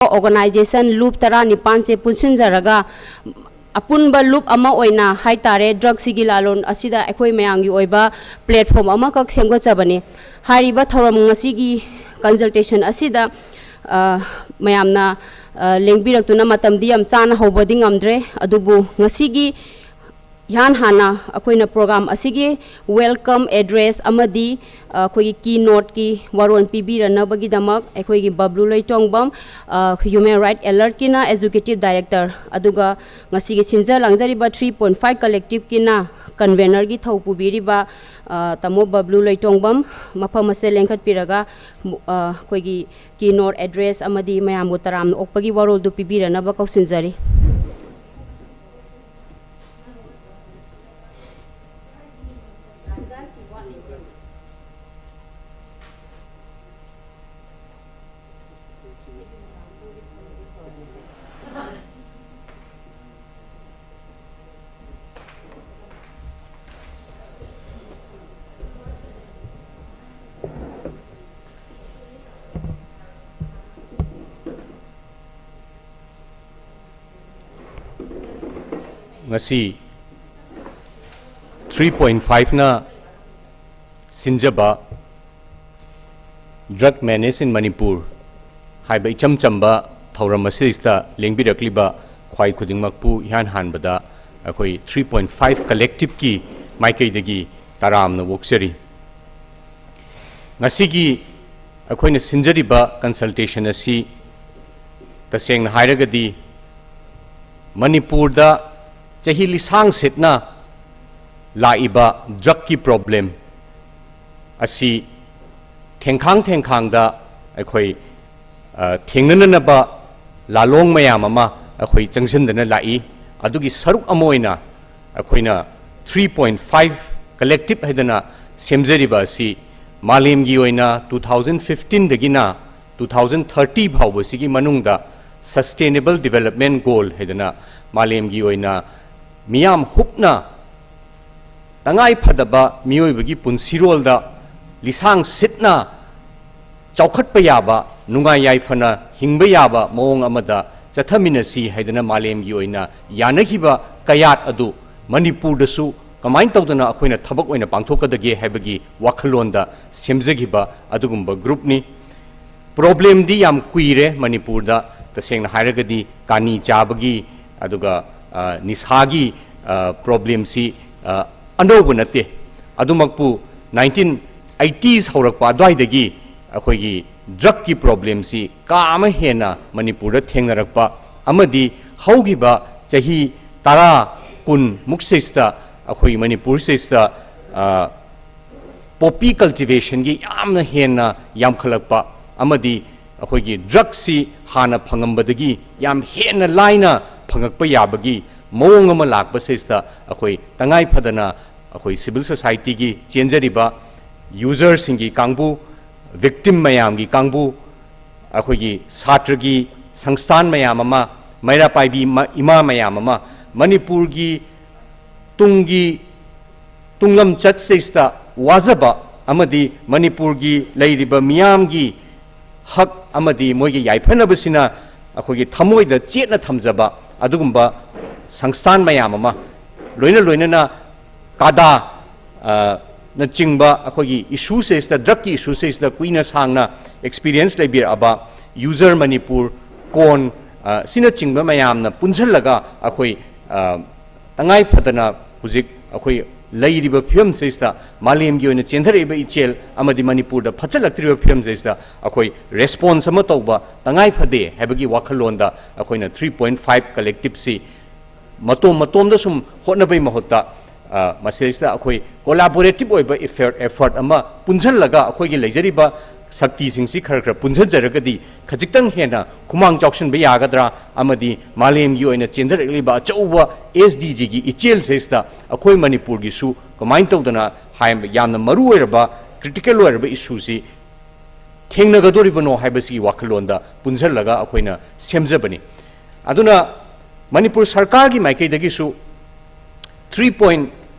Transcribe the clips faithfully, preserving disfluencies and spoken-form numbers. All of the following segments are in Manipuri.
organization loop ꯇꯔꯥꯅꯤꯄꯥꯟꯁꯦ ꯄꯨꯟꯁꯤꯟꯖꯔꯒ ꯑꯄꯨꯟꯕ loop ꯑꯃ ꯑꯣꯏꯅ ꯍꯥꯏꯇꯥꯔꯦ, drugꯁꯤꯒꯤ ꯂꯥꯂꯣꯟ ꯑꯁꯤꯗ ꯑꯩꯈꯣꯏ ꯃꯌꯥꯝꯒꯤ ꯑꯣꯏꯕ platform ꯑꯃꯈꯛ ꯁꯦꯝꯒꯠꯆꯕꯅꯤ꯫ ꯍꯥꯏꯔꯤꯕ ꯊꯧꯔꯝ ꯉꯁꯤꯒꯤ consultation ꯑꯁꯤꯗ, ꯑ, ꯃꯌꯥꯝꯅ, ꯑ, ꯂꯦꯡꯕꯤꯔꯛꯇꯨꯅ ꯃꯇꯝꯗꯤ ꯌꯥꯝ ꯆꯥꯅ ꯍꯧꯕꯗꯤ ꯉꯝꯗ꯭ꯔꯦ, ꯑꯗꯨꯕꯨ ꯉꯁꯤꯒꯤ ꯏꯍꯥꯟ ꯍꯥꯟꯅ ꯑꯩꯈꯣꯏꯅ program ꯑꯁꯤꯒꯤ welcome address ꯑꯃꯗꯤ, ꯑ, ꯑꯩꯈꯣꯏꯒꯤ keynoteꯀꯤ ꯋꯥꯔꯣꯜ ꯄꯤꯕꯤꯔꯅꯕꯒꯤꯗꯃꯛ ꯑꯩꯈꯣꯏꯒꯤ ꯕꯕ꯭ꯂꯨ ꯂꯩꯇꯣꯡꯕꯝ, ꯑ, Human Right Alertꯀꯤꯅ Executive Director, ꯑꯗꯨꯒ ꯉꯁꯤꯒꯤ ꯁꯤꯟꯖ ꯂꯥꯡꯖꯔꯤꯕ three point five collectiveꯀꯤꯅ convenorꯒꯤ ꯊꯧ ꯄꯨꯕꯤꯔꯤꯕ, ꯑ, ꯇꯥꯃꯣ ꯕꯕ꯭ꯂꯨ ꯂꯩꯇꯣꯡꯕꯝ ꯃꯐꯝ ꯑꯁꯤꯗ ꯂꯦꯡꯈꯠꯄꯤꯔꯒ, ꯑ, ꯑꯩꯈꯣꯏꯒꯤ keynote address ꯑꯃꯗꯤ ꯃꯌꯥꯝꯕꯨ ꯇꯔꯥꯝꯅ ꯑꯣꯛꯄꯒꯤ ꯋꯥꯔꯣꯜꯗꯨ ꯄꯤꯕꯤꯔꯅꯕ ꯀꯧꯁꯤꯟꯖꯔꯤ꯫ ꯉꯁꯤ three point fiveꯅ ꯁꯤꯟꯖꯕ Drug Menace in Manipur ꯍꯥꯏꯕ ꯏꯆꯝ ꯆꯝꯕ ꯊꯧꯔꯝ ꯑꯁꯤꯗ ꯂꯦꯡꯕꯤꯔꯛꯂꯤꯕ ꯈ꯭ꯋꯥꯏ ꯈꯨꯗꯤꯡꯃꯛꯄꯨ ꯏꯍꯥꯟ ꯍꯥꯟꯕꯗ ꯑꯩꯈꯣꯏ three point five collectiveꯀꯤ ꯃꯥꯏꯀꯩꯗꯒꯤ ꯇꯔꯥꯝꯅ ꯑꯣꯛꯆꯔꯤ꯫ ꯉꯁꯤꯒꯤ ꯑꯩꯈꯣꯏꯅ ꯁꯤꯟꯖꯔꯤꯕ consultation ꯑꯁꯤ ꯇꯁꯦꯡꯅ ꯍꯥꯏꯔꯒꯗꯤ ꯃꯅꯤꯄꯨꯔꯗ ꯆꯍꯤ ꯂꯤꯁꯥꯡ ꯁꯤꯠꯅ ꯂꯥꯛꯏꯕ drugꯀꯤ problem ꯑꯁꯤ ꯊꯦꯡꯈꯥꯡ ꯊꯦꯡꯈꯥꯡꯗ ꯑꯩꯈꯣꯏ, ꯑ, ꯊꯦꯡꯅꯅꯅꯕ ꯂꯥꯂꯣꯡ ꯃꯌꯥꯝ ꯑꯃ ꯑꯩꯈꯣꯏ ꯆꯪꯁꯤꯟꯗꯅ ꯂꯥꯛꯏ꯫ ꯑꯗꯨꯒꯤ ꯁꯔꯨꯛ ꯑꯃ ꯑꯣꯏꯅ ꯑꯩꯈꯣꯏꯅ three point five collective ꯍꯥꯏꯗꯅ ꯁꯦꯝꯖꯔꯤꯕ ꯑꯁꯤ ꯃꯥꯂꯦꯝꯒꯤ ꯑꯣꯏꯅ two thousand fifteenꯗꯒꯤꯅ two thousand thirty ꯐꯥꯎꯕꯁꯤꯒꯤ ꯃꯅꯨꯡꯗ Sustainable Development Goal ꯍꯥꯏꯗꯅ ꯃꯥꯂꯦꯝꯒꯤ ꯑꯣꯏꯅ ꯃꯤꯌꯥꯝ ꯍꯨꯞꯅ ꯇꯉꯥꯏ ꯐꯗꯕ ꯃꯤꯑꯣꯏꯕꯒꯤ ꯄꯨꯟꯁꯤꯔꯣꯜꯗ ꯂꯤꯁꯥꯡ ꯁꯤꯠꯅ ꯆꯥꯎꯈꯠꯄ ꯌꯥꯕ, ꯅꯨꯡꯉꯥꯏ ꯌꯥꯏꯐꯅ ꯍꯤꯡꯕ ꯌꯥꯕ ꯃꯑꯣꯡ ꯑꯃꯗ ꯆꯠꯊꯃꯤꯟꯅꯁꯤ ꯍꯥꯏꯗꯅ ꯃꯥꯂꯦꯝꯒꯤ ꯑꯣꯏꯅ ꯌꯥꯅꯈꯤꯕ ꯀꯌꯥꯠ ꯑꯗꯨ ꯃꯅꯤꯄꯨꯔꯗꯁꯨ ꯀꯃꯥꯏꯅ ꯇꯧꯗꯅ ꯑꯩꯈꯣꯏꯅ ꯊꯕꯛ ꯑꯣꯏꯅ ꯄꯥꯡꯊꯣꯛꯀꯗꯒꯦ ꯍꯥꯏꯕꯒꯤ ꯋꯥꯈꯜꯂꯣꯟꯗ ꯁꯦꯝꯖꯈꯤꯕ ꯑꯗꯨꯒꯨꯝꯕ groupꯅꯤ꯫ Problemꯗꯤ ꯌꯥꯝ ꯀꯨꯏꯔꯦ ꯃꯅꯤꯄꯨꯔꯗ, ꯇꯁꯦꯡꯅ ꯍꯥꯏꯔꯒꯗꯤ ꯀꯥꯅꯤ ꯆꯥꯕꯒꯤ, ꯑꯗꯨꯒ, ꯑ, ꯅꯤꯁꯥꯒꯤ, ꯑ, problemꯁꯤ, ꯑ, ꯑꯅꯧꯕ ꯅꯠꯇꯦ꯫ ꯑꯗꯨꯃꯛꯄꯨ nineteen eighties ꯍꯧꯔꯛꯄ ꯑꯗꯨꯋꯥꯏꯗꯒꯤ ꯑꯩꯈꯣꯏꯒꯤ drugꯀꯤ problemꯁꯤ ꯀꯥ ꯑꯃ ꯍꯦꯟꯅ ꯃꯅꯤꯄꯨꯔꯗ ꯊꯦꯡꯅꯔꯛꯄ ꯑꯃꯗꯤ ꯍꯧꯈꯤꯕ ꯆꯍꯤ ꯇꯔꯥ, ꯀꯨꯟ ꯃꯨꯛꯁꯤꯁꯤꯗ ꯑꯩꯈꯣꯏ ꯃꯅꯤꯄꯨꯔꯁꯤꯁꯤꯗ, ꯑ, poppy cultivationꯒꯤ ꯌꯥꯝꯅ ꯍꯦꯟꯅ ꯌꯥꯝꯈꯠꯂꯛꯄ ꯑꯃꯗꯤ ꯑꯩꯈꯣꯏꯒꯤ drugꯁꯤ ꯍꯥꯟꯅ ꯐꯪꯉꯝꯕꯗꯒꯤ ꯌꯥꯝ ꯍꯦꯟꯅ ꯂꯥꯏꯅ ꯐꯪꯉꯛꯄ ꯌꯥꯕꯒꯤ ꯃꯑꯣꯡ ꯑꯃ ꯂꯥꯛꯄꯁꯤꯗ ꯑꯩꯈꯣꯏ ꯇꯉꯥꯏ ꯐꯗꯅ ꯑꯩꯈꯣꯏ civil societyꯒꯤ ꯆꯦꯟꯖꯔꯤꯕ userꯁꯤꯡꯒꯤ ꯀꯥꯡꯕꯨ, victim ꯃꯌꯥꯝꯒꯤ ꯀꯥꯡꯕꯨ, ꯑꯩꯈꯣꯏꯒꯤ ꯁꯥꯇ꯭ꯔꯒꯤ ꯁꯪꯁꯊꯥꯟ ꯃꯌꯥꯝ ꯑꯃ, ꯃꯩꯔꯥ ꯄꯥꯏꯕꯤ ꯃ-, ꯏꯃꯥ ꯃꯌꯥꯝ ꯑꯃ, ꯃꯅꯤꯄꯨꯔꯒꯤ ꯇꯨꯡꯒꯤ ꯇꯨꯡꯂꯝꯆꯠꯁꯤꯗ ꯋꯥꯖꯕ ꯑꯃꯗꯤ ꯃꯅꯤꯄꯨꯔꯒꯤ ꯂꯩꯔꯤꯕ ꯃꯤꯌꯥꯝꯒꯤ ꯍꯛ ꯑꯃꯗꯤ ꯃꯣꯏꯒꯤ ꯌꯥꯏꯐꯅꯕꯁꯤꯅ ꯑꯩꯈꯣꯏꯒꯤ ꯊꯃꯣꯏꯗ ꯆꯦꯠꯅ ꯊꯝꯖꯕ ꯑꯗꯨꯒꯨꯝꯕ ꯁꯪꯁꯊꯥꯟ ꯃꯌꯥꯝ ꯑꯃ, ꯂꯣꯏꯅ ꯂꯣꯏꯅꯅ ꯀꯥꯗꯥ, ꯑ, ꯅꯆꯤꯡꯕ ꯑꯩꯈꯣꯏꯒꯤ issueꯁꯤꯗ, drugꯀꯤ issueꯁꯤꯗ ꯀꯨꯏꯅ ꯁꯥꯡꯅ experience ꯂꯩꯕꯤꯔꯛꯑꯕ User Manipur, ꯀꯣꯟ, ꯑ, ꯁꯤꯅꯆꯤꯡꯕ ꯃꯌꯥꯝꯅ ꯄꯨꯟꯁꯤꯜꯂꯒ ꯑꯩꯈꯣꯏ, ꯑ, ꯇꯉꯥꯏ ꯐꯗꯅ ꯍꯧꯖꯤꯛ ꯑꯩꯈꯣꯏ ꯂꯩꯔꯤꯕ ꯐꯤꯕꯝꯁꯤꯗ, ꯃꯥꯂꯦꯝꯒꯤ ꯑꯣꯏꯅ ꯆꯦꯟꯊꯔꯛꯏꯕ ꯏꯆꯦꯜ ꯑꯃꯗꯤ ꯃꯅꯤꯄꯨꯔꯗ ꯐꯠꯆꯜꯂꯛꯇ꯭ꯔꯤꯕ ꯐꯤꯕꯝꯁꯤꯗ ꯑꯩꯈꯣꯏ response ꯑꯃ ꯇꯧꯕ ꯇꯉꯥꯏ ꯐꯗꯦ ꯍꯥꯏꯕꯒꯤ ꯋꯥꯈꯜꯂꯣꯟꯗ ꯑꯩꯈꯣꯏꯅ three point five collectiveꯁꯤ ꯃꯇꯣꯝ ꯃꯇꯣꯝꯗ ꯁꯨꯝ ꯍꯣꯠꯅꯕꯩ ꯃꯍꯨꯠꯇ, ꯑ, ꯃꯁꯤꯗꯩꯁꯤꯗ ꯑꯩꯈꯣꯏ collaborative ꯑꯣꯏꯕ effort, effort ꯑꯃ ꯄꯨꯟꯁꯤꯜꯂꯒ ꯑꯩꯈꯣꯏꯒꯤ ꯂꯩꯖꯔꯤꯕ ꯁꯛꯇꯤꯁꯤꯡꯁꯤ ꯈꯔ ꯈꯔ ꯄꯨꯟꯁꯤꯟꯖꯔꯒꯗꯤ ꯈꯖꯤꯛꯇꯪ ꯍꯦꯟꯅ ꯈꯨꯃꯥꯡ ꯆꯥꯎꯁꯤꯟꯕ ꯌꯥꯒꯗ꯭ꯔꯥ ꯑꯃꯗꯤ ꯃꯥꯂꯦꯝꯒꯤ ꯑꯣꯏꯅ ꯆꯦꯟꯊꯔꯛꯂꯤꯕ ꯑꯆꯧꯕ SDGꯒꯤ ꯏꯆꯦꯜꯁꯤꯗꯩꯁꯤꯗ ꯑꯩꯈꯣꯏ ꯃꯅꯤꯄꯨꯔꯒꯤꯁꯨ ꯀꯃꯥꯏꯅ ꯇꯧꯗꯅ ꯍꯥꯏ-, ꯌꯥꯝꯅ ꯃꯔꯨ ꯑꯣꯏꯔꯕ, critical ꯑꯣꯏꯔꯕ issueꯁꯤ ꯊꯦꯡꯅꯒꯗꯧꯔꯤꯕꯅꯣ ꯍꯥꯏꯕꯁꯤꯒꯤ ꯋꯥꯈꯜꯂꯣꯟꯗ ꯄꯨꯟꯁꯤꯜꯂꯒ ꯑꯩꯈꯣꯏꯅ ꯁꯦꯝꯖꯕꯅꯤ꯫ ꯑꯗꯨꯅ ꯃꯅꯤꯄꯨꯔ ꯁꯔꯀꯥꯔꯒꯤ ꯃꯥꯏꯀꯩꯗꯒꯤꯁꯨ three point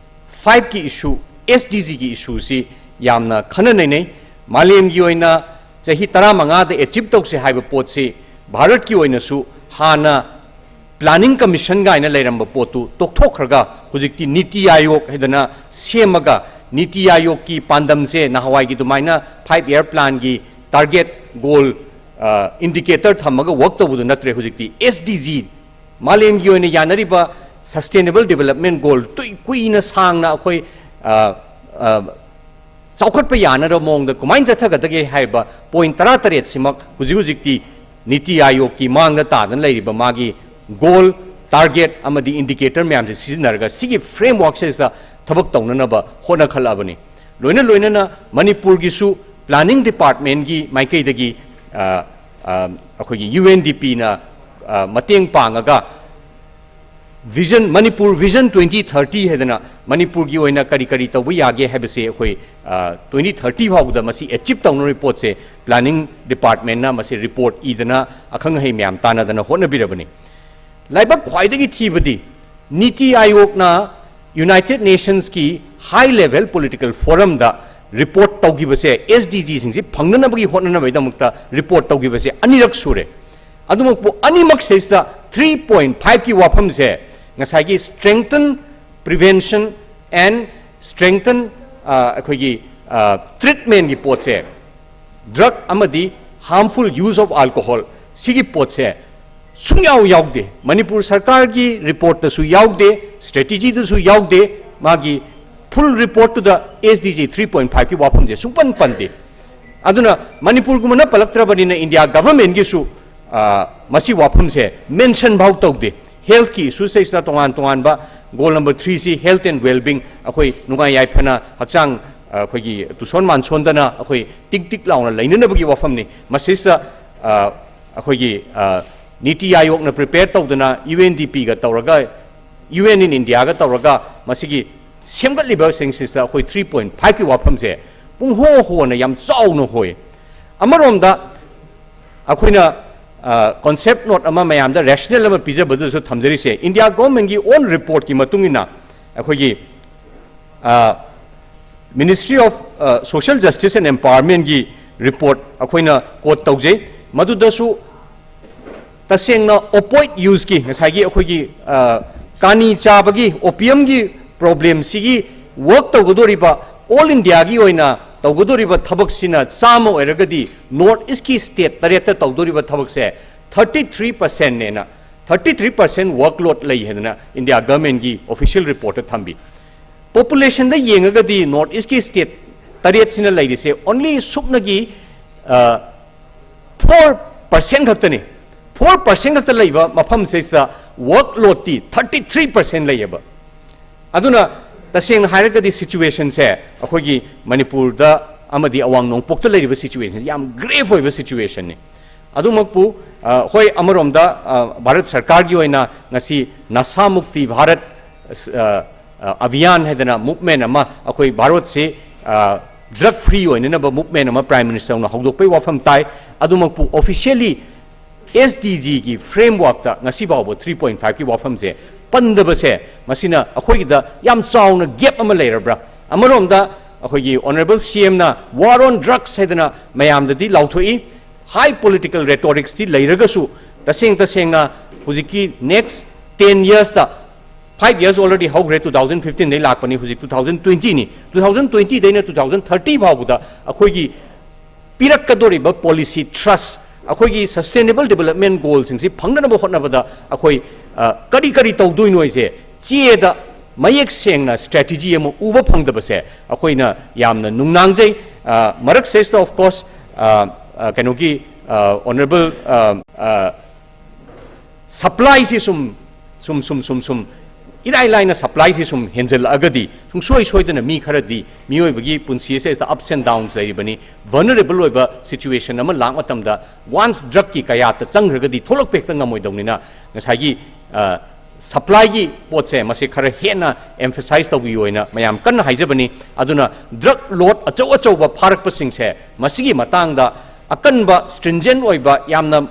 fiveꯀꯤ issue, SDGꯒꯤ issueꯁꯤ ꯌꯥꯝꯅ ꯈꯟꯅ ꯅꯩꯅꯩ꯫ ꯃꯥꯂꯦꯝꯒꯤ ꯑꯣꯏꯅ ꯆꯍꯤ ꯇꯔꯥꯃꯉꯥꯗ ꯑꯦꯆꯤꯞ ꯇꯧꯁꯦ ꯍꯥꯏꯕ ꯄꯣꯠꯁꯤ ꯚꯥꯔꯠꯀꯤ ꯑꯣꯏꯅꯁꯨ ꯍꯥꯟꯅ ꯄ꯭ꯂꯥꯅꯤꯡ ꯀꯃꯤꯁꯟ ꯀꯥꯏꯅ ꯂꯩꯔꯝꯕ ꯄꯣꯠꯇꯨ ꯇꯣꯛꯊꯣꯛꯈ꯭ꯔꯒ ꯍꯧꯖꯤꯛꯇꯤ ꯅꯤꯇꯤ ꯑꯥꯌꯣꯒ ꯍꯥꯏꯗꯅ ꯁꯦꯝꯃꯒ, ꯅꯤꯇꯤ ꯑꯥꯌꯣꯒꯀꯤ ꯄꯥꯟꯗꯝꯁꯦ ꯅꯍꯥꯟꯋꯥꯏꯒꯤ ꯑꯗꯨꯃꯥꯏꯅ ꯐꯥꯏꯚ ꯏꯌꯔ ꯄ꯭ꯂꯥꯟꯒꯤ ꯇꯥꯔꯒꯦꯠ, ꯒꯣꯜ, ꯏꯟꯗꯤꯀꯦꯇꯔ ꯊꯝꯃꯒ ꯋꯔꯛ ꯇꯧꯕꯗꯨ ꯅꯠꯇ꯭ꯔꯦ꯫ ꯍꯧꯖꯤꯛꯇꯤ ꯑꯦꯁ ꯗꯤ ꯖꯤ, ꯃꯥꯂꯦꯝꯒꯤ ꯑꯣꯏꯅ ꯌꯥꯅꯔꯤꯕ ꯁꯁꯇꯦꯅꯦꯕꯜ ꯗꯤꯕꯂꯞꯃꯦꯟ ꯒꯣꯜ ꯇꯨꯏ ꯀꯨꯏꯅ ꯁꯥꯡꯅ ꯑꯩꯈꯣꯏ, ꯑ, ꯑ, ꯆꯥꯎꯈꯠꯄ ꯌꯥꯅꯔꯕ ꯃꯑꯣꯡꯗ ꯀꯃꯥꯏꯅ ꯆꯠꯊꯒꯗꯒꯦ ꯍꯥꯏꯔꯤꯕ ꯄꯣꯏꯟ ꯇꯔꯥꯇꯔꯦꯠꯁꯤꯃꯛ ꯍꯧꯖꯤꯛ ꯍꯧꯖꯤꯛꯇꯤ ꯅꯤꯇꯤ ꯑꯥꯌꯣꯒꯀꯤ ꯃꯥꯡꯗ ꯇꯥꯗꯅ ꯂꯩꯔꯤꯕ ꯃꯥꯒꯤ ꯒꯣꯜ, ꯇꯥꯔꯒꯦꯠ ꯑꯃꯗꯤ ꯏꯟꯗꯤꯀꯦꯇꯔ ꯃꯌꯥꯝꯁꯦ ꯁꯤꯖꯤꯟꯅꯔꯒ ꯁꯤꯒꯤ ꯐ꯭ꯔꯦꯝꯋꯥꯔꯛꯁꯤꯗ ꯊꯕꯛ ꯇꯧꯅꯅꯕ ꯍꯣꯠꯅꯈꯠꯂꯛꯑꯕꯅꯤ꯫ ꯂꯣꯏꯅ ꯂꯣꯏꯅꯅ ꯃꯅꯤꯄꯨꯔꯒꯤꯁꯨ ꯄ꯭ꯂꯥꯅꯤꯡ ꯗꯤꯄꯥꯔꯠꯃꯦꯟꯒꯤ ꯃꯥꯏꯀꯩꯗꯒꯤ, ꯑ, ꯑ, ꯑꯩꯈꯣꯏꯒꯤ ꯌꯨ ꯑꯦꯟ ꯗꯤ ꯄꯤꯅ, ꯑ, ꯃꯇꯦꯡ ꯄꯥꯡꯉꯒ vision, Manipur vision twenty thirty ꯍꯥꯏꯗꯅ ꯃꯅꯤꯄꯨꯔꯒꯤ ꯑꯣꯏꯅ ꯀꯔꯤ ꯀꯔꯤ ꯇꯧꯕ ꯌꯥꯒꯦ ꯍꯥꯏꯕꯁꯦ ꯑꯩꯈꯣꯏ, ꯑ, ꯇ꯭ꯋꯦꯟꯇꯤ ꯊꯥꯔꯇꯤ ꯐꯥꯎꯕꯗ ꯃꯁꯤ ꯑꯦꯆꯤꯞ ꯇꯧꯅꯕꯒꯤ ꯄꯣꯠꯁꯦ ꯄ꯭ꯂꯥꯅꯤꯡ ꯗꯤꯄꯥꯔꯠꯃꯦꯟꯅ ꯃꯁꯤ ꯔꯤꯄꯣꯔꯠ ꯏꯗꯅ ꯑꯈꯪ ꯑꯍꯩ ꯃꯌꯥꯝ ꯇꯥꯟꯅꯗꯅ ꯍꯣꯠꯅꯕꯤꯔꯕꯅꯤ꯫ ꯂꯥꯏꯕꯛ ꯈ꯭ꯋꯥꯏꯗꯒꯤ ꯊꯤꯕꯗꯤ ꯅꯤꯇꯤ ꯑꯥꯌꯣꯒꯅ ꯌꯨꯅꯥꯏꯇꯦꯗ ꯅꯦꯁꯟꯁꯀꯤ ꯍꯥꯏ ꯂꯦꯚꯦꯜ ꯄꯣꯂꯤꯇꯤꯀꯦꯜ ꯐꯣꯔꯝꯗ ꯔꯤꯄꯣꯔꯠ ꯇꯧꯈꯤꯕꯁꯦ, ꯑꯦꯁ ꯗꯤ ꯖꯤꯁꯤꯡꯁꯤ ꯐꯪꯅꯅꯕꯒꯤ ꯍꯣꯠꯅꯅꯕꯒꯤꯗꯃꯛꯇ ꯔꯤꯄꯣꯔꯠ ꯇꯧꯈꯤꯕꯁꯦ ꯑꯅꯤꯔꯛ ꯁꯨꯔꯦ꯫ ꯑꯗꯨꯃꯛꯄꯨ ꯑꯅꯤꯃꯛ ꯁꯤꯗꯩꯁꯤꯗ ꯊ꯭ꯔꯤ ꯄꯣꯏꯟ ꯐꯥꯏꯚꯀꯤ ꯋꯥꯐꯝꯁꯦ ꯉꯁꯥꯏꯒꯤ strengthen prevention and strengthen, ꯑ, ꯑꯩꯈꯣꯏꯒꯤ, ꯑ, treatmentꯀꯤ ꯄꯣꯠꯁꯦ, drug ꯑꯃꯗꯤ harmful use of alcohol, ꯁꯤꯒꯤ ꯄꯣꯠꯁꯦ ꯁꯨꯡꯌꯥꯎ ꯌꯥꯎꯗꯦ꯫ ꯃꯅꯤꯄꯨꯔ ꯁꯔꯀꯥꯔꯒꯤ ꯔꯤꯄꯣꯔꯠꯇꯁꯨ ꯌꯥꯎꯗꯦ, ꯁ꯭ꯇ꯭ꯔꯦꯇꯦꯖꯤꯗꯁꯨ ꯌꯥꯎꯗꯦ, ꯃꯥꯒꯤ ꯐꯨꯜ ꯔꯤꯄꯣꯔꯠꯇꯨꯗ S D G three point ꯐꯥꯏꯚꯀꯤ ꯋꯥꯐꯝꯁꯦ ꯁꯨꯡꯄꯟ ꯄꯟꯗꯦ꯫ ꯑꯗꯨꯅ ꯃꯅꯤꯄꯨꯔꯒꯨꯝꯕꯅ ꯄꯜꯂꯛꯇ꯭ꯔꯕꯅꯤꯅ ꯏꯟꯗꯤꯌꯥ ꯒꯚꯔꯟꯃꯦꯟꯠꯀꯤꯁꯨ, ꯑ, ꯃꯁꯤ ꯋꯥꯐꯝꯁꯦ ꯃꯦꯟꯁꯟ ꯐꯥꯎ ꯇꯧꯗꯦ꯫ ꯍꯦꯜꯠꯀꯤ ꯏꯁꯨꯁꯤꯗꯩꯁꯤꯗ ꯇꯣꯉꯥꯟ ꯇꯣꯉꯥꯟꯕ ꯒꯣꯜ ꯅꯝꯕꯔ ꯊ꯭ꯔꯤꯁꯤ health and well-being, ꯑꯩꯈꯣꯏ ꯅꯨꯡꯉꯥꯏ ꯌꯥꯏꯐꯅ ꯍꯛꯆꯥꯡ, ꯑ, ꯑꯩꯈꯣꯏꯒꯤ ꯇꯨꯁꯣꯟ ꯃꯥꯟꯁꯣꯟꯗꯅ ꯑꯩꯈꯣꯏ ꯇꯤꯛ ꯇꯤꯛ ꯂꯥꯎꯅ ꯂꯩꯅꯅꯕꯒꯤ ꯋꯥꯐꯝꯅꯤ꯫ ꯃꯁꯤꯁꯤꯗ, ꯑ, ꯑꯩꯈꯣꯏꯒꯤ, ꯑ, ꯅꯤꯇꯤ ꯑꯥꯌꯣꯒꯅ ꯄ꯭ꯔꯤꯄꯦꯌꯔ ꯇꯧꯗꯅ ꯌꯨ ꯑꯦꯟ ꯗꯤ ꯄꯤꯒ ꯇꯧꯔꯒ, ꯌꯨ ꯑꯦꯟ ꯏꯟ ꯏꯟꯗꯤꯌꯥꯒ ꯇꯧꯔꯒ ꯃꯁꯤꯒꯤ ꯁꯦꯝꯒꯠꯂꯤꯕꯁꯤꯡꯁꯤꯗ ꯑꯩꯈꯣꯏ ꯊ꯭ꯔꯤ ꯄꯣꯏꯟ ꯐꯥꯏꯚꯀꯤ ꯋꯥꯐꯝꯁꯦ ꯄꯨꯡꯍꯣ ꯍꯣꯅ ꯌꯥꯝ ꯆꯥꯎꯅ ꯍꯣꯏ꯫ ꯑꯃꯔꯣꯝꯗ ꯑꯩꯈꯣꯏꯅ, ꯑ, ꯀꯣꯟꯁꯦꯞ ꯅꯣꯠ ꯑꯃ ꯃꯌꯥꯝꯗ ꯔꯦꯁꯅꯦꯜ ꯑꯃ ꯄꯤꯖꯕꯗꯨꯁꯨ ꯊꯝꯖꯔꯤꯁꯦ, ꯏꯟꯗꯤꯌꯥ ꯒꯣꯚꯔꯟꯃꯦꯟꯠꯀꯤ ꯑꯣꯟ ꯔꯤꯄꯣꯔꯠꯀꯤ ꯃꯇꯨꯡ ꯏꯟꯅ ꯑꯩꯈꯣꯏꯒꯤ, ꯑ, Ministry of, ꯑ, Social Justice and Empowermentꯀꯤ ꯔꯤꯄꯣꯔꯠ ꯑꯩꯈꯣꯏꯅ ꯀꯣꯠ ꯇꯧꯖꯩ꯫ ꯃꯗꯨꯗꯁꯨ ꯇꯁꯦꯡꯅ opioid use ꯀꯤ, ꯉꯁꯥꯏꯒꯤ ꯑꯩꯈꯣꯏꯒꯤ, ꯑ, ꯀꯥꯅꯤ ꯆꯥꯕꯒꯤ, opium ꯒꯤ problem ꯁꯤꯒꯤ work ꯇꯧꯒꯗꯧꯔꯤꯕ, all India ꯒꯤ ꯑꯣꯏꯅ ꯇꯧꯒꯗꯧꯔꯤꯕ ꯊꯕꯛꯁꯤꯅ ꯆꯥꯝꯃ ꯑꯣꯏꯔꯒꯗꯤ, North East ꯀꯤ state ꯇꯔꯦꯠꯇ ꯇꯧꯗꯧꯔꯤꯕ ꯊꯕꯛꯁꯦ thirty three percent ꯅꯦꯅ, thirty three percent workload ꯂꯩ ꯍꯥꯏꯗꯅ India government ꯒꯤ official report ꯇ ꯊꯝꯕꯤ꯫ Population ꯗ ꯌꯦꯡꯉꯒꯗꯤ North East ꯀꯤ state ꯇꯔꯦꯠꯁꯤꯅ ꯂꯩꯔꯤꯁꯦ only ꯁꯨꯞꯅꯒꯤ, ꯑ, four percent ꯈꯛꯇꯅꯤ꯫ Four percent ꯈꯛꯇ ꯂꯩꯕ ꯃꯐꯝꯁꯤꯗ workload T thirty three percent ꯂꯩꯌꯦꯕ꯫ ꯑꯗꯨꯅ ꯇꯁꯦꯡꯅ ꯍꯥꯏꯔꯒꯗꯤ situation ꯁꯦ ꯑꯩꯈꯣꯏꯒꯤ ꯃꯅꯤꯄꯨꯔꯗ ꯑꯃꯗꯤ ꯑꯋꯥꯡ ꯅꯣꯡꯄꯣꯛꯇ ꯂꯩꯔꯤꯕ situation ꯁꯦ ꯌꯥꯝ grave ꯑꯣꯏꯕ situation ꯅꯤ꯫ ꯑꯗꯨꯃꯛꯄꯨ, ꯑ, ꯍꯣꯏ, ꯑꯃꯔꯣꯝꯗ, ꯑ, ꯚꯥꯔꯠ ꯁꯔꯀꯥꯔꯒꯤ ꯑꯣꯏꯅ ꯉꯁꯤ ꯅꯁꯥ ꯃꯨꯛꯇꯤ ꯚꯥꯔꯠ, ꯑ, ꯑ, ꯑꯚꯤꯌꯥꯟ ꯍꯥꯏꯗꯅ movement ꯑꯃ, ꯑꯩꯈꯣꯏ ꯚꯥꯔꯠꯁꯤ, ꯑ, drug free ꯑꯣꯏꯅꯅꯕ movement ꯑꯃ Prime Minister ꯅ ꯍꯧꯗꯣꯛꯄꯒꯤ ꯋꯥꯐꯝ ꯇꯥꯏ꯫ ꯑꯗꯨꯃꯛꯄꯨ officially S D G ꯒꯤ framework ꯇ ꯉꯁꯤ ꯐꯥꯎꯕ three point five ꯀꯤ ꯋꯥꯐꯝꯁꯦ ꯄꯟꯗꯕꯁꯦ, ꯃꯁꯤꯅ ꯑꯩꯈꯣꯏꯒꯤꯗ ꯌꯥꯝ ꯆꯥꯎꯅ gap ꯑꯃ ꯂꯩꯔꯕ꯭ꯔꯥ? ꯑꯃꯔꯣꯝꯗ ꯑꯩꯈꯣꯏꯒꯤ Honourable C M ꯅ war on drugs ꯍꯥꯏꯗꯅ ꯃꯌꯥꯝꯗꯗꯤ ꯂꯥꯎꯊꯣꯛꯏ, high political rhetorics ꯇꯤ ꯂꯩꯔꯒꯁꯨ, ꯇꯁꯦꯡ ꯇꯁꯦꯡꯅ ꯍꯧꯖꯤꯛꯀꯤ next ten years ꯇ, five years already ꯍꯧꯈ꯭ꯔꯦ, two thousand fifteen ꯗꯩ ꯂꯥꯛꯄꯅꯤ, ꯍꯧꯖꯤꯛ two thousand twenty ꯅꯤ, two thousand twenty ꯗꯩꯅ two thousand thirty ꯐꯥꯎꯕꯗ ꯑꯩꯈꯣꯏꯒꯤ ꯄꯤꯔꯛꯀꯗꯧꯔꯤꯕ policy thrust, ꯑꯩꯈꯣꯏꯒꯤ sustainable development goal ꯁꯤꯡꯁꯤ ꯐꯪꯅꯅꯕ ꯍꯣꯠꯅꯕꯗ ꯑꯩꯈꯣꯏ, ꯑ, ꯀꯔꯤ ꯀꯔꯤ ꯇꯧꯗꯣꯏꯅꯣ ꯍꯥꯏꯁꯦ ꯆꯦꯗ ꯃꯌꯦꯛ ꯁꯦꯡꯅ strategy ꯑꯃ ꯎꯕ ꯐꯪꯗꯕꯁꯦ ꯑꯩꯈꯣꯏꯅ ꯌꯥꯝꯅ ꯅꯨꯡꯅꯥꯡꯖꯩ꯫ ꯑ, ꯃꯔꯛꯁꯤꯗꯩꯁꯤꯗ, of course, ꯑ, ꯑ, ꯀꯩꯅꯣꯒꯤ, ꯑ, Honourable, ꯑ, ꯑ, supply ꯁꯤ ꯁꯨꯝ, ꯁꯨꯝ, ꯁꯨꯝ, ꯁꯨꯝ, ꯁꯨꯝ ꯏꯔꯥꯏ ꯂꯥꯏꯅ supply ꯁꯤ ꯁꯨꯝ ꯍꯦꯟꯖꯜꯂꯛꯑꯒꯗꯤ, ꯁꯨꯡꯁꯣꯏ ꯁꯣꯏꯗꯅ ꯃꯤ ꯈꯔꯗꯤ ꯃꯤꯑꯣꯏꯕꯒꯤ ꯄꯨꯟꯁꯤ ꯑꯁꯤꯗ ups and downs ꯂꯩꯔꯤꯕꯅꯤ, vulnerable ꯑꯣꯏꯕ situation ꯑꯃ ꯂꯥꯛ ꯃꯇꯝꯗ, once drug ꯀꯤ ꯀꯌꯥꯠꯇ ꯆꯪꯈ꯭ꯔꯒꯗꯤ ꯊꯣꯛꯂꯛꯄ ꯍꯦꯛꯇ ꯉꯝꯃꯣꯏꯗꯧꯅꯤꯅ, ꯉꯁꯥꯏꯒꯤ, ꯑ, supply ꯒꯤ ꯄꯣꯠꯁꯦ ꯃꯁꯤ ꯈꯔ ꯍꯦꯟꯅ emphasize ꯇꯧꯕꯤꯌꯨ ꯍꯥꯏꯅ ꯃꯌꯥꯝ ꯀꯟꯅ ꯍꯥꯏꯖꯕꯅꯤ꯫ ꯑꯗꯨꯅ drug lord ꯑꯆꯧ ꯑꯆꯧꯕ ꯐꯥꯔꯛꯄꯁꯤꯡꯁꯦ ꯃꯁꯤꯒꯤ ꯃꯇꯥꯡꯗ ꯑꯀꯟꯕ, stringent ꯑꯣꯏꯕ, ꯌꯥꯝꯅ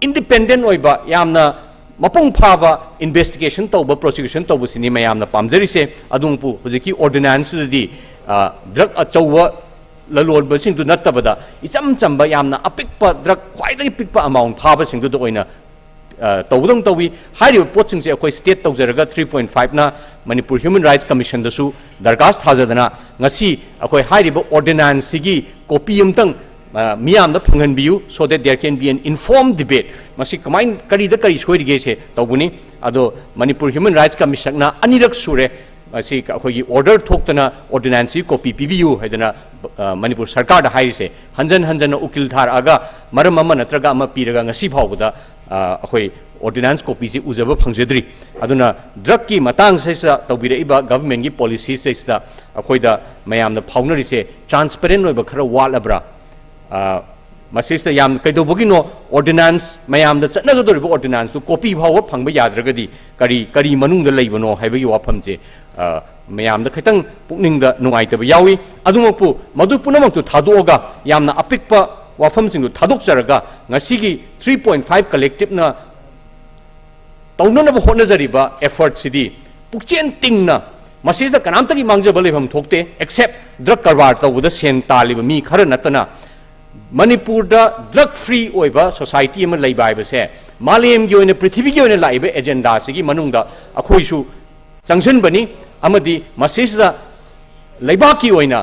independent ꯑꯣꯏꯕ, ꯌꯥꯝꯅ ꯃꯄꯨꯡ ꯐꯥꯕ investigation ꯇꯧꯕ, prosecution ꯇꯧꯕꯁꯤꯅꯤ ꯃꯌꯥꯝꯅ ꯄꯥꯝꯖꯔꯤꯁꯦ꯫ ꯑꯗꯨꯕꯨ ꯍꯧꯖꯤꯛꯀꯤ ordinance ꯇꯨꯗꯗꯤ, ꯑ, drug ꯑꯆꯧꯕ ꯂꯂꯣꯟꯕꯁꯤꯡꯗꯨ ꯅꯠꯇꯕꯗ ꯏꯆꯝ ꯆꯝꯕ ꯌꯥꯝꯅ ꯑꯄꯤꯛꯄ ꯗ꯭ꯔꯒ ꯈ꯭ꯋꯥꯏꯗꯒꯤ ꯄꯤꯛꯄ ꯑꯃꯥꯎꯟ ꯐꯥꯕꯁꯤꯡꯗꯨꯗ ꯑꯣꯏꯅ ꯇꯧꯕꯗꯧ ꯇꯧꯏ꯫ ꯍꯥꯏꯔꯤꯕ ꯄꯣꯠꯁꯤꯡꯁꯦ ꯑꯩꯈꯣꯏ ꯁ꯭ꯇꯦꯠ ꯇꯧꯖꯔꯒ ꯊ꯭ꯔꯤ ꯄꯣꯏꯟ ꯐꯥꯏꯚꯅ ꯃꯅꯤꯄꯨꯔ ꯍ꯭ꯌꯨꯃꯦꯟ ꯔꯥꯏꯠꯁ ꯀꯃꯤꯁꯟꯗꯁꯨ ꯗꯔꯈꯥꯁ ꯊꯥꯖꯗꯅ ꯉꯁꯤ ꯑꯩꯈꯣꯏ ꯍꯥꯏꯔꯤꯕ ꯑꯣꯔꯗꯤꯅꯥꯟꯁꯁꯤꯒꯤ ꯀꯣꯄꯤ ꯑꯃꯇꯪ ꯃꯤꯌꯥꯝꯗ ꯐꯪꯍꯟꯕꯤꯌꯨ, so that there can be an informed debate꯫ ꯃꯁꯤ ꯀꯃꯥꯏꯅ, ꯀꯔꯤꯗ ꯀꯔꯤ ꯁꯣꯏꯔꯤꯒꯦꯁꯦ ꯇꯧꯕꯅꯤ꯫ ꯑꯗꯣ ꯃꯅꯤꯄꯨꯔ ꯍ꯭ꯌꯨꯃꯦꯟ ꯔꯥꯏꯠꯁ ꯀꯃꯤꯁꯟꯅ ꯑꯅꯤꯔꯛ ꯁꯨꯔꯦ ꯃꯁꯤ ꯑꯩꯈꯣꯏꯒꯤ ꯑꯣꯔꯗꯔ ꯊꯣꯛꯇꯅ ꯑꯣꯔꯗꯤꯅꯥꯟꯁꯁꯤ ꯀꯣꯄꯤ ꯄꯤꯕꯤꯌꯨ ꯍꯥꯏꯗꯅ ꯃꯅꯤꯄꯨꯔ ꯁꯔꯀꯥꯔꯗ ꯍꯥꯏꯔꯤꯁꯦ꯫ ꯍꯟꯖꯟ ꯍꯟꯖꯟꯅ ꯎꯀꯤꯜ ꯊꯥꯔꯛꯑꯒ ꯃꯔꯝ ꯑꯃ ꯅꯠꯇ꯭ꯔꯒ ꯑꯃ ꯄꯤꯔꯒ ꯉꯁꯤ ꯐꯥꯎꯕꯗ ꯑꯩꯈꯣꯏ ꯑꯣꯔꯗꯤꯅꯥꯟꯁ ꯀꯣꯄꯤꯁꯤ ꯎꯖꯕ ꯐꯪꯖꯗ꯭ꯔꯤ꯫ ꯑꯗꯨꯅ ꯗ꯭ꯔꯒꯀꯤ ꯃꯇꯥꯡꯁꯤꯗ ꯇꯧꯕꯤꯔꯛꯏꯕ ꯒꯚꯔꯟꯃꯦꯟꯒꯤ ꯄꯣꯂꯤꯁꯤꯁꯤꯗ ꯑꯩꯈꯣꯏꯗ ꯃꯌꯥꯝꯅ ꯐꯥꯎꯅꯔꯤꯁꯦ ꯇ꯭ꯔꯥꯟꯁꯄꯦꯔꯦꯟ ꯑꯣꯏꯕ ꯈꯔ ꯋꯥꯠꯂꯕ꯭ꯔꯥ? ꯃꯁꯤꯁꯤꯗ ꯌꯥꯝ ꯀꯩꯗꯧꯕꯒꯤꯅꯣ ꯑꯣꯔꯗꯤꯅꯥꯟꯁ, ꯃꯌꯥꯝꯗ ꯆꯠꯅꯒꯗꯧꯔꯤꯕ ꯑꯣꯔꯗꯤꯅꯥꯟꯁꯇꯨ ꯀꯣꯄꯤ ꯐꯥꯎꯕ ꯐꯪꯕ ꯌꯥꯗ꯭ꯔꯒꯗꯤ ꯀꯔꯤ, ꯀꯔꯤ ꯃꯅꯨꯡꯗ ꯂꯩꯕꯅꯣ ꯍꯥꯏꯕꯒꯤ ꯋꯥꯐꯝꯁꯦ ꯃꯌꯥꯝꯗ ꯈꯤꯇꯪ ꯄꯨꯛꯅꯤꯡꯗ ꯅꯨꯡꯉꯥꯏꯇꯕ ꯌꯥꯎꯏ꯫ ꯑꯗꯨꯃꯛꯄꯨ ꯃꯗꯨ ꯄꯨꯝꯅꯃꯛꯇꯨ ꯊꯥꯗꯣꯛꯑꯒ ꯌꯥꯝꯅ ꯑꯄꯤꯛꯄ ꯋꯥꯐꯝꯁꯤꯡꯗꯨ ꯊꯥꯗꯣꯛꯆꯔꯒ ꯉꯁꯤꯒꯤ ꯊ꯭ꯔꯤ ꯄꯣꯏꯟ ꯐꯥꯏꯚ ꯀꯂꯦꯛꯇꯤꯞꯅ ꯇꯧꯅꯅꯕ ꯍꯣꯠꯅꯖꯔꯤꯕ ꯑꯦꯐꯔꯠꯁꯤꯗꯤ ꯄꯨꯛꯆꯦꯟ ꯇꯤꯡꯅ, ꯃꯁꯤꯗ ꯀꯅꯥꯝꯇꯒꯤ ꯃꯥꯡꯖꯕ ꯂꯩꯐꯝ ꯊꯣꯛꯇꯦ, ꯑꯦꯛꯁꯦꯞ ꯗ꯭ꯔꯒ ꯀꯔꯕꯥꯔ ꯇꯧꯕꯗ ꯁꯦꯟ ꯇꯥꯜꯂꯤꯕ ꯃꯤ ꯈꯔ ꯅꯠꯇꯅ꯫ ꯃꯅꯤꯄꯨꯔꯗ ꯗ꯭ꯔꯒ ꯐ꯭ꯔꯤ ꯑꯣꯏꯕ ꯁꯣꯁꯥꯏꯇꯤ ꯑꯃ ꯂꯩꯕ ꯍꯥꯏꯕꯁꯦ ꯃꯥꯂꯦꯝꯒꯤ ꯑꯣꯏꯅ, ꯄ꯭ꯔꯤꯊꯤꯕꯤꯒꯤ ꯑꯣꯏꯅ ꯂꯥꯛꯏꯕ ꯑꯦꯖꯦꯟꯗꯥꯁꯤꯒꯤ ꯃꯅꯨꯡꯗ ꯑꯩꯈꯣꯏꯁꯨ ꯆꯪꯁꯤꯟꯕꯅꯤ꯫ ꯑꯃꯗꯤ ꯃꯁꯤꯁꯤꯗ ꯂꯩꯕꯥꯛꯀꯤ ꯑꯣꯏꯅ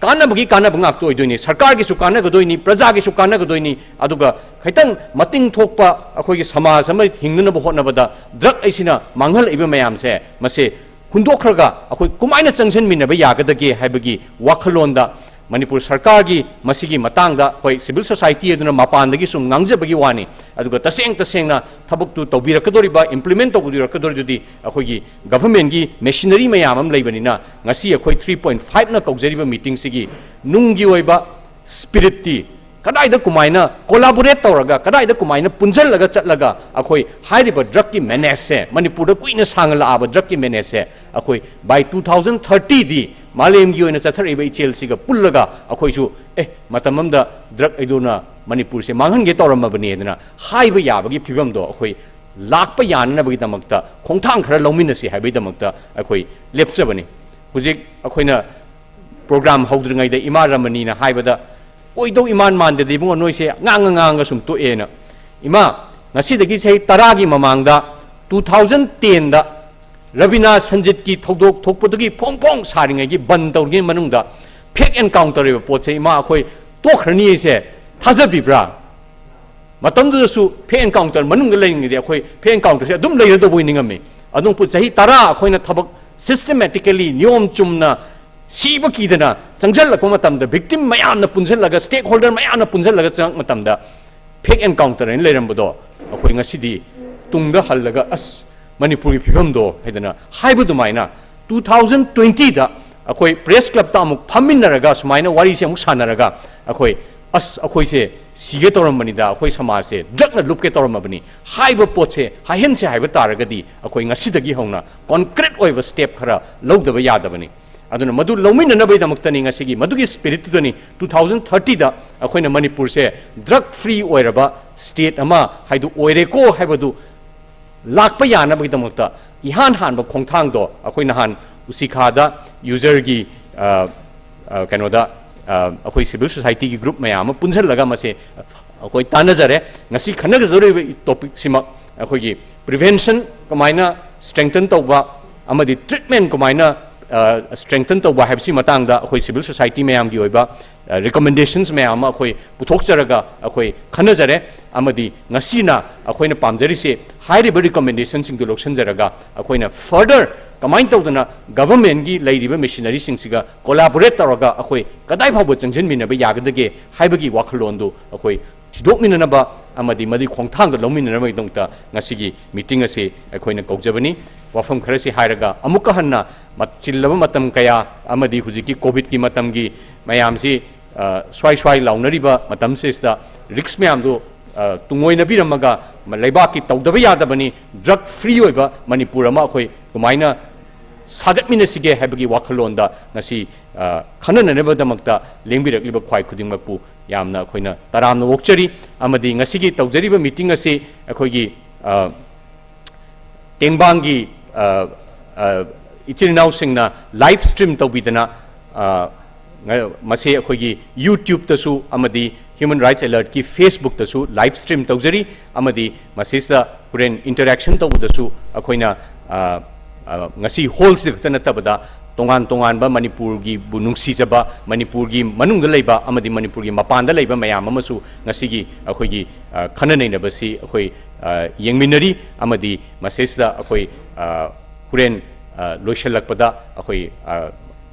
ꯀꯥꯟꯅꯕꯒꯤ ꯀꯥꯟꯅꯕ ꯉꯥꯛꯇ ꯑꯣꯏꯗꯣꯏꯅꯤ, ꯁꯔꯀꯥꯔꯒꯤꯁꯨ ꯀꯥꯟꯅꯒꯗꯣꯏꯅꯤ, ꯄ꯭ꯔꯖꯥꯒꯤꯁꯨ ꯀꯥꯟꯅꯒꯗꯣꯏꯅꯤ꯫ ꯑꯗꯨꯒ ꯈꯤꯇꯪ ꯃꯇꯤꯡ ꯊꯣꯛꯄ ꯑꯩꯈꯣꯏꯒꯤ ꯁꯃꯥꯖ ꯑꯃ ꯍꯤꯡꯅꯅꯕ ꯍꯣꯠꯅꯕꯗ ꯗ꯭ꯔꯒ ꯑꯁꯤꯅ ꯃꯥꯡꯍꯜꯂꯛꯏꯕ ꯃꯌꯥꯝꯁꯦ, ꯃꯁꯦ ꯍꯨꯟꯗꯣꯛꯈ꯭ꯔꯒ ꯑꯩꯈꯣꯏ ꯀꯃꯥꯏꯅ ꯆꯪꯁꯤꯟꯃꯤꯟꯅꯕ ꯌꯥꯒꯗꯒꯦ ꯍꯥꯏꯕꯒꯤ ꯋꯥꯈꯜꯂꯣꯟꯗ ꯃꯅꯤꯄꯨꯔ ꯁꯔꯀꯥꯔꯒꯤ ꯃꯁꯤꯒꯤ ꯃꯇꯥꯡꯗ ꯑꯩꯈꯣꯏ ꯁꯤꯚꯤꯜ ꯁꯣꯁꯥꯏꯇꯤ ꯑꯗꯨꯅ ꯃꯄꯥꯟꯗꯒꯤ ꯁꯨꯝ ꯉꯥꯡꯖꯕꯒꯤ ꯋꯥꯅꯤ꯫ ꯑꯗꯨꯒ ꯇꯁꯦꯡ ꯇꯁꯦꯡꯅ ꯊꯕꯛꯇꯨ ꯇꯧꯕꯤꯔꯛꯀꯗꯧꯔꯤꯕ, ꯏꯝꯄ꯭ꯂꯤꯃꯦꯟ ꯇꯧꯕꯤꯔꯛꯀꯗꯧꯔꯤꯗꯨꯗꯤ ꯑꯩꯈꯣꯏꯒꯤ ꯒꯚꯔꯟꯃꯦꯟꯒꯤ ꯃꯦꯁꯤꯅꯔꯤ ꯃꯌꯥꯝ ꯑꯃ ꯂꯩꯕꯅꯤꯅ, ꯉꯁꯤ ꯑꯩꯈꯣꯏ ꯊ꯭ꯔꯤ ꯄꯣꯏꯟ ꯐꯥꯏꯚꯅ ꯀꯧꯖꯔꯤꯕ ꯃꯤꯇꯤꯡꯁꯤꯒꯤ ꯅꯨꯡꯒꯤ ꯑꯣꯏꯕ ꯁ꯭ꯄꯤꯔꯤꯠꯇꯤ ꯀꯗꯥꯏꯗ ꯀꯃꯥꯏꯅ ꯀꯣꯂꯥꯕꯣꯔꯦꯠ ꯇꯧꯔꯒ, ꯀꯗꯥꯏꯗ ꯀꯃꯥꯏꯅ ꯄꯨꯟꯁꯤꯜꯂꯒ ꯆꯠꯂꯒ ꯑꯩꯈꯣꯏ ꯍꯥꯏꯔꯤꯕ ꯗ꯭ꯔꯒꯀꯤ ꯃꯦꯅꯦꯖꯁꯦ, ꯃꯅꯤꯄꯨꯔꯗ ꯀꯨꯏꯅ ꯁꯥꯡꯅ ꯂꯥꯛꯑꯕ ꯗ꯭ꯔꯒꯀꯤ ꯃꯦꯅꯦꯖꯁꯦ ꯑꯩꯈꯣꯏ by two thousand thirtyꯗꯤ ꯃꯥꯂꯦꯝꯒꯤ ꯑꯣꯏꯅ ꯆꯠꯊꯔꯛꯏꯕ ꯏꯆꯦꯜꯁꯤꯒ ꯄꯨꯜꯂꯒ ꯑꯩꯈꯣꯏꯁꯨ, ꯑꯦ, ꯃꯇꯝ ꯑꯃꯗ ꯗ꯭ꯔꯒ ꯑꯗꯨꯅ ꯃꯅꯤꯄꯨꯔꯁꯦ ꯃꯥꯡꯍꯟꯒꯦ ꯇꯧꯔꯝꯃꯕꯅꯦꯗꯅ ꯍꯥꯏꯕ ꯌꯥꯕꯒꯤ ꯐꯤꯕꯝꯗꯣ ꯑꯩꯈꯣꯏ ꯂꯥꯛꯄ ꯌꯥꯅꯅꯕꯒꯤꯗꯃꯛꯇ ꯈꯣꯡꯊꯥꯡ ꯈꯔ ꯂꯧꯃꯤꯟꯅꯁꯤ ꯍꯥꯏꯕꯒꯤꯗꯃꯛꯇ ꯑꯩꯈꯣꯏ ꯂꯦꯞꯆꯕꯅꯤ꯫ ꯍꯧꯖꯤꯛ ꯑꯩꯈꯣꯏꯅ ꯄ꯭ꯔꯣꯒ꯭ꯔꯥꯝ ꯍꯧꯗ꯭ꯔꯤꯉꯩꯗ ꯏꯃꯥ ꯔꯃꯅꯤꯅ ꯍꯥꯏꯕꯗ, "ꯑꯣꯏꯗꯧ ꯏꯃꯥꯟ ꯃꯥꯟꯗꯦꯗ ꯏꯕꯨꯡꯉꯣ, ꯅꯣꯏꯁꯦ ꯉꯥꯡꯉ ꯉꯥꯡꯉꯒ ꯁꯨꯝ ꯇꯣꯛꯑꯦꯅ"꯫ ꯏꯃꯥ, ꯉꯁꯤꯗꯒꯤ ꯆꯍꯤ ꯇꯔꯥꯒꯤ ꯃꯃꯥꯡꯗ, two thousand tenꯗ ꯔꯕꯤꯅꯥ ꯁꯟꯖꯤꯠꯀꯤ ꯊꯧꯗꯣꯛ ꯊꯣꯛꯄꯗꯨꯒꯤ ꯐꯣꯡ ꯐꯣꯡ ꯁꯥꯔꯤꯉꯩꯒꯤ ꯕꯟ ꯇꯧꯔꯤꯉꯩ ꯃꯅꯨꯡꯗ ꯐꯦꯛ ꯑꯦꯟꯀꯥꯎꯟꯇꯔ ꯍꯥꯏꯕ ꯄꯣꯠꯁꯦ, ꯏꯃꯥ, ꯑꯩꯈꯣꯏ ꯇꯣꯛꯈ꯭ꯔꯅꯤ ꯍꯥꯏꯁꯦ ꯊꯥꯖꯕꯤꯕ꯭ꯔꯥ? ꯃꯇꯝꯗꯨꯗꯁꯨ ꯐꯦꯛ ꯑꯦꯟꯀꯥꯎꯟꯇꯔ ꯃꯅꯨꯡꯗ ꯂꯩꯔꯤꯉꯩꯗꯤ ꯑꯩꯈꯣꯏ ꯐꯦꯛ ꯑꯦꯟꯀꯥꯎꯟꯇꯔꯁꯦ ꯑꯗꯨꯝ ꯂꯩꯔꯗꯧꯕꯣꯏ ꯅꯤꯡꯉꯝꯃꯤ꯫ ꯑꯗꯨꯝ ꯄꯨ-, ꯆꯍꯤ ꯇꯔꯥ ꯑꯩꯈꯣꯏꯅ ꯊꯕꯛ systematically, ꯅꯤꯌꯣꯝ ꯆꯨꯝꯅ, ꯁꯤꯕ ꯀꯤꯗꯅ ꯆꯪꯁꯤꯜꯂꯛꯄ ꯃꯇꯝꯗ, victim ꯃꯌꯥꯝꯅ ꯄꯨꯟꯁꯤꯜꯂꯒ, stakeholder ꯃꯌꯥꯝꯅ ꯄꯨꯟꯁꯤꯜꯂꯒ ꯆꯪꯉꯛꯄ ꯃꯇꯝꯗ, ꯐꯦꯛ ꯑꯦꯟꯀꯥꯎꯟꯇꯔ ꯍꯥꯏꯅ ꯂꯩꯔꯝꯕꯗꯣ ꯑꯩꯈꯣꯏ ꯉꯁꯤꯗꯤ ꯇꯨꯡꯗ ꯍꯜꯂꯒ, "ꯑꯁ, ꯃꯅꯤꯄꯨꯔꯒꯤ ꯐꯤꯕꯝꯗꯣ" ꯍꯥꯏꯗꯅ ꯍꯥꯏꯕ ꯑꯗꯨꯃꯥꯏꯅ, two thousand twentyꯗ ꯑꯩꯈꯣꯏ ꯄ꯭ꯔꯦꯁ ꯀ꯭ꯂꯕꯇ ꯑꯃꯨꯛ ꯐꯝꯃꯤꯟꯅꯔꯒ, ꯁꯨꯃꯥꯏꯅ ꯋꯥꯔꯤꯁꯦ ꯑꯃꯨꯛ ꯁꯥꯟꯅꯔꯒ, ꯑꯩꯈꯣꯏ, "ꯑꯁ, ꯑꯩꯈꯣꯏꯁꯦ ꯁꯤꯒꯦ ꯇꯧꯔꯝꯕꯅꯤꯗ, ꯑꯩꯈꯣꯏ ꯁꯃꯥꯖꯁꯦ ꯗ꯭ꯔꯛꯅ ꯂꯨꯞꯀꯦ ꯇꯧꯔꯝꯃꯕꯅꯤ" ꯍꯥꯏꯕ ꯄꯣꯠꯁꯦ ꯍꯥꯏꯍꯟꯁꯦ ꯍꯥꯏꯕ ꯇꯥꯔꯒꯗꯤ, ꯑꯩꯈꯣꯏ ꯉꯁꯤꯗꯒꯤ ꯍꯧꯅ concrete ꯑꯣꯏꯕ step ꯈꯔ ꯂꯧꯗꯕ ꯌꯥꯗꯕꯅꯤ꯫ ꯑꯗꯨꯅ ꯃꯗꯨ ꯂꯧꯃꯤꯟꯅꯅꯕꯒꯤꯗꯃꯛꯇꯅꯤ ꯉꯁꯤꯒꯤ, ꯃꯗꯨꯒꯤ spiritꯇꯨꯗꯅꯤ two thousand thirtyꯗ ꯑꯩꯈꯣꯏꯅ ꯃꯅꯤꯄꯨꯔꯁꯦ drug free ꯑꯣꯏꯔꯕ state ꯑꯃ ꯍꯥꯏꯗꯨ ꯑꯣꯏꯔꯦꯀꯣ ꯍꯥꯏꯕꯗꯨ ꯂꯥꯛꯄ ꯌꯥꯅꯕꯒꯤꯗꯃꯛꯇ ꯏꯍꯥꯟ ꯍꯥꯟꯕ ꯈꯣꯡꯊꯥꯡꯗꯣ ꯑꯩꯈꯣꯏ ꯅꯍꯥꯟ ꯎꯁꯤꯈꯥꯗ userꯒꯤ, ꯑ, ꯑ, ꯀꯩꯅꯣꯗ, ꯑ, ꯑꯩꯈꯣꯏ civil societyꯒꯤ group ꯃꯌꯥꯝ ꯑꯃ ꯄꯨꯟꯁꯤꯜꯂꯒ ꯃꯁꯦ ꯑꯩꯈꯣꯏ ꯇꯥꯟꯅꯖꯔꯦ꯫ ꯉꯁꯤ ꯈꯟꯅꯒꯗꯧꯔꯤꯕ topicꯁꯤꯃꯛ ꯑꯩꯈꯣꯏꯒꯤ prevention ꯀꯃꯥꯏꯅ strengthen ꯇꯧꯕ ꯑꯃꯗꯤ treatment ꯀꯃꯥꯏꯅ, ꯑ, strengthen ꯇꯧꯕ ꯍꯥꯏꯕꯁꯤ ꯃꯇꯥꯡꯗ ꯑꯩꯈꯣꯏ civil society ꯃꯌꯥꯝꯒꯤ ꯑꯣꯏꯕ, ꯑ, recommendations ꯃꯌꯥꯝ ꯑꯃ ꯑꯩꯈꯣꯏ ꯄꯨꯊꯣꯛꯆꯔꯒ ꯑꯩꯈꯣꯏ ꯈꯟꯅꯖꯔꯦ꯫ ꯑꯃꯗꯤ ꯉꯁꯤꯅ ꯑꯩꯈꯣꯏꯅ ꯄꯥꯝꯖꯔꯤꯁꯦ ꯍꯥꯏꯔꯤꯕ recommendationꯁꯤꯡꯗꯨ ꯂꯧꯁꯤꯟꯖꯔꯒ ꯑꯩꯈꯣꯏꯅ further ꯀꯃꯥꯏꯅ ꯇꯧꯗꯅ governmentꯀꯤ ꯂꯩꯔꯤꯕ machineryꯁꯤꯡꯁꯤꯒ collaborate ꯇꯧꯔꯒ ꯑꯩꯈꯣꯏ ꯀꯗꯥꯏ ꯐꯥꯎꯕ ꯆꯪꯁꯤꯟꯃꯤꯟꯅꯕ ꯌꯥꯒꯗꯒꯦ ꯍꯥꯏꯕꯒꯤ ꯋꯥꯈꯜꯂꯣꯟꯗꯨ ꯑꯩꯈꯣꯏ ꯊꯤꯗꯣꯛꯃꯤꯟꯅꯅꯕ ꯑꯃꯗꯤ ꯃꯗꯨꯒꯤ ꯈꯣꯡꯊꯥꯡꯗ ꯂꯧꯃꯤꯟꯅꯅꯕꯒꯤꯗꯃꯛꯇ ꯉꯁꯤꯒꯤ meeting ꯑꯁꯤ ꯑꯩꯈꯣꯏꯅ ꯀꯧꯖꯕꯅꯤ꯫ ꯋꯥꯐꯝ ꯈꯔꯁꯤ ꯍꯥꯏꯔꯒ ꯑꯃꯨꯛꯀ ꯍꯟꯅ ꯃ-, ꯆꯤꯜꯂꯕ ꯃꯇꯝ ꯀꯌꯥ ꯑꯃꯗꯤ ꯍꯧꯖꯤꯛꯀꯤ COVIDꯀꯤ ꯃꯇꯝꯒꯤ ꯃꯌꯥꯝꯁꯤ, ꯑ, ꯁ꯭ꯋꯥꯏ ꯁ꯭ꯋꯥꯏ ꯂꯥꯎꯅꯔꯤꯕ ꯃꯇꯝꯁꯤꯗ risk ꯃꯌꯥꯝꯗꯨ, ꯑ, ꯇꯨꯡꯑꯣꯏꯅꯕꯤꯔꯝꯃꯒ ꯃ-, ꯂꯩꯕꯥꯛꯀꯤ ꯇꯧꯗꯕ ꯌꯥꯗꯕꯅꯤ, drug free ꯑꯣꯏꯕ ꯃꯅꯤꯄꯨꯔ ꯑꯃ ꯑꯩꯈꯣꯏ ꯀꯃꯥꯏꯅ ꯁꯥꯒꯠꯃꯤꯟꯅꯁꯤꯒꯦ ꯍꯥꯏꯕꯒꯤ ꯋꯥꯈꯜꯂꯣꯟꯗ ꯉꯁꯤ, ꯑ, ꯈꯟꯅꯅꯅꯕꯒꯤꯗꯃꯛꯇ ꯂꯦꯡꯕꯤꯔꯛꯂꯤꯕ ꯈ꯭ꯋꯥꯏ ꯈꯨꯗꯤꯡꯃꯛꯄꯨ ꯌꯥꯝꯅ ꯑꯩꯈꯣꯏꯅ ꯇꯔꯥꯝꯅ ꯑꯣꯛꯆꯔꯤ꯫ ꯑꯃꯗꯤ ꯉꯁꯤꯒꯤ ꯇꯧꯖꯔꯤꯕ meeting ꯑꯁꯤ ꯑꯩꯈꯣꯏꯒꯤ, ꯑ, ꯇꯦꯡꯕꯥꯡꯒꯤ, ꯑ, ꯑ, ꯏꯆꯤꯜ ꯏꯅꯥꯎꯁꯤꯡꯅ live stream ꯇꯧꯕꯤꯗꯅ, ꯑ, ꯉ-, ꯃꯁꯤ ꯑꯩꯈꯣꯏꯒꯤ YouTube-ꯇꯁꯨ ꯑꯃꯗꯤ Human Rights Alert-ꯀꯤ Facebook-ꯇꯁꯨ live stream ꯇꯧꯖꯔꯤ, ꯑꯃꯗꯤ ꯃꯁꯤꯁꯤꯗ ꯍꯣꯔꯦꯟ interaction ꯇꯧꯕꯗꯁꯨ ꯑꯩꯈꯣꯏꯅ, ꯑ, ꯑ, ꯉꯁꯤ hall-ꯁꯤꯗ ꯈꯛꯇ ꯅꯠꯇꯕꯗ ꯇꯣꯉꯥꯟ ꯇꯣꯉꯥꯟꯕ ꯃꯅꯤꯄꯨꯔꯒꯤꯕꯨ ꯅꯨꯡꯁꯤꯖꯕ, ꯃꯅꯤꯄꯨꯔꯒꯤ ꯃꯅꯨꯡꯗ ꯂꯩꯕ ꯑꯃꯗꯤ ꯃꯅꯤꯄꯨꯔꯒꯤ ꯃꯄꯥꯟꯗ ꯂꯩꯕ ꯃꯌꯥꯝ ꯑꯃꯁꯨ ꯉꯁꯤꯒꯤ ꯑꯩꯈꯣꯏꯒꯤ, ꯑ, ꯈꯟꯅ ꯅꯩꯅꯕꯁꯤ ꯑꯩꯈꯣꯏ, ꯑ, ꯌꯦꯡꯃꯤꯟꯅꯔꯤ, ꯑꯃꯗꯤ ꯃꯁꯤꯁꯤꯗ ꯑꯩꯈꯣꯏ, ꯑ, ꯍꯣꯔꯦꯟ, ꯑ, ꯂꯣꯏꯁꯤꯜꯂꯛꯄꯗ ꯑꯩꯈꯣꯏ, ꯑ,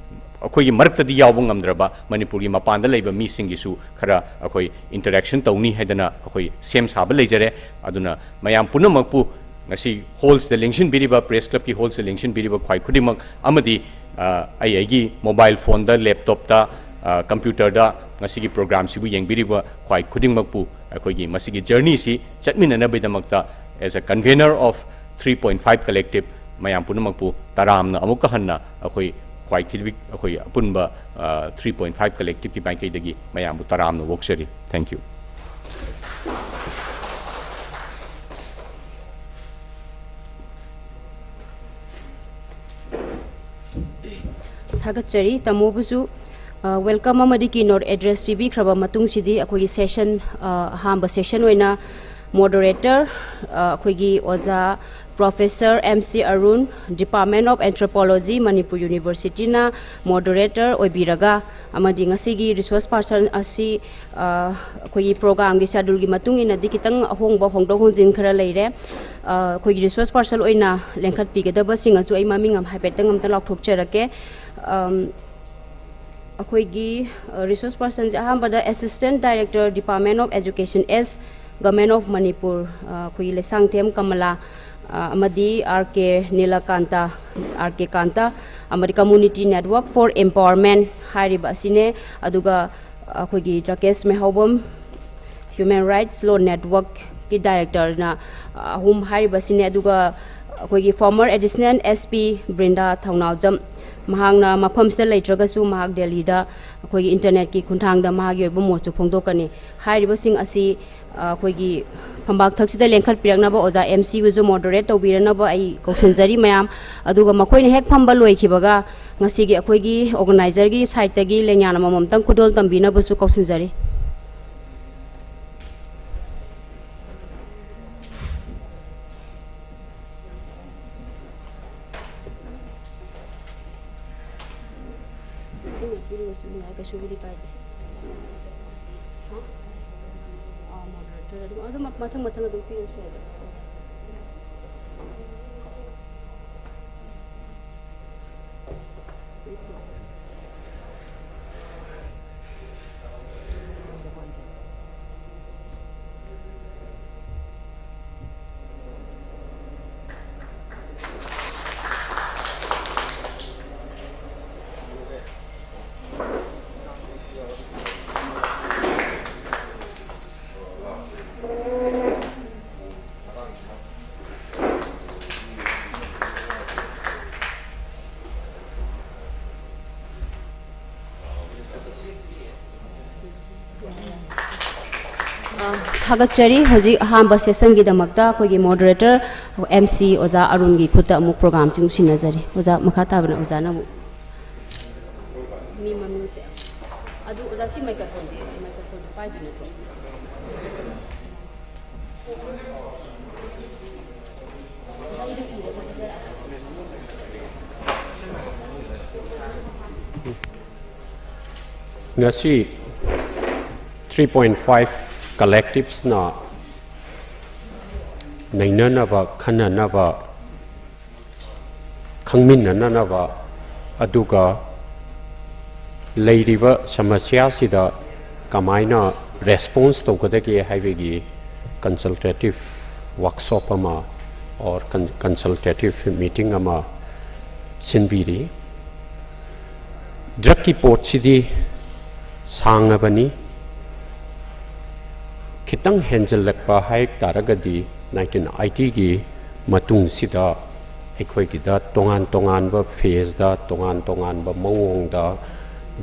ꯑꯩꯈꯣꯏꯒꯤ ꯃꯔꯛꯇꯗꯤ ꯌꯥꯎꯕ ꯉꯝꯗ꯭ꯔꯕ ꯃꯅꯤꯄꯨꯔꯒꯤ ꯃꯄꯥꯟꯗ ꯂꯩꯕ ꯃꯤꯁꯤꯡꯒꯤꯁꯨ ꯈꯔ ꯑꯩꯈꯣꯏ interaction ꯇꯧꯅꯤ ꯍꯥꯏꯗꯅ ꯑꯩꯈꯣꯏ ꯁꯦꯝ ꯁꯥꯕ ꯂꯩꯖꯔꯦ꯫ ꯑꯗꯨꯅ ꯃꯌꯥꯝ ꯄꯨꯝꯅꯃꯛꯄꯨ ꯉꯁꯤ hall-ꯁꯤꯗ ꯂꯦꯡꯁꯤꯟꯕꯤꯔꯤꯕ, Press Club-ꯀꯤ hall-ꯁꯤꯗ ꯂꯦꯡꯁꯤꯟꯕꯤꯔꯤꯕ ꯈ꯭ꯋꯥꯏ ꯈꯨꯗꯤꯡꯃꯛ ꯑꯃꯗꯤ, ꯑ, ꯑꯩ ꯑꯩꯒꯤ mobile phone-ꯗ, laptop-ꯇ, ꯑ, computer-ꯗ ꯉꯁꯤꯒꯤ program-ꯁꯤꯕꯨ ꯌꯦꯡꯕꯤꯔꯤꯕ ꯈ꯭ꯋꯥꯏ ꯈꯨꯗꯤꯡꯃꯛꯄꯨ ꯑꯩꯈꯣꯏꯒꯤ ꯃꯁꯤꯒꯤ journey-ꯁꯤ ꯆꯠꯃꯤꯟꯅꯅꯕꯒꯤꯗꯃꯛꯇ as a convener of three point five Collective ꯃꯌꯥꯝ ꯄꯨꯝꯅꯃꯛꯄꯨ ꯇꯔꯥꯝꯅ ꯑꯃꯨꯛꯀ ꯍꯟꯅ ꯑꯩꯈꯣꯏ ꯈ꯭ꯋꯥꯏ ꯊꯤꯕꯤ-, ꯑꯩꯈꯣꯏ ꯑꯄꯨꯟꯕ, ꯑ, three point five Collective-ꯀꯤ ꯃꯥꯏꯀꯩꯗꯒꯤ ꯃꯌꯥꯝꯕꯨ ꯇꯔꯥꯝꯅ ꯑꯣꯛꯆꯔꯤ꯫ Thank you꯫ ꯊꯥꯒꯠꯆꯔꯤ꯫ ꯇꯥꯃꯣꯕꯨꯁꯨ, ꯑ, welcome ꯑꯃꯗꯤ keynote address ꯄꯤꯕꯤꯈ꯭ꯔꯕ ꯃꯇꯨꯡꯁꯤꯗꯤ ꯑꯩꯈꯣꯏꯒꯤ session, ꯑ, ꯑꯍꯥꯟꯕ session ꯑꯣꯏꯅ moderator, ꯑ, ꯑꯩꯈꯣꯏꯒꯤ ꯑꯣꯖꯥ Professor M C Arun, Department of Anthropology, Manipur University-ꯅ moderator ꯑꯣꯏꯕꯤꯔꯒ, ꯑꯃꯗꯤ ꯉꯁꯤꯒꯤ resource person ꯑꯁꯤ, ꯑ, ꯑꯩꯈꯣꯏꯒꯤ program-ꯒꯤ schedule-ꯒꯤ ꯃꯇꯨꯡ ꯏꯟꯅꯗꯤ ꯈꯤꯇꯪ ꯑꯍꯣꯡꯕ, ꯍꯣꯡꯗꯣꯛ ꯍꯣꯡꯖꯤꯟ ꯈꯔ ꯂꯩꯔꯦ꯫ ꯑ, ꯑꯩꯈꯣꯏꯒꯤ resource person ꯑꯣꯏꯅ ꯂꯦꯡꯈꯠꯄꯤꯒꯗꯕꯁꯤꯡ ꯑꯗꯨ ꯑꯩ ꯃꯃꯤꯡ ꯑꯃ ꯍꯥꯏꯐꯦꯠꯇꯪ ꯑꯝꯇ ꯂꯥꯎꯊꯣꯛꯆꯔꯛꯀꯦ꯫ ꯑꯝ, ꯑꯩꯈꯣꯏꯒꯤ, ꯑ, resource person-ꯁꯦ ꯑꯍꯥꯟꯕꯗ Assistant Director, Department of Education, S, Government of Manipur, ꯑ, ꯑꯩꯈꯣꯏꯒꯤ ꯂꯩꯁꯥꯡꯊꯦꯝ ꯀꯃꯂꯥ, ꯑ, ꯑꯃꯗꯤ R K Nilakanta, R K ꯀꯥꯟꯇ, ꯑꯃꯗꯤ Community Network for Empowerment ꯍꯥꯏꯔꯤꯕ ꯑꯁꯤꯅꯦ꯫ ꯑꯗꯨꯒ ꯑꯩꯈꯣꯏꯒꯤ ꯔꯥꯀꯦꯁ ꯃꯩꯍꯧꯕꯝ, Human Rights Law Network-ꯀꯤ director-ꯅ, ꯑ, ꯑꯍꯨꯝ ꯍꯥꯏꯔꯤꯕꯁꯤꯅꯦ꯫ ꯑꯗꯨꯒ ꯑꯩꯈꯣꯏꯒꯤ former Additional S P ꯕ꯭ꯔꯤꯟꯗꯥ ꯊꯧꯅꯥꯎꯖꯝ, ꯃꯍꯥꯛꯅ ꯃꯐꯝꯁꯤꯗ ꯂꯩꯇ꯭ꯔꯒꯁꯨ ꯃꯍꯥꯛ ꯗꯦꯜꯂꯤꯗ ꯑꯩꯈꯣꯏꯒꯤ ꯏꯟꯇꯔꯅꯦꯠꯀꯤ ꯈꯣꯡꯊꯥꯡꯗ ꯃꯍꯥꯛꯀꯤ ꯑꯣꯏꯕ ꯃꯣꯠꯁꯨ ꯐꯣꯡꯗꯣꯛꯀꯅꯤ꯫ ꯍꯥꯏꯔꯤꯕꯁꯤꯡ ꯑꯁꯤ, ꯑ, ꯑꯩꯈꯣꯏꯒꯤ ꯐꯝꯄꯥꯛ ꯊꯛꯁꯤꯗ ꯂꯦꯡꯈꯠꯄꯤꯔꯛꯅꯕ ꯑꯣꯖꯥ ꯑꯦꯝ ꯁꯤꯕꯨꯁꯨ ꯃꯣꯗꯔꯦꯠ ꯇꯧꯕꯤꯔꯅꯕ ꯑꯩ ꯀꯧꯁꯤꯟꯖꯔꯤ ꯃꯌꯥꯝ꯫ ꯑꯗꯨꯒ ꯃꯈꯣꯏꯅ ꯍꯦꯛ ꯐꯝꯕ ꯂꯣꯏꯈꯤꯕꯒ ꯉꯁꯤꯒꯤ ꯑꯩꯈꯣꯏꯒꯤ ꯑꯣꯔꯒꯅꯥꯏꯖꯔꯒꯤ ꯁꯥꯏꯠꯇꯒꯤ ꯂꯦꯡꯌꯥꯟ ꯑꯃꯃꯝꯇꯪ ꯈꯨꯗꯣꯜ ꯇꯝꯕꯤꯅꯕꯁꯨ ꯀꯧꯁꯤꯟꯖꯔꯤ꯫ ꯑꯩꯅ ꯄꯤꯔꯒꯁꯨ ꯌꯥꯏ, ꯀꯩꯁꯨꯕꯨꯗꯤ ꯀꯥꯏꯗꯦ꯫ ꯍꯥ? ꯑꯥ, moderator ꯑꯗꯨꯝ, ꯑꯗꯨꯝ ꯃꯊꯪ ꯃꯊꯪ ꯑꯗꯨꯝ ꯄꯤꯔꯁꯨ ꯌꯥꯏꯗ꯫ ꯑ, ꯊꯥꯒꯠꯆꯔꯤ꯫ ꯍꯧꯖꯤꯛ ꯑꯍꯥꯟꯕ ꯁꯦꯁꯟꯒꯤꯗꯃꯛꯇ ꯑꯩꯈꯣꯏꯒꯤ ꯃꯣꯗꯔꯦꯇꯔ ꯑꯦꯝ ꯁꯤ ꯑꯣꯖꯥ ꯑꯔꯨꯟꯒꯤ ꯈꯨꯠꯇ ꯑꯃꯨꯛ ꯄ꯭ꯔꯣꯒꯥꯝꯁꯤ ꯑꯃꯨꯛ ꯁꯤꯟꯅꯖꯔꯤ꯫ ꯑꯣꯖꯥ, ꯃꯈꯥ ꯇꯥꯕꯅ ꯑꯣꯖꯥꯅ ꯑꯃꯨꯛ ꯃꯤ ꯃꯃꯤꯡꯁꯦ꯫ ꯑꯗꯨ ꯑꯣꯖꯥ, ꯁꯤ ꯃꯥꯏꯀ꯭ꯔꯣꯐꯣꯟꯁꯦ, ꯃꯥꯏꯀ꯭ꯔꯣꯐꯣꯟꯗꯣ ꯄꯥꯏꯗꯣꯏ ꯅꯠꯇ꯭ꯔꯣ? ꯉꯁꯤ three point five collectivesꯅ ꯅꯩꯅꯅꯕ, ꯈꯟꯅꯅꯕ, ꯈꯪꯃꯤꯟꯅꯅꯅꯕ, ꯑꯗꯨꯒ ꯂꯩꯔꯤꯕ ꯁꯃꯁ꯭ꯌꯥꯁꯤꯗ ꯀꯃꯥꯏꯅ response ꯇꯧꯒꯗꯒꯦ ꯍꯥꯏꯕꯒꯤ consultative workshop ꯑꯃ or con-, consultative meeting ꯑꯃ ꯁꯤꯟꯕꯤꯔꯤ꯫ ꯗ꯭ꯔꯒꯀꯤ ꯄꯣꯠꯁꯤꯗꯤ ꯁꯥꯡꯉꯕꯅꯤ꯫ ꯈꯤꯇꯪ ꯍꯦꯟꯖꯜꯂꯛꯄ ꯍꯥꯏ ꯇꯥꯔꯒꯗꯤ nineteen eightyꯒꯤ ꯃꯇꯨꯡꯁꯤꯗ ꯑꯩꯈꯣꯏꯒꯤꯗ ꯇꯣꯉꯥꯟ ꯇꯣꯉꯥꯟꯕ ꯐꯦꯁꯇ, ꯇꯣꯉꯥꯟ ꯇꯣꯉꯥꯟꯕ ꯃꯑꯣꯡꯗ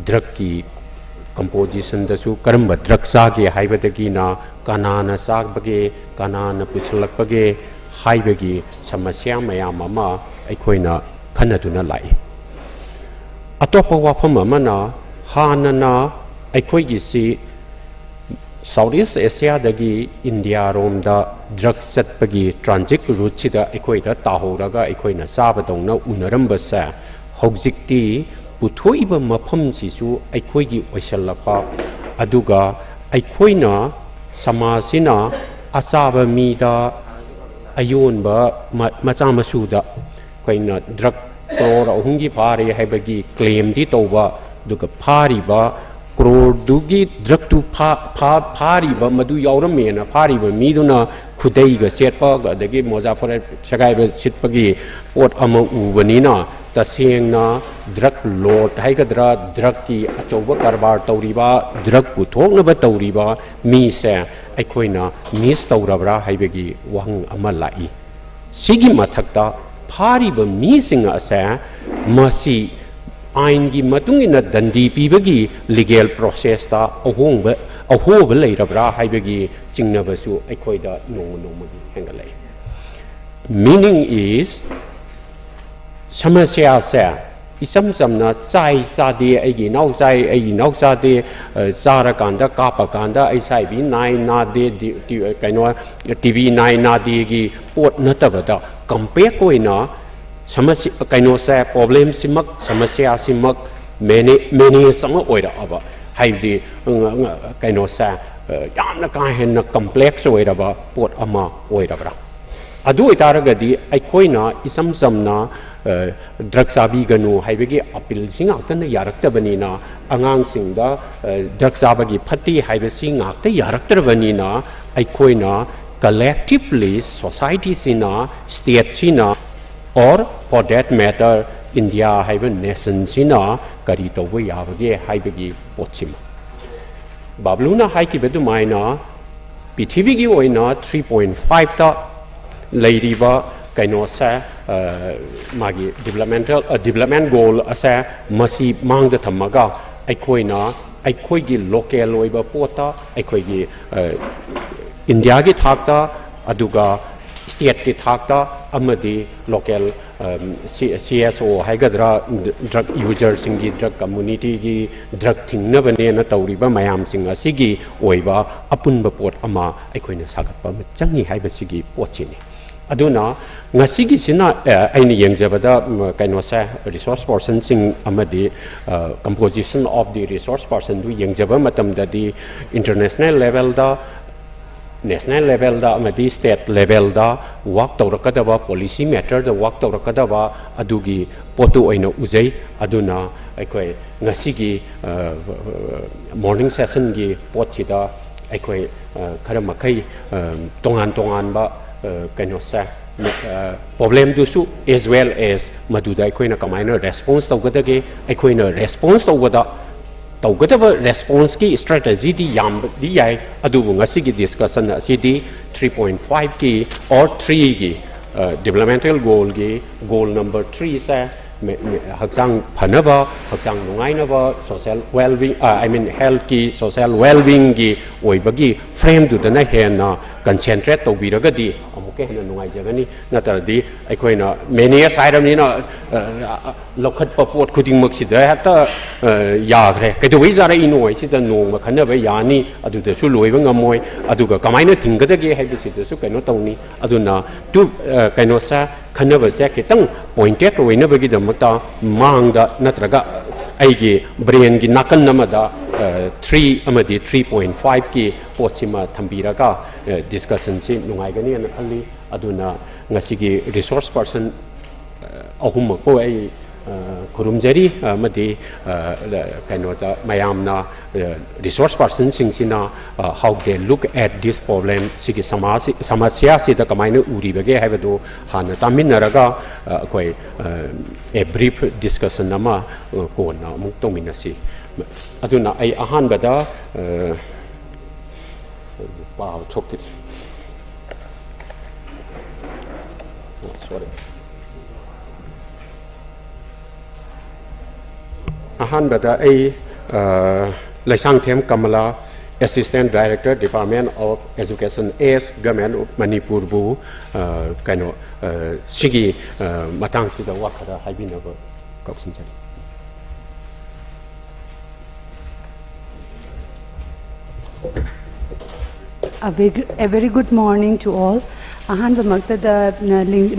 ꯗ꯭ꯔꯛꯀꯤ ꯀꯝꯄꯣꯖꯤꯁꯟꯗꯁꯨ ꯀꯔꯝꯕ ꯗ꯭ꯔꯛ ꯆꯥꯒꯦ ꯍꯥꯏꯕꯗꯒꯤꯅ ꯀꯅꯥꯅ ꯆꯥꯕꯒꯦ, ꯀꯅꯥꯅ ꯄꯨꯁꯤꯜꯂꯛꯄꯒꯦ ꯍꯥꯏꯕꯒꯤ ꯁꯃꯁ꯭ꯌꯥ ꯃꯌꯥꯝ ꯑꯃ ꯑꯩꯈꯣꯏꯅ ꯈꯟꯅꯗꯨꯅ ꯂꯥꯛꯏ꯫ ꯑꯇꯣꯞꯄ ꯋꯥꯐꯝ ꯑꯃꯅ, ꯍꯥꯟꯅꯅ ꯑꯩꯈꯣꯏꯒꯤꯁꯤ ꯁꯥꯎꯠ ꯏꯁ ꯑꯦꯁꯤꯌꯥꯗꯒꯤ ꯏꯟꯗꯤꯌꯥꯔꯣꯝꯗ ꯗ꯭ꯔꯛ ꯆꯠꯄꯒꯤ ꯇ꯭ꯔꯥꯟꯖꯤꯠ ꯔꯨꯠꯁꯤꯗ ꯑꯩꯈꯣꯏꯗ ꯇꯥꯍꯧꯔꯒ ꯑꯩꯈꯣꯏꯅ ꯆꯥꯕꯗꯧꯅ ꯎꯅꯔꯝꯕꯁꯦ, ꯍꯧꯖꯤꯛꯇꯤ ꯄꯨꯊꯣꯛꯏꯕ ꯃꯐꯝꯁꯤꯁꯨ ꯑꯩꯈꯣꯏꯒꯤ ꯑꯣꯏꯁꯜꯂꯛꯄ, ꯑꯗꯨꯒ ꯑꯩꯈꯣꯏꯅ ꯁꯃꯥꯖꯁꯤꯅ ꯑꯆꯥꯕ ꯃꯤꯗ, ꯑꯌꯣꯟꯕ ꯃ-, ꯃꯆꯥ ꯃꯁꯨꯗ ꯑꯩꯈꯣꯏꯅ ꯗ꯭ꯔꯛ ꯀ꯭ꯔꯣꯔ ꯑꯍꯨꯝꯒꯤ ꯐꯥꯔꯦ ꯍꯥꯏꯕꯒꯤ ꯀ꯭ꯂꯦꯝꯗꯤ ꯇꯧꯕ, ꯑꯗꯨꯒ ꯐꯥꯔꯤꯕ ꯀ꯭ꯔꯣꯔꯗꯨꯒꯤ ꯗ꯭ꯔꯛꯇꯨ ꯐꯥ-, ꯐꯥ-, ꯐꯥꯔꯤꯕ, ꯃꯗꯨ ꯌꯥꯎꯔꯝꯃꯦꯅ ꯐꯥꯔꯤꯕ ꯃꯤꯗꯨꯅ ꯈꯨꯗꯩꯒ ꯁꯦꯠꯄ, ꯑꯗꯒꯤ ꯃꯣꯖꯥ ꯐꯨꯔꯤꯠ ꯁꯦꯒꯥꯏꯕ ꯁꯤꯠꯄꯒꯤ ꯄꯣꯠ ꯑꯃ ꯎꯕꯅꯤꯅ, ꯇꯁꯦꯡꯅ ꯗ꯭ꯔꯛ ꯂꯣꯔꯗ ꯍꯥꯏꯒꯗ꯭ꯔꯥ, ꯗ꯭ꯔꯛꯀꯤ ꯑꯆꯧꯕ ꯀꯔꯕꯥꯔ ꯇꯧꯔꯤꯕ, ꯗ꯭ꯔꯛ ꯄꯨꯊꯣꯛꯅꯕ ꯇꯧꯔꯤꯕ ꯃꯤꯁꯦ ꯑꯩꯈꯣꯏꯅ ꯃꯤꯁ ꯇꯧꯔꯕ꯭ꯔꯥ ꯍꯥꯏꯕꯒꯤ ꯋꯥꯍꯪ ꯑꯃ ꯂꯥꯛꯏ꯫ ꯁꯤꯒꯤ ꯃꯊꯛꯇ ꯐꯥꯔꯤꯕ ꯃꯤꯁꯤꯡ ꯑꯁꯦ ꯃꯁꯤ ꯑꯥꯏꯟꯒꯤ ꯃꯇꯨꯡ ꯏꯟꯅ ꯗꯟꯗꯤ ꯄꯤꯕꯒꯤ ꯂꯤꯒꯦꯜ ꯄ꯭ꯔꯣꯁꯦꯁꯇ ꯑꯍꯣꯡꯕ, ꯑꯍꯣꯕ ꯂꯩꯔꯕ꯭ꯔꯥ ꯍꯥꯏꯕꯒꯤ ꯆꯤꯡꯅꯕꯁꯨ ꯑꯩꯈꯣꯏꯗ ꯅꯣꯡꯃ ꯅꯣꯡꯃꯒꯤ ꯍꯦꯟꯒꯠꯂꯛꯏ꯫ Meaning is, ꯁꯃꯁ꯭ꯌꯥꯁꯦ ꯏꯆꯝ ꯆꯝꯅ ꯆꯥꯏ ꯆꯥꯗꯦ, ꯑꯩꯒꯤ ꯏꯅꯥꯎ ꯆꯥꯏ, ꯑꯩꯒꯤ ꯏꯅꯥꯎ ꯆꯥꯗꯦ, ꯑ, ꯆꯥꯔꯀꯥꯟꯗ, ꯀꯥꯞꯄꯀꯥꯟꯗ ꯑꯩ ꯁꯥꯏꯕꯤ ꯅꯥꯏ ꯅꯥꯗꯦ, ꯗꯤ-, ꯇꯤ-, ꯀꯩꯅꯣ, ꯇꯤ ꯕꯤ ꯅꯥꯏ ꯅꯥꯗꯦꯒꯤ ꯄꯣꯠ ꯅꯠꯇꯕꯗ, ꯀꯝꯄꯦꯛ ꯑꯣꯏꯅ ꯁꯃꯁ꯭ꯌꯥ, ꯀꯩꯅꯣꯁꯦ, ꯄ꯭ꯔꯣꯕ꯭ꯂꯦꯝꯁꯤꯃꯛ, ꯁꯃꯁ꯭ꯌꯥꯁꯤꯃꯛ ꯃꯦꯅꯦ-, ꯃꯦꯅꯦꯖ ꯑꯃ ꯑꯣꯏꯔꯛꯑꯕ, ꯍꯥꯏꯕꯗꯤ, ꯎꯝ, ꯎꯝ, ꯀꯩꯅꯣꯁꯦ, ꯑ, ꯌꯥꯝꯅ ꯀꯥ ꯍꯦꯟꯅ ꯀꯝꯄ꯭ꯂꯦꯛꯁ ꯑꯣꯏꯔꯕ ꯄꯣꯠ ꯑꯃ ꯑꯣꯏꯔꯕ꯭ꯔꯥ? ꯑꯗꯨ ꯑꯣꯏꯇꯥꯔꯒꯗꯤ ꯑꯩꯈꯣꯏꯅ ꯏꯆꯝ ꯆꯝꯅ, ꯑ, ꯗ꯭ꯔꯛ ꯆꯥꯕꯤꯒꯅꯨ ꯍꯥꯏꯕꯒꯤ ꯑꯄꯤꯜꯁꯤ ꯉꯥꯛꯇꯅ ꯌꯥꯔꯛꯇꯕꯅꯤꯅ, ꯑꯉꯥꯡꯁꯤꯡꯗ, ꯑ, ꯗ꯭ꯔꯛ ꯆꯥꯕꯒꯤ ꯐꯠꯇꯦ ꯍꯥꯏꯕꯁꯤ ꯉꯥꯛꯇ ꯌꯥꯔꯛꯇ꯭ꯔꯕꯅꯤꯅ, ꯑꯩꯈꯣꯏꯅ ꯀꯂꯦꯛꯇꯤꯚꯂꯤ ꯁꯣꯁꯥꯏꯇꯤꯁꯤꯅ, ꯁ꯭ꯇꯦꯠꯁꯤꯅ, or for that matter, India ꯍꯥꯏꯕ ꯅꯦꯁꯟꯁꯤꯅ ꯀꯔꯤ ꯇꯧꯕ ꯌꯥꯕꯒꯦ ꯍꯥꯏꯕꯒꯤ ꯄꯣꯠꯁꯤꯃ꯫ ꯕꯥꯕ꯭ꯂꯨꯅ ꯍꯥꯏꯈꯤꯕ ꯑꯗꯨꯃꯥꯏꯅ, ꯄ꯭ꯔꯤꯊꯤꯕꯤꯒꯤ ꯑꯣꯏꯅ ꯊ꯭ꯔꯤ ꯄꯣꯏꯟ ꯐꯥꯏꯚꯇ ꯂꯩꯔꯤꯕ ꯀꯩꯅꯣꯁꯦ, ꯃꯥꯒꯤ developmental development goal ꯑꯁꯦ ꯃꯁꯤ ꯃꯥꯡꯗ ꯊꯝꯃꯒ ꯑꯩꯈꯣꯏꯅ ꯑꯩꯈꯣꯏꯒꯤ local ꯑꯣꯏꯕ ꯄꯣꯠꯇ ꯑꯩꯈꯣꯏꯒꯤ ꯏꯟꯗꯤꯌꯥꯒꯤ ꯊꯥꯛꯇ ꯑꯗꯨꯒ stateꯀꯤ ꯊꯥꯛꯇ ꯑꯃꯗꯤ local C S O ꯍꯥꯏꯒꯗ꯭ꯔꯥ, drug userꯁꯤꯡꯒꯤ, drug communityꯒꯤ, drug ꯊꯤꯡꯅꯕꯅꯦꯅ ꯇꯧꯔꯤꯕ ꯃꯌꯥꯝꯁꯤꯡ ꯑꯁꯤꯒꯤ ꯑꯣꯏꯕ ꯑꯄꯨꯟꯕ ꯄꯣꯠ ꯑꯃ ꯑꯩꯈꯣꯏꯅ ꯁꯥꯒꯠꯄ ꯑꯃ ꯆꯪꯉꯤ ꯍꯥꯏꯕꯁꯤꯒꯤ ꯄꯣꯠꯁꯤꯅꯤ꯫ ꯑꯗꯨꯅ ꯉꯁꯤꯒꯤꯁꯤꯅ ꯑꯩꯅ ꯌꯦꯡꯖꯕꯗ ꯀꯩꯅꯣꯁꯦ, resource personꯁꯤꯡ ꯑꯃꯗꯤ composition of the resource personꯗꯨ ꯌꯦꯡꯖꯕ ꯃꯇꯝꯗꯗꯤ international levelꯗ, national levelꯗ ꯑꯃꯗꯤ state levelꯗ work ꯇꯧꯔꯛꯀꯗꯕ, policy matterꯗ work ꯇꯧꯔꯛꯀꯗꯕ ꯑꯗꯨꯒꯤ ꯄꯣꯠꯇꯨ ꯑꯣꯏꯅ ꯎꯖꯩ꯫ ꯑꯗꯨꯅ ꯑꯩꯈꯣꯏ ꯉꯁꯤꯒꯤ morning sessionꯒꯤ ꯄꯣꯠꯁꯤꯗ ꯑꯩꯈꯣꯏ ꯈꯔ ꯃꯈꯩ ꯇꯣꯉꯥꯟ ꯇꯣꯉꯥꯟꯕ ꯀꯩꯅꯣꯁꯦ, problemꯗꯨꯁꯨ as well as ꯃꯗꯨꯗ ꯑꯩꯈꯣꯏꯅ ꯀꯃꯥꯏꯅ response ꯇꯧꯒꯗꯒꯦ, ꯑꯩꯈꯣꯏꯅ response ꯇꯧꯕꯗ ꯇꯧꯒꯗꯕ responseꯀꯤ strategyꯗꯤ ꯌꯥꯝꯕꯗꯤ ꯌꯥꯏ, ꯑꯗꯨꯕꯨ ꯉꯁꯤꯒꯤ discussion ꯑꯁꯤꯗꯤ three point fiveꯀꯤ or threeꯒꯤ developmental goalꯒꯤ goal number threeꯁꯦ ꯍꯛꯆꯥꯡ ꯐꯅꯕ, ꯍꯛꯆꯥꯡ ꯅꯨꯡꯉꯥꯏꯅꯕ, social well being, I mean healthꯀꯤ, social well beingꯒꯤ ꯑꯣꯏꯕꯒꯤ frameꯗꯨꯗꯅ ꯍꯦꯟꯅ concentrate ꯇꯧꯕꯤꯔꯒꯗꯤ ꯑꯃꯨꯛꯀ ꯍꯦꯟꯅ ꯅꯨꯡꯉꯥꯏꯖꯒꯅꯤ꯫ ꯅꯠꯇ꯭ꯔꯗꯤ ꯑꯩꯈꯣꯏꯅ manage ꯍꯥꯏꯔꯕꯅꯤꯅ ꯂꯧꯈꯠꯄ ꯄꯣꯠ ꯈꯨꯗꯤꯡꯃꯛꯁꯤꯗ ꯍꯦꯛꯇ ꯌꯥꯈ꯭ꯔꯦ, ꯀꯩꯗꯧꯕꯩ ꯆꯥꯔꯛꯏꯅꯣ ꯍꯥꯏꯁꯤꯗ ꯅꯣꯡꯃ ꯈꯟꯅꯕ ꯌꯥꯅꯤ, ꯑꯗꯨꯗꯁꯨ ꯂꯣꯏꯕ ꯉꯝꯃꯣꯏ꯫ ꯑꯗꯨꯒ ꯀꯃꯥꯏꯅ ꯊꯤꯡꯒꯗꯒꯦ ꯍꯥꯏꯕꯁꯤꯗꯁꯨ ꯀꯩꯅꯣ ꯇꯧꯅꯤ꯫ ꯑꯗꯨꯅ ꯇꯨ ꯀꯩꯅꯣꯁꯦ, ꯈꯟꯅꯕꯁꯦ ꯈꯤꯇꯪ pointed ꯑꯣꯏꯅꯕꯒꯤꯗꯃꯛꯇ ꯃꯥꯡꯗ ꯅꯠꯇ꯭ꯔꯒ ꯑꯩꯒꯤ brainꯒꯤ ꯅꯥꯀꯟ ꯑꯃꯗ three ꯑꯃꯗꯤ three point fiveꯀꯤ ꯄꯣꯠꯁꯤꯃ ꯊꯝꯕꯤꯔꯒ discussionꯁꯤ ꯅꯨꯡꯉꯥꯏꯒꯅꯤꯅ ꯈꯜꯂꯤ꯫ ꯑꯗꯨꯅ ꯉꯁꯤꯒꯤ resource person ꯑꯍꯨꯝꯃꯛꯄꯨ ꯑꯩ ꯈꯨꯔꯨꯝꯖꯔꯤ, ꯑꯃꯗꯤ ꯀꯩꯅꯣꯗ ꯃꯌꯥꯝꯅ resource personꯁꯤꯡꯁꯤꯅ how they look at this problem, ꯁꯤꯒꯤ ꯁꯃꯥꯖ ꯁꯃꯁ꯭ꯌꯥꯁꯤꯗ ꯀꯃꯥꯏꯅ ꯎꯔꯤꯕꯒꯦ ꯍꯥꯏꯕꯗꯨ ꯍꯥꯟꯅ ꯇꯥꯃꯤꯟꯅꯔꯒ ꯑꯩꯈꯣꯏ a brief discussion ꯑꯃ ꯀꯣꯟꯅ ꯑꯃꯨꯛ ꯇꯧꯃꯤꯟꯅꯁꯤ꯫ ꯑꯗꯨꯅ ꯑꯩ ꯑꯍꯥꯟꯕꯗ ꯄꯥꯕ ꯊꯣꯛꯇ꯭ꯔꯤ꯫ Sorry. ꯑꯍꯥꯟꯕꯗ ꯑꯩ ꯑ, Leishangthem Kamala, Assistant Director, Department of Education, S, Government of ꯃꯅꯤꯄꯨꯔꯕꯨ ꯑ, ꯀꯩꯅꯣ ꯑ, ꯁꯤꯒꯤ ꯑ, ꯃꯇꯥꯡꯁꯤꯗ ꯋꯥ ꯈꯔ ꯍꯥꯏꯕꯤꯅꯕ ꯀꯧꯁꯤꯟꯖꯔꯤ꯫ A very, a very good morning to all. ꯑꯍꯥꯟꯕꯃꯛꯇꯗ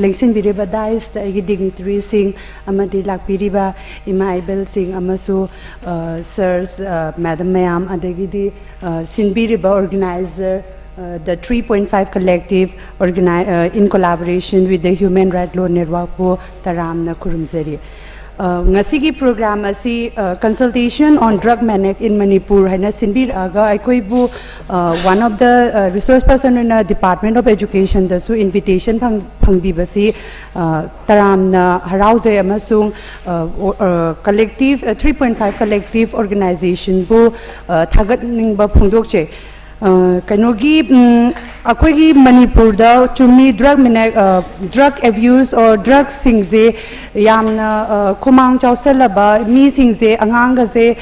ꯂꯦꯡꯁꯤꯟꯕꯤꯔꯤꯕ ꯗꯥꯏꯁꯇ ꯑꯩꯒꯤ ꯗꯤꯒꯅꯤꯇꯔꯤꯁꯤꯡ ꯑꯃꯗꯤ ꯂꯥꯛꯄꯤꯔꯤꯕ ꯏꯃꯥ ꯏꯕꯦꯜꯁꯤꯡ ꯑꯃꯁꯨ ꯁꯔꯁ, ꯃꯦꯗꯝ ꯃꯌꯥꯝ, ꯑꯗꯒꯤꯗꯤ ꯁꯤꯟꯕꯤꯔꯤꯕ organizer, the three point five collective organi in collaboration with the Human Right Law Networkꯄꯨ ꯇꯔꯥꯝꯅ ꯈꯨꯔꯨꯝꯖꯔꯤ꯫ ꯉꯁꯤꯒꯤ program ꯑꯁꯤ Consultation on Drug Maniac in Manipur ꯍꯥꯏꯅ ꯁꯤꯟꯕꯤꯔꯛꯑꯒ ꯑꯩꯈꯣꯏꯕꯨ one of the resource person ꯑꯣꯏꯅ Department of Educationꯗꯁꯨ invitation ꯐꯪꯕꯤꯕꯁꯤ ꯇꯔꯥꯝꯅ ꯍꯔꯥꯎꯖꯩ ꯑꯃꯁꯨꯡ collective three point five collective organizationꯕꯨ ꯊꯥꯒꯠꯅꯤꯡꯕ ꯐꯣꯡꯗꯣꯛꯆꯩ꯫ ꯀꯩꯅꯣꯒꯤ ꯑꯩꯈꯣꯏꯒꯤ ꯃꯅꯤꯄꯨꯔꯗ ꯆꯨꯝꯃꯤ drug maniac drug abuse or drugꯁꯤꯡꯁꯦ ꯌꯥꯝꯅ ꯈꯨꯃꯥꯡ ꯆꯥꯎꯁꯜꯂꯕ ꯃꯤꯁꯤꯡꯁꯦ ꯑꯉꯥꯡꯒꯁꯦ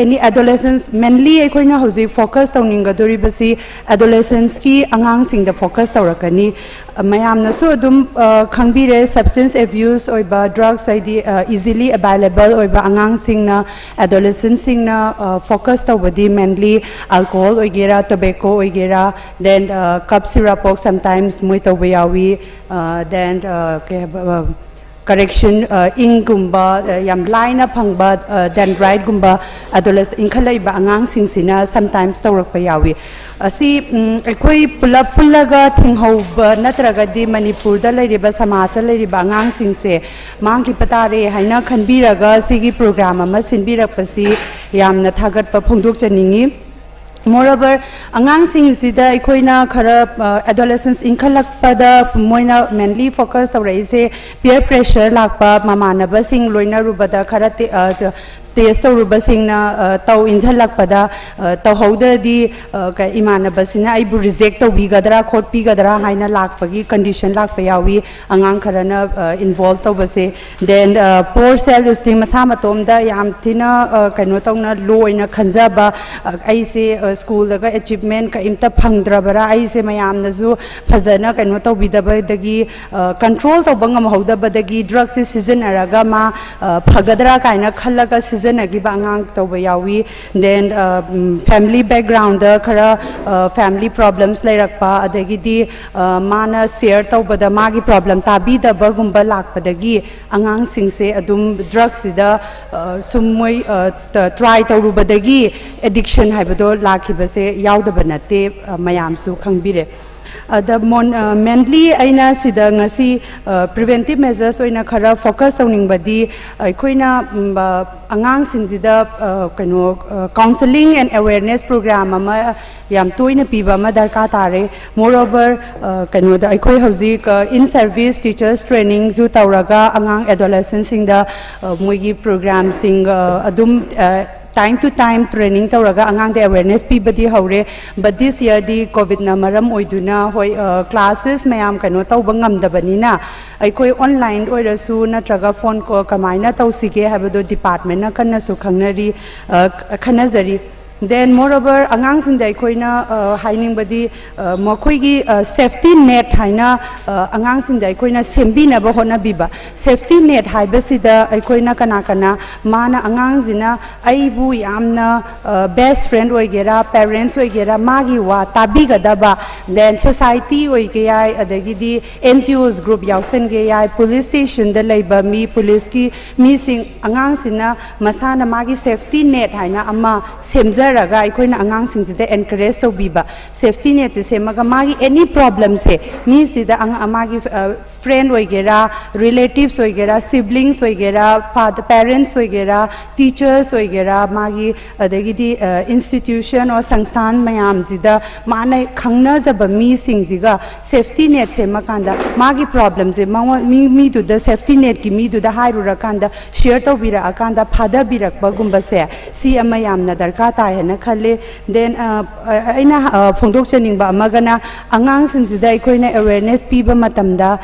any adolescents, mainly ꯑꯩꯈꯣꯏꯅ ꯍꯧꯖꯤꯛ focus ꯇꯧꯅꯤꯡꯒꯗꯣꯔꯤꯕꯁꯤ adolescentsꯀꯤ ꯑꯉꯥꯡꯁꯤꯡꯗ focus ꯇꯧꯔꯛꯀꯅꯤ꯫ ꯃꯌꯥꯝꯅꯁꯨ ꯑꯗꯨꯝ ꯈꯪꯕꯤꯔꯦ, substance abuse ꯑꯣꯏꯕ drugs ꯍꯥꯏꯗꯤ easily available ꯑꯣꯏꯕ ꯑꯉꯥꯡꯁꯤꯡꯅ adolescentꯁꯤꯡꯅ focus ꯇꯧꯕꯗꯤ mainly alcohol ꯑꯣꯏꯒꯦꯔꯥ, tobacco ꯑꯣꯏꯒꯦꯔꯥ, then cough syrup ꯐꯥꯎ sometimes ꯃꯣꯏ ꯇꯧꯕ ꯌꯥꯎꯏ, then ꯀꯩ ꯍꯥꯏꯕ correction ꯏꯪꯒꯨꯝꯕ ꯌꯥꯝ ꯂꯥꯏꯅ ꯐꯪꯕ dendriteꯒꯨꯝꯕ adolescent ꯏꯟꯈꯠꯂꯛꯏꯕ ꯑꯉꯥꯡꯁꯤꯡꯁꯤꯅ sometimes ꯇꯧꯔꯛꯄ ꯌꯥꯎꯏ꯫ ꯑꯁꯤ ꯑꯩꯈꯣꯏ ꯄꯨꯂꯞ ꯄꯨꯜꯂꯒ ꯊꯤꯡꯍꯧꯕ ꯅꯠꯇ꯭ꯔꯒꯗꯤ ꯃꯅꯤꯄꯨꯔꯗ ꯂꯩꯔꯤꯕ ꯁꯃꯥꯖꯇ ꯂꯩꯔꯤꯕ ꯑꯉꯥꯡꯁꯤꯡꯁꯦ ꯃꯥꯡꯈꯤꯕ ꯇꯥꯔꯦ ꯍꯥꯏꯅ ꯈꯟꯕꯤꯔꯒ ꯁꯤꯒꯤ program ꯑꯃ ꯁꯤꯟꯕꯤꯔꯛꯄꯁꯤ ꯌꯥꯝꯅ ꯊꯥꯒꯠꯄ ꯐꯣꯡꯗꯣꯛꯆꯅꯤꯡꯏ꯫ Moreover, ꯑꯉꯥꯡꯁꯤꯡꯁꯤꯗ ꯑꯩꯈꯣꯏꯅ ꯈꯔ adolescents ꯏꯟꯈꯠꯂꯛꯄꯗ ꯃꯣꯏꯅ mainly focus ꯇꯧꯔꯛꯏꯁꯦ peer pressure ꯂꯥꯛꯄ, ꯃꯃꯥꯟꯅꯕꯁꯤꯡ ꯂꯣꯏꯅꯔꯨꯕꯗ ꯈꯔ ꯇꯦꯁ ꯇꯧꯔꯨꯕꯁꯤꯡꯅ ꯇꯧ ꯏꯟꯁꯤꯜꯂꯛꯄꯗ ꯇꯧꯍꯧꯗ꯭ꯔꯗꯤ ꯏꯃꯥꯟꯅꯕꯁꯤꯅ ꯑꯩꯕꯨ ꯔꯤꯖꯦꯛ ꯇꯧꯕꯤꯒꯗ꯭ꯔꯥ ꯈꯣꯠꯄꯤꯒꯗ꯭ꯔꯥ ꯍꯥꯏꯅ ꯂꯥꯛꯄꯒꯤ ꯀꯟꯗꯤꯁꯟ ꯂꯥꯛꯄ ꯌꯥꯎꯏ꯫ ꯑꯉꯥꯡ ꯈꯔꯅ ꯏꯟꯚꯣꯜꯕ ꯇꯧꯕꯁꯦ꯫ ꯗꯦꯟ ꯄꯣꯔ ꯁꯦꯜꯐ ꯏꯁꯇꯤꯝ, ꯃꯁꯥ ꯃꯇꯣꯝꯗ ꯌꯥꯝ ꯊꯤꯅ ꯀꯩꯅꯣ ꯇꯧꯅ ꯂꯣ ꯑꯣꯏꯅ ꯈꯟꯖꯕ, ꯑꯩꯁꯦ ꯁ꯭ꯀꯨꯜꯗꯒ ꯑꯦꯆꯤꯞꯃꯦꯟ ꯀꯔꯤꯝꯇ ꯐꯪꯗ꯭ꯔꯕꯔꯥ, ꯑꯩꯁꯦ ꯃꯌꯥꯝꯅꯁꯨ ꯐꯖꯅ ꯀꯩꯅꯣ ꯇꯧꯕꯤꯗꯕꯗꯒꯤ ꯀꯟꯇ꯭ꯔꯣꯜ ꯇꯧꯕ ꯉꯝꯍꯧꯗꯕꯗꯒꯤ ꯗ꯭ꯔꯛꯁꯦ ꯁꯤꯖꯤꯟꯅꯔꯒ ꯃꯥ ꯐꯒꯗ꯭ꯔꯥ ꯀꯥꯏꯅ ꯈꯜꯂꯒ ꯁꯤꯖꯤꯟꯅꯈꯤꯕ ꯑꯉꯥꯡ ꯇꯧꯕ ꯌꯥꯎꯏ꯫ ꯗꯦꯟ ꯐꯦꯃꯤꯂꯤ ꯕꯦꯛꯒ꯭ꯔꯥꯎꯟꯗ ꯈꯔ ꯐꯦꯃꯤꯂꯤ ꯄ꯭ꯔꯣꯕ꯭ꯂꯦꯝꯁ ꯂꯩꯔꯛꯄ, ꯑꯗꯒꯤꯗꯤ ꯃꯥꯅ ꯁꯤꯌꯔ ꯇꯧꯕꯗ ꯃꯥꯒꯤ ꯄ꯭ꯔꯣꯕ꯭ꯂꯦꯝ ꯇꯥꯕꯤꯗꯕꯒꯨꯝꯕ ꯂꯥꯛꯄꯗꯒꯤ ꯑꯉꯥꯡꯁꯤꯡꯁꯦ ꯑꯗꯨꯝ ꯗ꯭ꯔꯛꯁꯤꯗ ꯁꯨꯝ ꯃꯣꯏ ꯇ꯭ꯔꯥꯏ ꯇꯧꯔꯨꯕꯗꯒꯤ ꯑꯦꯗꯤꯛꯁꯟ ꯍꯥꯏꯕꯗꯣ ꯂꯥꯛꯈꯤꯕꯁꯦ ꯌꯥꯎꯗꯕ ꯅꯠꯇꯦ, ꯃꯌꯥꯝꯁꯨ ꯈꯪꯕꯤꯔꯦ꯫ ꯑꯗ ꯃꯦꯟꯂꯤ ꯑꯩꯅ ꯁꯤꯗ ꯉꯁꯤ ꯄ꯭ꯔꯤꯚꯦꯟꯇꯤꯞ ꯃꯦꯖꯔꯁ ꯑꯣꯏꯅ ꯈꯔ ꯐꯣꯀꯁ ꯇꯧꯅꯤꯡꯕꯗꯤ, ꯑꯩꯈꯣꯏꯅ ꯑꯉꯥꯡꯁꯤꯡꯁꯤꯗ ꯀꯩꯅꯣ, ꯀꯥꯎꯟꯁꯦꯂꯤꯡ ꯑꯦꯟ ꯑꯦꯋꯦꯔꯅꯦꯁ ꯄ꯭ꯔꯣꯒ꯭ꯔꯥꯝ ꯑꯃ ꯌꯥꯝ ꯇꯣꯏꯅ ꯄꯤꯕ ꯑꯃ ꯗꯔꯀꯥꯔ ꯇꯥꯔꯦ꯫ ꯃꯣꯔꯑꯣꯚꯔ, ꯀꯩꯅꯣꯗ ꯑꯩꯈꯣꯏ ꯍꯧꯖꯤꯛ ꯏꯟ ꯁꯔꯚꯤꯁ ꯇꯤꯆꯔꯁ ꯇ꯭ꯔꯦꯅꯤꯡꯁꯨ ꯇꯧꯔꯒ ꯑꯉꯥꯡ ꯑꯦꯗꯣꯂꯦꯁꯦꯟꯁꯤꯡꯗ ꯃꯣꯏꯒꯤ ꯄ꯭ꯔꯣꯒ꯭ꯔꯥꯝꯁꯤꯡ ꯑꯗꯨꯝ ꯇꯥꯏꯝ ꯇꯨ ꯇꯥꯏꯝ ꯇ꯭ꯔꯦꯅꯤꯡ ꯇꯧꯔꯒ ꯑꯉꯥꯡꯗ ꯑꯦꯋꯦꯔꯅꯦꯁ ꯄꯤꯕꯗꯤ ꯍꯧꯔꯦ꯫ ꯕꯠ ꯗꯤꯁ ꯌꯔꯗꯤ ꯀꯣꯚꯤꯗꯅ ꯃꯔꯝ ꯑꯣꯏꯗꯨꯅ, ꯍꯣꯏ, ꯀ꯭ꯂꯥꯁꯦꯁ ꯃꯌꯥꯝ ꯀꯩꯅꯣ ꯇꯧꯕ ꯉꯝꯗꯕꯅꯤꯅ, ꯑꯩꯈꯣꯏ ꯑꯣꯟꯂꯥꯏꯟ ꯑꯣꯏꯔꯁꯨ ꯅꯠꯇ꯭ꯔꯒ ꯐꯣꯟ ꯀꯣꯜ ꯀꯃꯥꯏꯅ ꯇꯧꯁꯤꯒꯦ ꯍꯥꯏꯕꯗꯣ ꯗꯤꯄꯥꯔꯠꯃꯦꯟꯅ ꯀꯟꯅꯁꯨ ꯈꯪꯅꯔꯤ, ꯈꯟꯅꯖꯔꯤ꯫ ꯗꯦꯟ ꯃꯣꯔꯑꯣꯚꯔ ꯑꯉꯥꯡꯁꯤꯡꯗ ꯑꯩꯈꯣꯏꯅ ꯍꯥꯏꯅꯤꯡꯕꯗꯤ, ꯃꯈꯣꯏꯒꯤ ꯁꯦꯐꯇꯤ ꯅꯦꯠ ꯍꯥꯏꯅ ꯑꯉꯥꯡꯁꯤꯡꯗ ꯑꯩꯈꯣꯏꯅ ꯁꯦꯝꯕꯤꯅꯕ ꯍꯣꯠꯅꯕꯤꯕ꯫ ꯁꯦꯐꯇꯤ ꯅꯦꯠ ꯍꯥꯏꯕꯁꯤꯗ ꯑꯩꯈꯣꯏꯅ ꯀꯅꯥ ꯀꯅꯥ, ꯃꯥꯅ, ꯑꯉꯥꯡꯁꯤꯅ ꯑꯩꯕꯨ ꯌꯥꯝꯅ ꯕꯦꯁ ꯐ꯭ꯔꯦꯟ ꯑꯣꯏꯒꯦꯔꯥ, ꯄꯦꯔꯦꯟꯁ ꯑꯣꯏꯒꯦꯔꯥ, ꯃꯥꯒꯤ ꯋꯥ ꯇꯥꯕꯤꯒꯗꯕ, ꯗꯦꯟ ꯁꯣꯁꯥꯏꯇꯤ ꯑꯣꯏꯒꯦ ꯌꯥꯏ, ꯑꯗꯒꯤꯗꯤ ꯑꯦꯟ ꯖꯤ ꯑꯣꯁ ꯒ꯭ꯔꯨꯞ ꯌꯥꯎꯁꯟꯒꯦ ꯌꯥꯏ, ꯄꯨꯂꯤꯁ ꯁ꯭ꯇꯦꯁꯟꯗ ꯂꯩꯕ ꯃꯤ, ꯄꯨꯂꯤꯁꯀꯤ ꯃꯤꯁꯤꯡ, ꯑꯉꯥꯡꯁꯤꯅ ꯃꯁꯥꯅ ꯃꯥꯒꯤ ꯁꯦꯐꯇꯤ ꯅꯦꯠ ꯍꯥꯏꯅ ꯑꯃ ꯁꯦꯝꯖꯔ ꯍꯥꯏꯔꯒ ꯑꯩꯈꯣꯏꯅ ꯑꯉꯥꯡꯁꯤꯡꯁꯤꯗ encourage ꯇꯧꯕꯤꯕ, safety net ꯁꯦ ꯁꯦꯝꯃꯒ ꯃꯥꯒꯤ any problem ꯁꯦ ꯃꯤꯁꯤꯗ ꯑꯉ- ꯃꯥꯒꯤ friend ꯑꯣꯏꯒꯦꯔꯥ, relatives ꯑꯣꯏꯒꯦꯔꯥ, siblings ꯑꯣꯏꯒꯦꯔꯥ, father parents ꯑꯣꯏꯒꯦꯔꯥ, teachers ꯑꯣꯏꯒꯦꯔꯥ, ꯃꯥꯒꯤ ꯑꯗꯒꯤꯗꯤ institution or ꯁꯪꯁꯊꯥꯟ ꯃꯌꯥꯝꯁꯤꯗ ꯃꯥꯅ ꯈꯪꯅꯖꯕ ꯃꯤꯁꯤꯡꯁꯤꯒ safety net ꯁꯦꯝꯃꯀꯥꯟꯗ ꯃꯥꯒꯤ problem ꯁꯦ ꯃꯉꯣꯟ ꯃꯤ ꯃꯤꯗꯨꯗ safety net ꯀꯤ ꯃꯤꯗꯨꯗ ꯍꯥꯏꯔꯨꯔꯀꯥꯟꯗ share ꯇꯧꯕꯤꯔꯛꯑꯀꯥꯟꯗ ꯐꯥꯗꯕꯤꯔꯛꯄꯒꯨꯝꯕꯁꯦ ꯁꯤ ꯑꯃ ꯌꯥꯝꯅ ꯗꯔꯀꯥꯔ ꯇꯥꯏ ꯍꯥꯏꯅ ꯈꯜꯂꯤ꯫ Then ꯑꯩꯅ ꯐꯣꯡꯗꯣꯛꯆꯅꯤꯡꯕ ꯑꯃꯒꯅ ꯑꯉꯥꯡꯁꯤꯡꯁꯤꯗ ꯑꯩꯈꯣꯏꯅ awareness ꯄꯤꯕ ꯃꯇꯝꯗ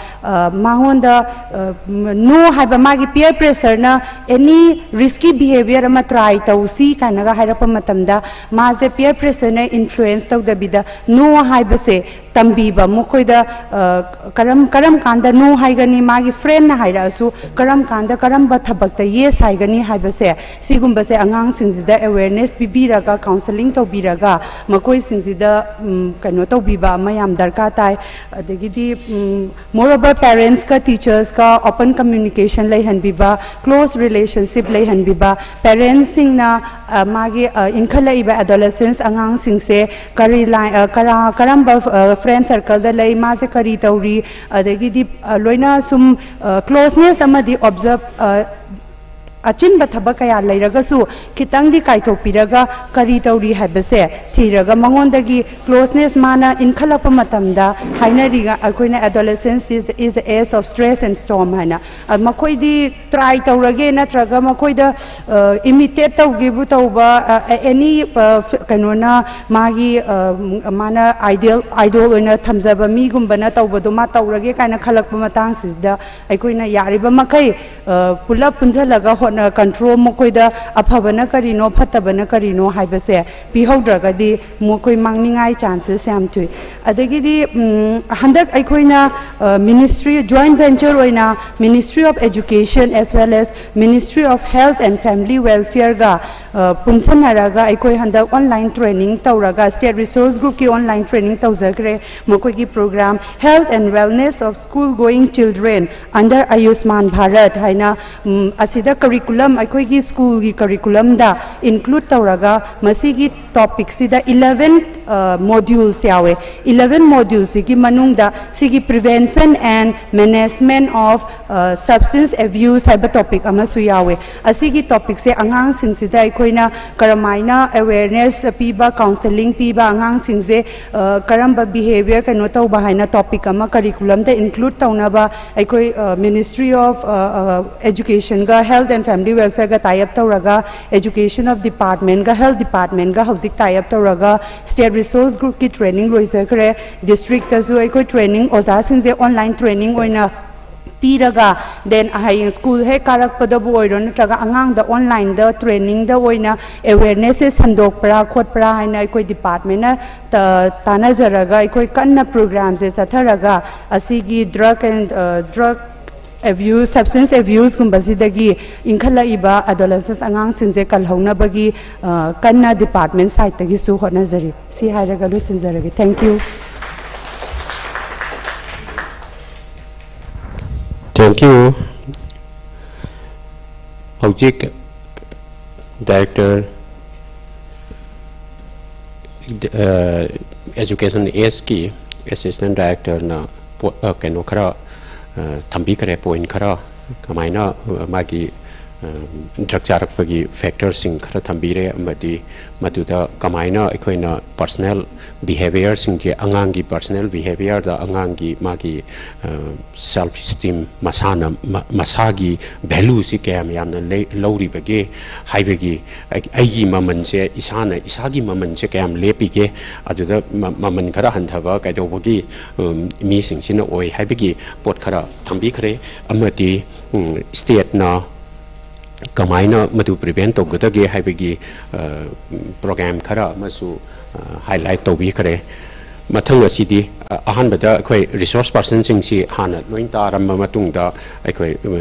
ꯃꯉꯣꯟꯗ no ꯍꯥꯏꯕ ꯃꯥꯒꯤ peer pressure ꯅ any risky behaviour ꯑꯃ try ꯇꯧꯁꯤ ꯀꯥꯏꯅꯒ ꯍꯥꯏꯔꯛꯄ ꯃꯇꯝꯗ ꯃꯥꯁꯦ peer pressure ꯅ influence ꯇꯧꯗꯕꯤꯗ no ꯍꯥꯏꯕꯁꯦ ꯇꯝꯕꯤꯕ ꯃꯈꯣꯏꯗ ꯀꯔꯝ ꯀꯔꯝ ꯀꯥꯟꯗ no ꯍꯥꯏꯒꯅꯤ, ꯃꯥꯒꯤ friend ꯅ ꯍꯥꯏꯔꯛꯑꯁꯨ ꯀꯔꯝ ꯀꯥꯟꯗ ꯀꯔꯝꯕ ꯊꯕꯛꯇ yes ꯍꯥꯏꯒꯅꯤ ꯍꯥꯏꯕꯁꯦ ꯁꯤꯒꯨꯝꯕꯁꯦ ꯑꯉꯥꯡꯁꯤꯡꯁꯤꯗ awareness ꯄꯤꯕꯤꯔꯒ counselling ꯇꯧꯕꯤꯔꯒ ꯃꯈꯣꯏꯁꯤꯡꯁꯤꯗ ꯀꯩꯅꯣ ꯇꯧꯕꯤꯕ ꯑꯃ ꯌꯥꯝ ꯗꯔꯀꯥꯔ ꯇꯥꯏ꯫ ꯑꯗꯒꯤꯗꯤ moreover parents ꯀ teachers ꯀ open communication ꯂꯩꯍꯟꯕꯤꯕ, close relationship ꯂꯩꯍꯟꯕꯤꯕ, parents ꯁꯤꯡꯅ ꯃꯥꯒꯤ ꯏꯟꯈꯠꯂꯛꯏꯕ adolescents ꯑꯉꯥꯡꯁꯤꯡꯁꯦ ꯀꯔꯤ ꯀꯔꯝꯕ friend circle ꯗ ꯂꯩ, ꯃꯥꯁꯦ ꯀꯔꯤ ꯇꯧꯔꯤ, ꯑꯗꯒꯤꯗꯤ ꯂꯣꯏꯅ ꯁꯨꯝ closeness ꯑꯃꯗꯤ observe ꯑꯆꯤꯟꯕ ꯊꯕꯛ ꯀꯌꯥ ꯂꯩꯔꯒꯁꯨ ꯈꯤꯇꯪꯗꯤ ꯀꯥꯏꯊꯣꯛꯄꯤꯔꯒ ꯀꯔꯤ ꯇꯧꯔꯤ ꯍꯥꯏꯕꯁꯦ ꯊꯤꯔꯒ ꯃꯉꯣꯟꯗꯒꯤ closeness ꯃꯥꯅ ꯏꯟꯈꯠꯂꯛꯄ ꯃꯇꯝꯗ ꯍꯥꯏꯅꯔꯤ ꯑꯩꯈꯣꯏꯅ adolescence is is the age of stress and storm ꯍꯥꯏꯅ꯫ ꯃꯈꯣꯏꯗꯤ try ꯇꯧꯔꯒꯦ ꯅꯠꯇ꯭ꯔꯒ ꯃꯈꯣꯏꯗ imitate ꯇꯧꯒꯦꯕꯨ ꯇꯧꯕ any ꯀꯩꯅꯣꯅ ꯃꯥꯒꯤ ꯃꯥꯅ ideal idol ꯑꯣꯏꯅ ꯊꯝꯖꯕ ꯃꯤꯒꯨꯝꯕꯅ ꯇꯧꯕꯗꯣ ꯃꯥ ꯇꯧꯔꯒꯦ ꯀꯥꯏꯅ ꯈꯜꯂꯛꯄ ꯃꯇꯥꯡꯁꯤꯗ ꯑꯩꯈꯣꯏꯅ ꯌꯥꯔꯤꯕ ꯃꯈꯩ ꯄꯨꯂꯞ ꯄꯨꯟꯁꯤꯜꯂꯒ ꯍꯣꯠꯅ control ꯃꯈꯣꯏꯗ ꯑꯐꯕꯅ ꯀꯔꯤꯅꯣ ꯐꯠꯇꯕꯅ ꯀꯔꯤꯅꯣ ꯍꯥꯏꯕꯁꯦ ꯄꯤꯍꯧꯗ꯭ꯔꯒꯗꯤ ꯃꯈꯣꯏ ꯃꯥꯡꯅꯤꯡꯉꯥꯏ chances ꯌꯥꯝ ꯊꯨꯏ꯫ ꯑꯗꯒꯤꯗꯤ ꯍꯟꯗꯛ ꯑꯩꯈꯣꯏꯅ ministry joint venture ꯑꯣꯏꯅ Ministry of Education as well as Ministry of Health and Family Welfare ꯒ ꯄꯨꯟꯁꯤꯟꯅꯔꯒ ꯑꯩꯈꯣꯏ ꯍꯟꯗꯛ online training ꯇꯧꯔꯒ state resource group ꯀꯤ online training ꯇꯧꯖꯈ꯭ꯔꯦ꯫ ꯃꯈꯣꯏꯒꯤ program Health and Wellness of School Going Children under Ayushman Bharat ꯍꯥꯏꯅ ꯑꯁꯤꯗ ꯀꯔꯤ ꯀꯔꯤꯀꯨꯂꯝ, ꯑꯩꯈꯣꯏꯒꯤ ꯁ꯭ꯀꯨꯜꯒꯤ ꯀꯔꯤꯀꯨꯂꯝꯗ ꯏꯟꯀ꯭ꯂꯨꯗ ꯇꯧꯔꯒ ꯃꯁꯤꯒꯤ ꯇꯣꯄꯤꯛꯁꯤꯗ eleven ꯃꯣꯗ꯭ꯌꯨꯜꯁ ꯌꯥꯎꯋꯦ꯫ Eleven ꯃꯣꯗ꯭ꯌꯨꯜꯁꯤꯒꯤ ꯃꯅꯨꯡꯗ ꯁꯤꯒꯤ Prevention and Management of Substance Abuse ꯍꯥꯏꯕ ꯇꯣꯄꯤꯛ ꯑꯃꯁꯨ ꯌꯥꯎꯋꯦ꯫ ꯑꯁꯤꯒꯤ ꯇꯣꯄꯤꯛꯁꯦ ꯑꯉꯥꯡꯁꯤꯡꯁꯤꯗ ꯑꯩꯈꯣꯏꯅ ꯀꯔꯝꯍꯥꯏꯅ ꯑꯦꯋꯦꯔꯅꯦꯁ ꯄꯤꯕ, ꯀꯥꯎꯟꯁꯦꯂꯤꯡ ꯄꯤꯕ, ꯑꯉꯥꯡꯁꯤꯡꯁꯦ ꯀꯔꯝꯕ ꯕꯤꯍꯦꯕꯤꯌꯔ ꯀꯩꯅꯣ ꯇꯧꯕ ꯍꯥꯏꯅ ꯇꯣꯄꯤꯛ ꯑꯃ ꯀꯔꯤꯀꯨꯂꯝꯗ ꯏꯟꯀ꯭ꯂꯨꯗ ꯇꯧꯅꯕ ꯑꯩꯈꯣꯏ ꯃꯤꯅꯤꯁꯇ꯭ꯔꯤ ꯑꯣꯐ ꯑꯦꯖꯨꯀꯦꯁꯟꯒ ꯍꯦꯜꯊ ꯑꯦꯟ ꯐꯦꯃꯤꯂꯤ ꯋꯦꯜꯐꯤꯌꯔꯒ ꯇꯥꯏ ꯑꯞ ꯇꯧꯔꯒ, ꯑꯦꯖꯨꯀꯦꯁꯟ ꯑꯣꯐ ꯗꯤꯄꯥꯔꯠꯃꯦꯟꯒ ꯍꯦꯜꯊ ꯗꯤꯄꯥꯔꯠꯃꯦꯟꯒ ꯍꯧꯖꯤꯛ ꯇꯥꯏ ꯑꯞ ꯇꯧꯔꯒ ꯁ꯭ꯇꯦꯠ ꯔꯤꯁꯣꯔꯁ ꯒ꯭ꯔꯨꯞꯀꯤ ꯇ꯭ꯔꯦꯅꯤꯡ ꯂꯣꯏꯖꯈ꯭ꯔꯦ꯫ ꯗꯤꯁꯇ꯭ꯔꯤꯛꯇꯁꯨ ꯑꯩꯈꯣꯏ ꯇ꯭ꯔꯦꯅꯤꯡ ꯑꯣꯖꯥꯁꯤꯡꯁꯦ ꯑꯣꯟꯂꯥꯏꯟ ꯇ꯭ꯔꯦꯅꯤꯡ ꯑꯣꯏꯅ ꯄꯤꯔꯒ, ꯗꯦꯟ ꯍꯌꯦꯡ ꯁ꯭ꯀꯨꯜ ꯍꯦꯛ ꯀꯥꯔꯛꯄꯗꯕꯨ ꯑꯣꯏꯔꯣ ꯅꯠꯇ꯭ꯔꯒ ꯑꯉꯥꯡꯗ ꯑꯣꯟꯂꯥꯏꯟꯗ ꯇ꯭ꯔꯦꯅꯤꯡꯗ ꯑꯣꯏꯅ ꯑꯦꯋꯦꯔꯅꯦꯁꯁꯦ ꯁꯟꯗꯣꯛꯄ꯭ꯔꯥ ꯈꯣꯠꯄ꯭ꯔꯥ ꯍꯥꯏꯅ ꯑꯩꯈꯣꯏ ꯗꯤꯄꯥꯔꯠꯃꯦꯟꯅ ꯇꯥꯟꯅꯖꯔꯒ ꯑꯩꯈꯣꯏ ꯀꯟꯅ ꯄ꯭ꯔꯣꯒ꯭ꯔꯥꯝꯁꯦ ꯆꯠꯊꯔꯒ ꯑꯁꯤꯒꯤ drug and drug abuse, substance ꯑꯦꯕ꯭ꯌꯨꯁꯀꯨꯝꯕꯁꯤꯗꯒꯤ ꯏꯟꯈꯠꯂꯛꯏꯕ ꯑꯦꯗꯣꯂꯦꯁꯦꯟꯁ ꯑꯉꯥꯡꯁꯤꯡꯁꯦ ꯀꯜꯍꯧꯅꯕꯒꯤ ꯀꯟꯅ ꯗꯤꯄꯥꯔꯠꯃꯦꯟ ꯁꯥꯏꯠꯇꯒꯤꯁꯨ ꯍꯣꯠꯅꯖꯔꯤ꯫ ꯁꯤ ꯍꯥꯏꯔꯒ ꯂꯣꯏꯁꯤꯟꯖꯔꯒꯦ꯫ Thank you꯫ Thank you. ꯍꯧꯖꯤꯛ ꯗꯥꯏꯔꯦꯛꯇꯔ ꯑꯦꯖꯨꯀꯦꯁꯟ ꯑꯦꯁꯀꯤ ꯑꯦꯁꯤꯁꯇꯦꯟ ꯗꯥꯏꯔꯦꯛꯇꯔꯅ ꯀꯩꯅꯣ ꯈꯔ ꯊꯝꯕꯤꯈ꯭ꯔꯦ, ꯄꯣꯏꯟ ꯈꯔ, ꯀꯃꯥꯏꯅ ꯃꯥꯒꯤ ꯗ꯭ꯔꯒ ꯆꯥꯔꯛꯄꯒꯤ ꯐꯦꯛꯇꯔꯁꯤꯡ ꯈꯔ ꯊꯝꯕꯤꯔꯦ, ꯑꯃꯗꯤ ꯃꯗꯨꯗ ꯀꯃꯥꯏꯅ ꯑꯩꯈꯣꯏꯅ ꯄꯔꯁꯅꯦꯜ ꯕꯤꯍꯦꯕꯤꯌꯔꯁꯤꯡꯁꯦ, ꯑꯉꯥꯡꯒꯤ ꯄꯔꯁꯅꯦꯜ ꯕꯤꯍꯦꯕꯤꯌꯔꯗ ꯑꯉꯥꯡꯒꯤ ꯃꯥꯒꯤ ꯁꯦꯜꯐ ꯏꯁꯇꯤꯝ, ꯃꯁꯥꯅ ꯃꯁꯥꯒꯤ ꯚꯦꯂꯨꯁꯤ ꯀꯌꯥꯝ ꯌꯥꯝꯅ ꯂꯧꯔꯤꯕꯒꯦ ꯍꯥꯏꯕꯒꯤ, ꯑꯩꯒꯤ ꯃꯃꯜꯁꯦ, ꯏꯁꯥꯅ ꯏꯁꯥꯒꯤ ꯃꯃꯜꯁꯦ ꯀꯌꯥꯝ ꯂꯦꯞꯄꯤꯒꯦ, ꯑꯗꯨꯗ ꯃꯃꯜ ꯈꯔ ꯍꯟꯊꯕ ꯀꯩꯗꯧꯕꯒꯤ ꯃꯤꯁꯤꯡꯁꯤꯅ ꯑꯣꯏ ꯍꯥꯏꯕꯒꯤ ꯄꯣꯠ ꯈꯔ ꯊꯝꯕꯤꯈ꯭ꯔꯦ꯫ ꯑꯃꯗꯤ ꯁ꯭ꯇꯦꯠꯅ ꯀꯃꯥꯏꯅ ꯃꯗꯨ ꯄ꯭ꯔꯤꯚꯦꯟ ꯇꯧꯒꯗꯒꯦ ꯍꯥꯏꯕꯒꯤ ꯄ꯭ꯔꯣꯒ꯭ꯔꯥꯝ ꯈꯔ ꯑꯃꯁꯨ ꯍꯥꯏꯂꯥꯏꯠ ꯇꯧꯕꯤꯈ꯭ꯔꯦ꯫ ꯃꯊꯪ ꯑꯁꯤꯗꯤ ꯑꯍꯥꯟꯕꯗ ꯑꯩꯈꯣꯏ ꯔꯤꯁꯣꯔꯁ ꯄꯥꯔꯁꯟꯁꯤꯡꯁꯤ ꯍꯥꯟꯅ ꯂꯣꯏ ꯇꯥꯔꯝꯕ ꯃꯇꯨꯡꯗ ꯑꯩꯈꯣꯏ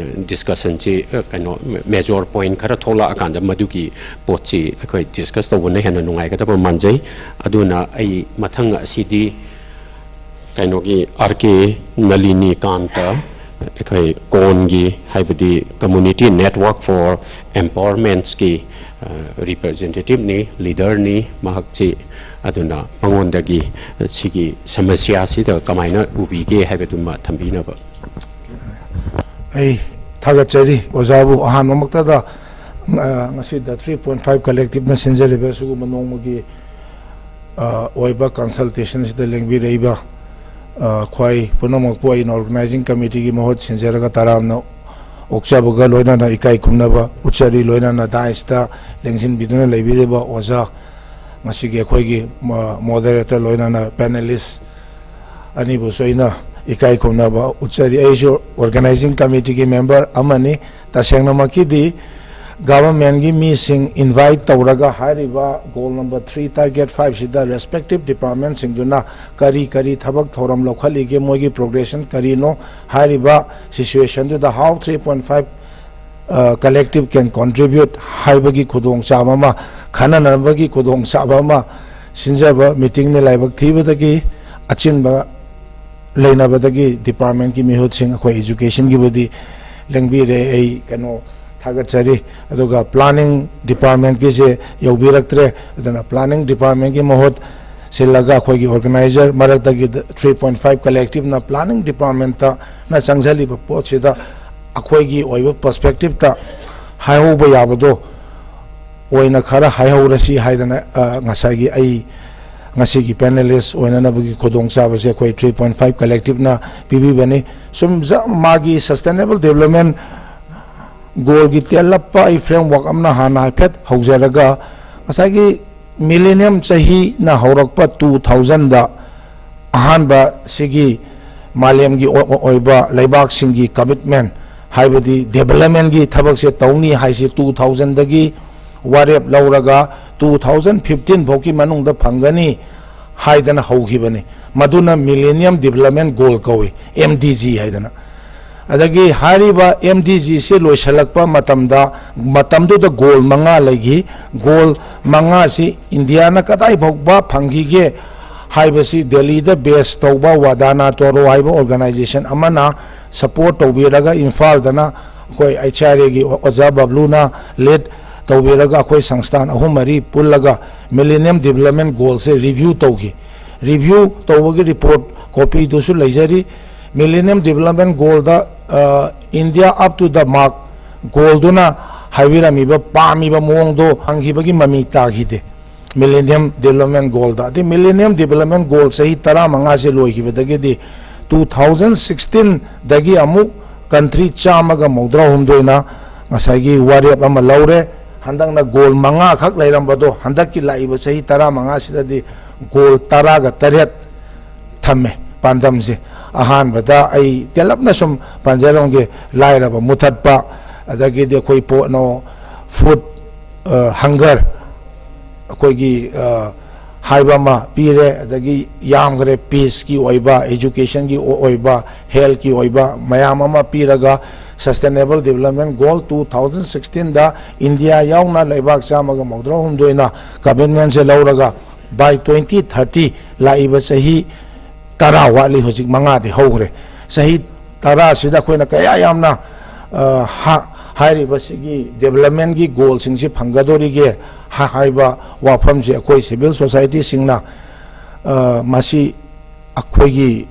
ꯗꯤꯁꯀꯁꯟꯁꯤ ꯀꯩꯅꯣ ꯃꯦꯖꯣꯔ ꯄꯣꯏꯟ ꯈꯔ ꯊꯣꯛꯂꯛꯑꯀꯥꯟꯗ ꯃꯗꯨꯒꯤ ꯄꯣꯠꯁꯤ ꯑꯩꯈꯣꯏ ꯗꯤꯁꯀꯁ ꯇꯧꯕꯅ ꯍꯦꯟꯅ ꯅꯨꯡꯉꯥꯏꯒꯗꯕ ꯃꯥꯟꯖꯩ꯫ ꯑꯗꯨꯅ ꯑꯩ ꯃꯊꯪ ꯑꯁꯤꯗꯤ ꯀꯩꯅꯣꯒꯤ ꯑꯥꯔ ꯀꯦ ꯅꯂꯤꯅꯤꯀꯥꯟꯇ ꯑꯩꯈꯣꯏ ꯀꯣꯟꯒꯤ, ꯍꯥꯏꯕꯗꯤ Community Network for Empowermentꯀꯤ representativeꯅꯤ, leaderꯅꯤ ꯃꯍꯥꯛꯁꯤ꯫ ꯑꯗꯨꯅ ꯃꯉꯣꯟꯗꯒꯤ ꯁꯤꯒꯤ ꯁꯃꯁ꯭ꯌꯥꯁꯤꯗ ꯀꯃꯥꯏꯅ ꯎꯕꯤꯒꯦ ꯍꯥꯏꯕꯗꯨꯃ ꯊꯝꯕꯤꯅꯕ꯫ ꯑꯩ ꯊꯥꯒꯠꯆꯔꯤ ꯑꯣꯖꯥꯕꯨ꯫ ꯑꯍꯥꯟꯕꯃꯛꯇꯗ, ꯑ, ꯉꯁꯤꯗ three point five collectiveꯅ ꯁꯤꯟꯖꯔꯤꯕ ꯑꯁꯤꯒꯨꯝꯕ ꯅꯣꯡꯃꯒꯤ, ꯑ, ꯑꯣꯏꯕ consultationꯁꯤꯗ ꯂꯦꯡꯕꯤꯔꯛꯏꯕ, ꯑ, ꯈ꯭ꯋꯥꯏ ꯄꯨꯝꯅꯃꯛꯄꯨ ꯑꯩꯅ organizing committeeꯒꯤ ꯃꯍꯨꯠ ꯁꯤꯟꯖꯔꯒ ꯇꯔꯥꯝꯅ ꯑꯣꯛꯆꯕꯒ ꯂꯣꯏꯅꯅ ꯏꯀꯥꯏ ꯈꯨꯝꯅꯕ ꯎꯠꯆꯔꯤ꯫ ꯂꯣꯏꯅꯅ dais ꯇ ꯂꯦꯡꯁꯤꯟꯕꯤꯗꯨꯅ ꯂꯩꯕꯤꯔꯤꯕ ꯑꯣꯖꯥ, ꯉꯁꯤꯒꯤ ꯑꯩꯈꯣꯏꯒꯤ, ꯃ-, moderator, ꯂꯣꯏꯅꯅ panelist ꯑꯅꯤꯕꯨꯁꯨ ꯑꯩꯅ ꯏꯀꯥꯏ ꯈꯨꯝꯅꯕ ꯎꯠꯆꯔꯤ꯫ ꯑꯩꯁꯨ organizing committeeꯒꯤ member ꯑꯃꯅꯤ꯫ ꯇꯁꯦꯡꯅꯃꯛꯀꯤꯗꯤ governmentꯒꯤ ꯃꯤꯁꯤꯡ invite ꯇꯧꯔꯒ ꯍꯥꯏꯔꯤꯕ goal number three, target five ꯁꯤꯗ respective departmentꯁꯤꯡꯗꯨꯅ ꯀꯔꯤ ꯀꯔꯤ ꯊꯕꯛ ꯊꯧꯔꯝ ꯂꯧꯈꯠꯂꯤꯒꯦ, ꯃꯣꯏꯒꯤ progression ꯀꯔꯤꯅꯣ, ꯍꯥꯏꯔꯤꯕ situationꯗꯨꯗ how three point five, ꯑ, collective can contribute ꯍꯥꯏꯕꯒꯤ ꯈꯨꯗꯣꯡꯆꯥꯕ ꯑꯃ, ꯈꯟꯅꯅꯕꯒꯤ ꯈꯨꯗꯣꯡꯆꯥꯕ ꯑꯃ ꯁꯤꯟꯖꯕ meetingꯅꯤ꯫ ꯂꯥꯏꯕꯛ ꯊꯤꯕꯗꯒꯤ, ꯑꯆꯤꯟꯕ ꯂꯩꯅꯕꯗꯒꯤ departmentꯀꯤ ꯃꯤꯍꯨꯠꯁꯤꯡ, ꯑꯩꯈꯣꯏ educationꯒꯤꯕꯨꯗꯤ ꯂꯦꯡꯕꯤꯔꯦ, ꯑꯩ ꯀꯩꯅꯣ ꯊꯥꯒꯠꯆꯔꯤ꯫ ꯑꯗꯨꯒ planning departmentꯀꯤꯁꯦ ꯌꯧꯕꯤꯔꯛꯇ꯭ꯔꯦ꯫ ꯑꯗꯨꯅ planning departmentꯀꯤ ꯃꯍꯨꯠ ꯁꯤꯜꯂꯒ ꯑꯩꯈꯣꯏꯒꯤ organizer ꯃꯔꯛꯇꯒꯤ three point five collectiveꯅ planning departmentꯇꯅ ꯆꯪꯁꯤꯜꯂꯤꯕ ꯄꯣꯠꯁꯤꯗ ꯑꯩꯈꯣꯏꯒꯤ ꯑꯣꯏꯕ perspectiveꯇ ꯍꯥꯏꯍꯧꯕ ꯌꯥꯕꯗꯣ ꯑꯣꯏꯅ ꯈꯔ ꯍꯥꯏꯍꯧꯔꯁꯤ ꯍꯥꯏꯗꯅ, ꯑ, ꯉꯁꯥꯏꯒꯤ ꯑꯩ ꯉꯁꯤꯒꯤ panelist ꯑꯣꯏꯅꯅꯕꯒꯤ ꯈꯨꯗꯣꯡꯆꯥꯕꯁꯦ ꯑꯩꯈꯣꯏ three point five collectiveꯅ ꯄꯤꯕꯤꯕꯅꯤ꯫ ꯁꯨꯝ ꯖ-, ꯃꯥꯒꯤ sustainable development goalꯒꯤ ꯇꯦꯜꯂꯞꯄ ꯑꯩ framework ꯑꯃꯅ ꯍꯥꯟꯅ ꯍꯥꯏꯐꯦꯠ ꯍꯧꯖꯔꯒ, ꯉꯁꯥꯏꯒꯤ millennium ꯆꯍꯤꯅ ꯍꯧꯔꯛꯄ two thousandꯗ ꯑꯍꯥꯟꯕ ꯁꯤꯒꯤ ꯃꯥꯂꯦꯝꯒꯤ ꯑꯣ-, ꯑꯣ-, ꯑꯣꯏꯕ ꯂꯩꯕꯥꯛꯁꯤꯡꯒꯤ commitment, ꯍꯥꯏꯕꯗꯤ developmentꯀꯤ ꯊꯕꯛꯁꯦ ꯇꯧꯅꯤ ꯍꯥꯏꯁꯤ two thousandꯗꯒꯤ ꯋꯥꯔꯦꯞ ꯂꯧꯔꯒ two thousand fifteen ꯐꯥꯎꯒꯤ ꯃꯅꯨꯡꯗ ꯐꯪꯒꯅꯤ ꯍꯥꯏꯗꯅ ꯍꯧꯈꯤꯕꯅꯤ꯫ ꯃꯗꯨꯅ Millennium Development Goal ꯀꯧꯏ, M D G ꯍꯥꯏꯗꯅ꯫ ꯑꯗꯒꯤ ꯍꯥꯏꯔꯤꯕ M D Gꯁꯤ ꯂꯣꯏꯁꯤꯜꯂꯛꯄ ꯃꯇꯝꯗ, ꯃꯇꯝꯗꯨꯗ goal ꯃꯉꯥ ꯂꯩꯈꯤ꯫ Goal ꯃꯉꯥꯁꯤ ꯏꯟꯗꯤꯌꯥꯅ ꯀꯗꯥꯏ ꯐꯥꯎꯕ ꯐꯪꯈꯤꯒꯦ ꯍꯥꯏꯕꯁꯤ ꯗꯦꯜꯂꯤꯗ base ꯇꯧꯕ ꯋꯥꯗꯥꯅꯥ ꯇꯣꯔꯣ ꯍꯥꯏꯕ organization ꯑꯃꯅ ꯁꯄꯣꯔꯠ ꯇꯧꯕꯤꯔꯒ ꯏꯝꯐꯥꯜꯗꯅ ꯑꯩꯈꯣꯏ ꯑꯩꯆ ꯑꯥꯔ ꯑꯦꯒꯤ ꯑꯣꯖꯥ ꯕꯕ꯭ꯂꯨꯅ ꯂꯤꯗ ꯇꯧꯕꯤꯔꯒ ꯑꯩꯈꯣꯏ ꯁꯪꯁꯊꯥꯟ ꯑꯍꯨꯝ ꯃꯔꯤ ꯄꯨꯜꯂꯒ Millennium Development Goalꯁꯦ ꯔꯤꯚ꯭ꯌꯨ ꯇꯧꯈꯤ꯫ ꯔꯤꯚ꯭ꯌꯨ ꯇꯧꯕꯒꯤ ꯔꯤꯄꯣꯔꯠ ꯀꯣꯄꯤꯗꯨꯁꯨ ꯂꯩꯖꯔꯤ꯫ Millennium Development Goalꯗ, ꯑ, India up to the mark goalꯗꯨꯅ ꯍꯥꯏꯕꯤꯔꯝꯃꯤꯕ, ꯄꯥꯝꯃꯤꯕ ꯃꯑꯣꯡꯗꯣ ꯐꯪꯈꯤꯕꯒꯤ ꯃꯃꯤ ꯇꯥꯈꯤꯗꯦ꯫ Millennium Development Goalꯗ꯫ ꯑꯗꯩ Millennium Development Goal ꯆꯍꯤ ꯇꯔꯥꯃꯉꯥꯁꯦ ꯂꯣꯏꯈꯤꯕꯗꯒꯤꯗꯤ two thousand sixteenꯗꯒꯤ ꯑꯃꯨꯛ country ꯆꯥꯝꯃꯒ ꯃꯧꯗ꯭ꯔꯥ ꯍꯨꯝꯗꯣꯏꯅ ꯉꯁꯥꯏꯒꯤ ꯋꯥꯔꯦꯞ ꯑꯃ ꯂꯧꯔꯦ꯫ ꯍꯟꯗꯛꯅ goal ꯃꯉꯥꯈꯛ ꯂꯩꯔꯝꯕꯗꯣ ꯍꯟꯗꯛꯀꯤ ꯂꯥꯛꯏꯕ ꯆꯍꯤ ꯇꯔꯥꯃꯉꯥꯁꯤꯗꯗꯤ goal ꯇꯔꯥꯒ ꯇꯔꯦꯠ ꯊꯝꯃꯦ ꯄꯥꯟꯗꯝꯁꯦ꯫ ꯑꯍꯥꯟꯕꯗ ꯑꯩ ꯇꯦꯜꯂꯞꯅ ꯁꯨꯝ ꯄꯟꯖꯔꯝꯒꯦ, ꯂꯥꯏꯔꯕ ꯃꯨꯊꯠꯄ, ꯑꯗꯒꯤꯗꯤ ꯑꯩꯈꯣꯏ ꯄꯣꯠꯅꯣ, food, ꯑ, hunger, ꯑꯩꯈꯣꯏꯒꯤ, ꯑ, ꯍꯥꯏꯕ ꯑꯃ ꯄꯤꯔꯦ, ꯑꯗꯒꯤ ꯌꯥꯝꯈ꯭ꯔꯦ peaceꯀꯤ ꯑꯣꯏꯕ, educationꯒꯤ ꯑꯣꯏꯕ, healthꯀꯤ ꯑꯣꯏꯕ ꯃꯌꯥꯝ ꯑꯃ ꯄꯤꯔꯒ Sustainable Development Goal two thousand sixteenꯗ India ꯌꯥꯎꯅ ꯂꯩꯕꯥꯛ ꯆꯥꯝꯃꯒ ꯃꯧꯗ꯭ꯔꯥ ꯍꯨꯝꯗꯣꯏꯅ commitmentꯁꯦ ꯂꯧꯔꯒ by twenty thirty, ꯂꯥꯛꯏꯕ ꯆꯍꯤ ꯇꯔꯥ ꯋꯥꯠꯂꯤ, ꯍꯧꯖꯤꯛ ꯃꯉꯥꯗꯤ ꯍꯧꯈ꯭ꯔꯦ꯫ ꯆꯍꯤ ꯇꯔꯥꯁꯤꯗ ꯑꯩꯈꯣꯏꯅ ꯀꯌꯥ ꯌꯥꯝꯅ, ꯑ, ꯍꯥ-, ꯍꯥꯏꯔꯤꯕꯁꯤꯒꯤ developmentꯀꯤ goalꯁꯤꯡꯁꯤ ꯐꯪꯒꯗꯣꯔꯤꯒꯦ ꯍꯥ-, ꯍꯥꯏꯕ ꯋꯥꯐꯝꯁꯤ ꯑꯩꯈꯣꯏ civil societyꯁꯤꯡꯅ, ꯑ, ꯃꯁꯤ ꯑꯩꯈꯣꯏꯒꯤ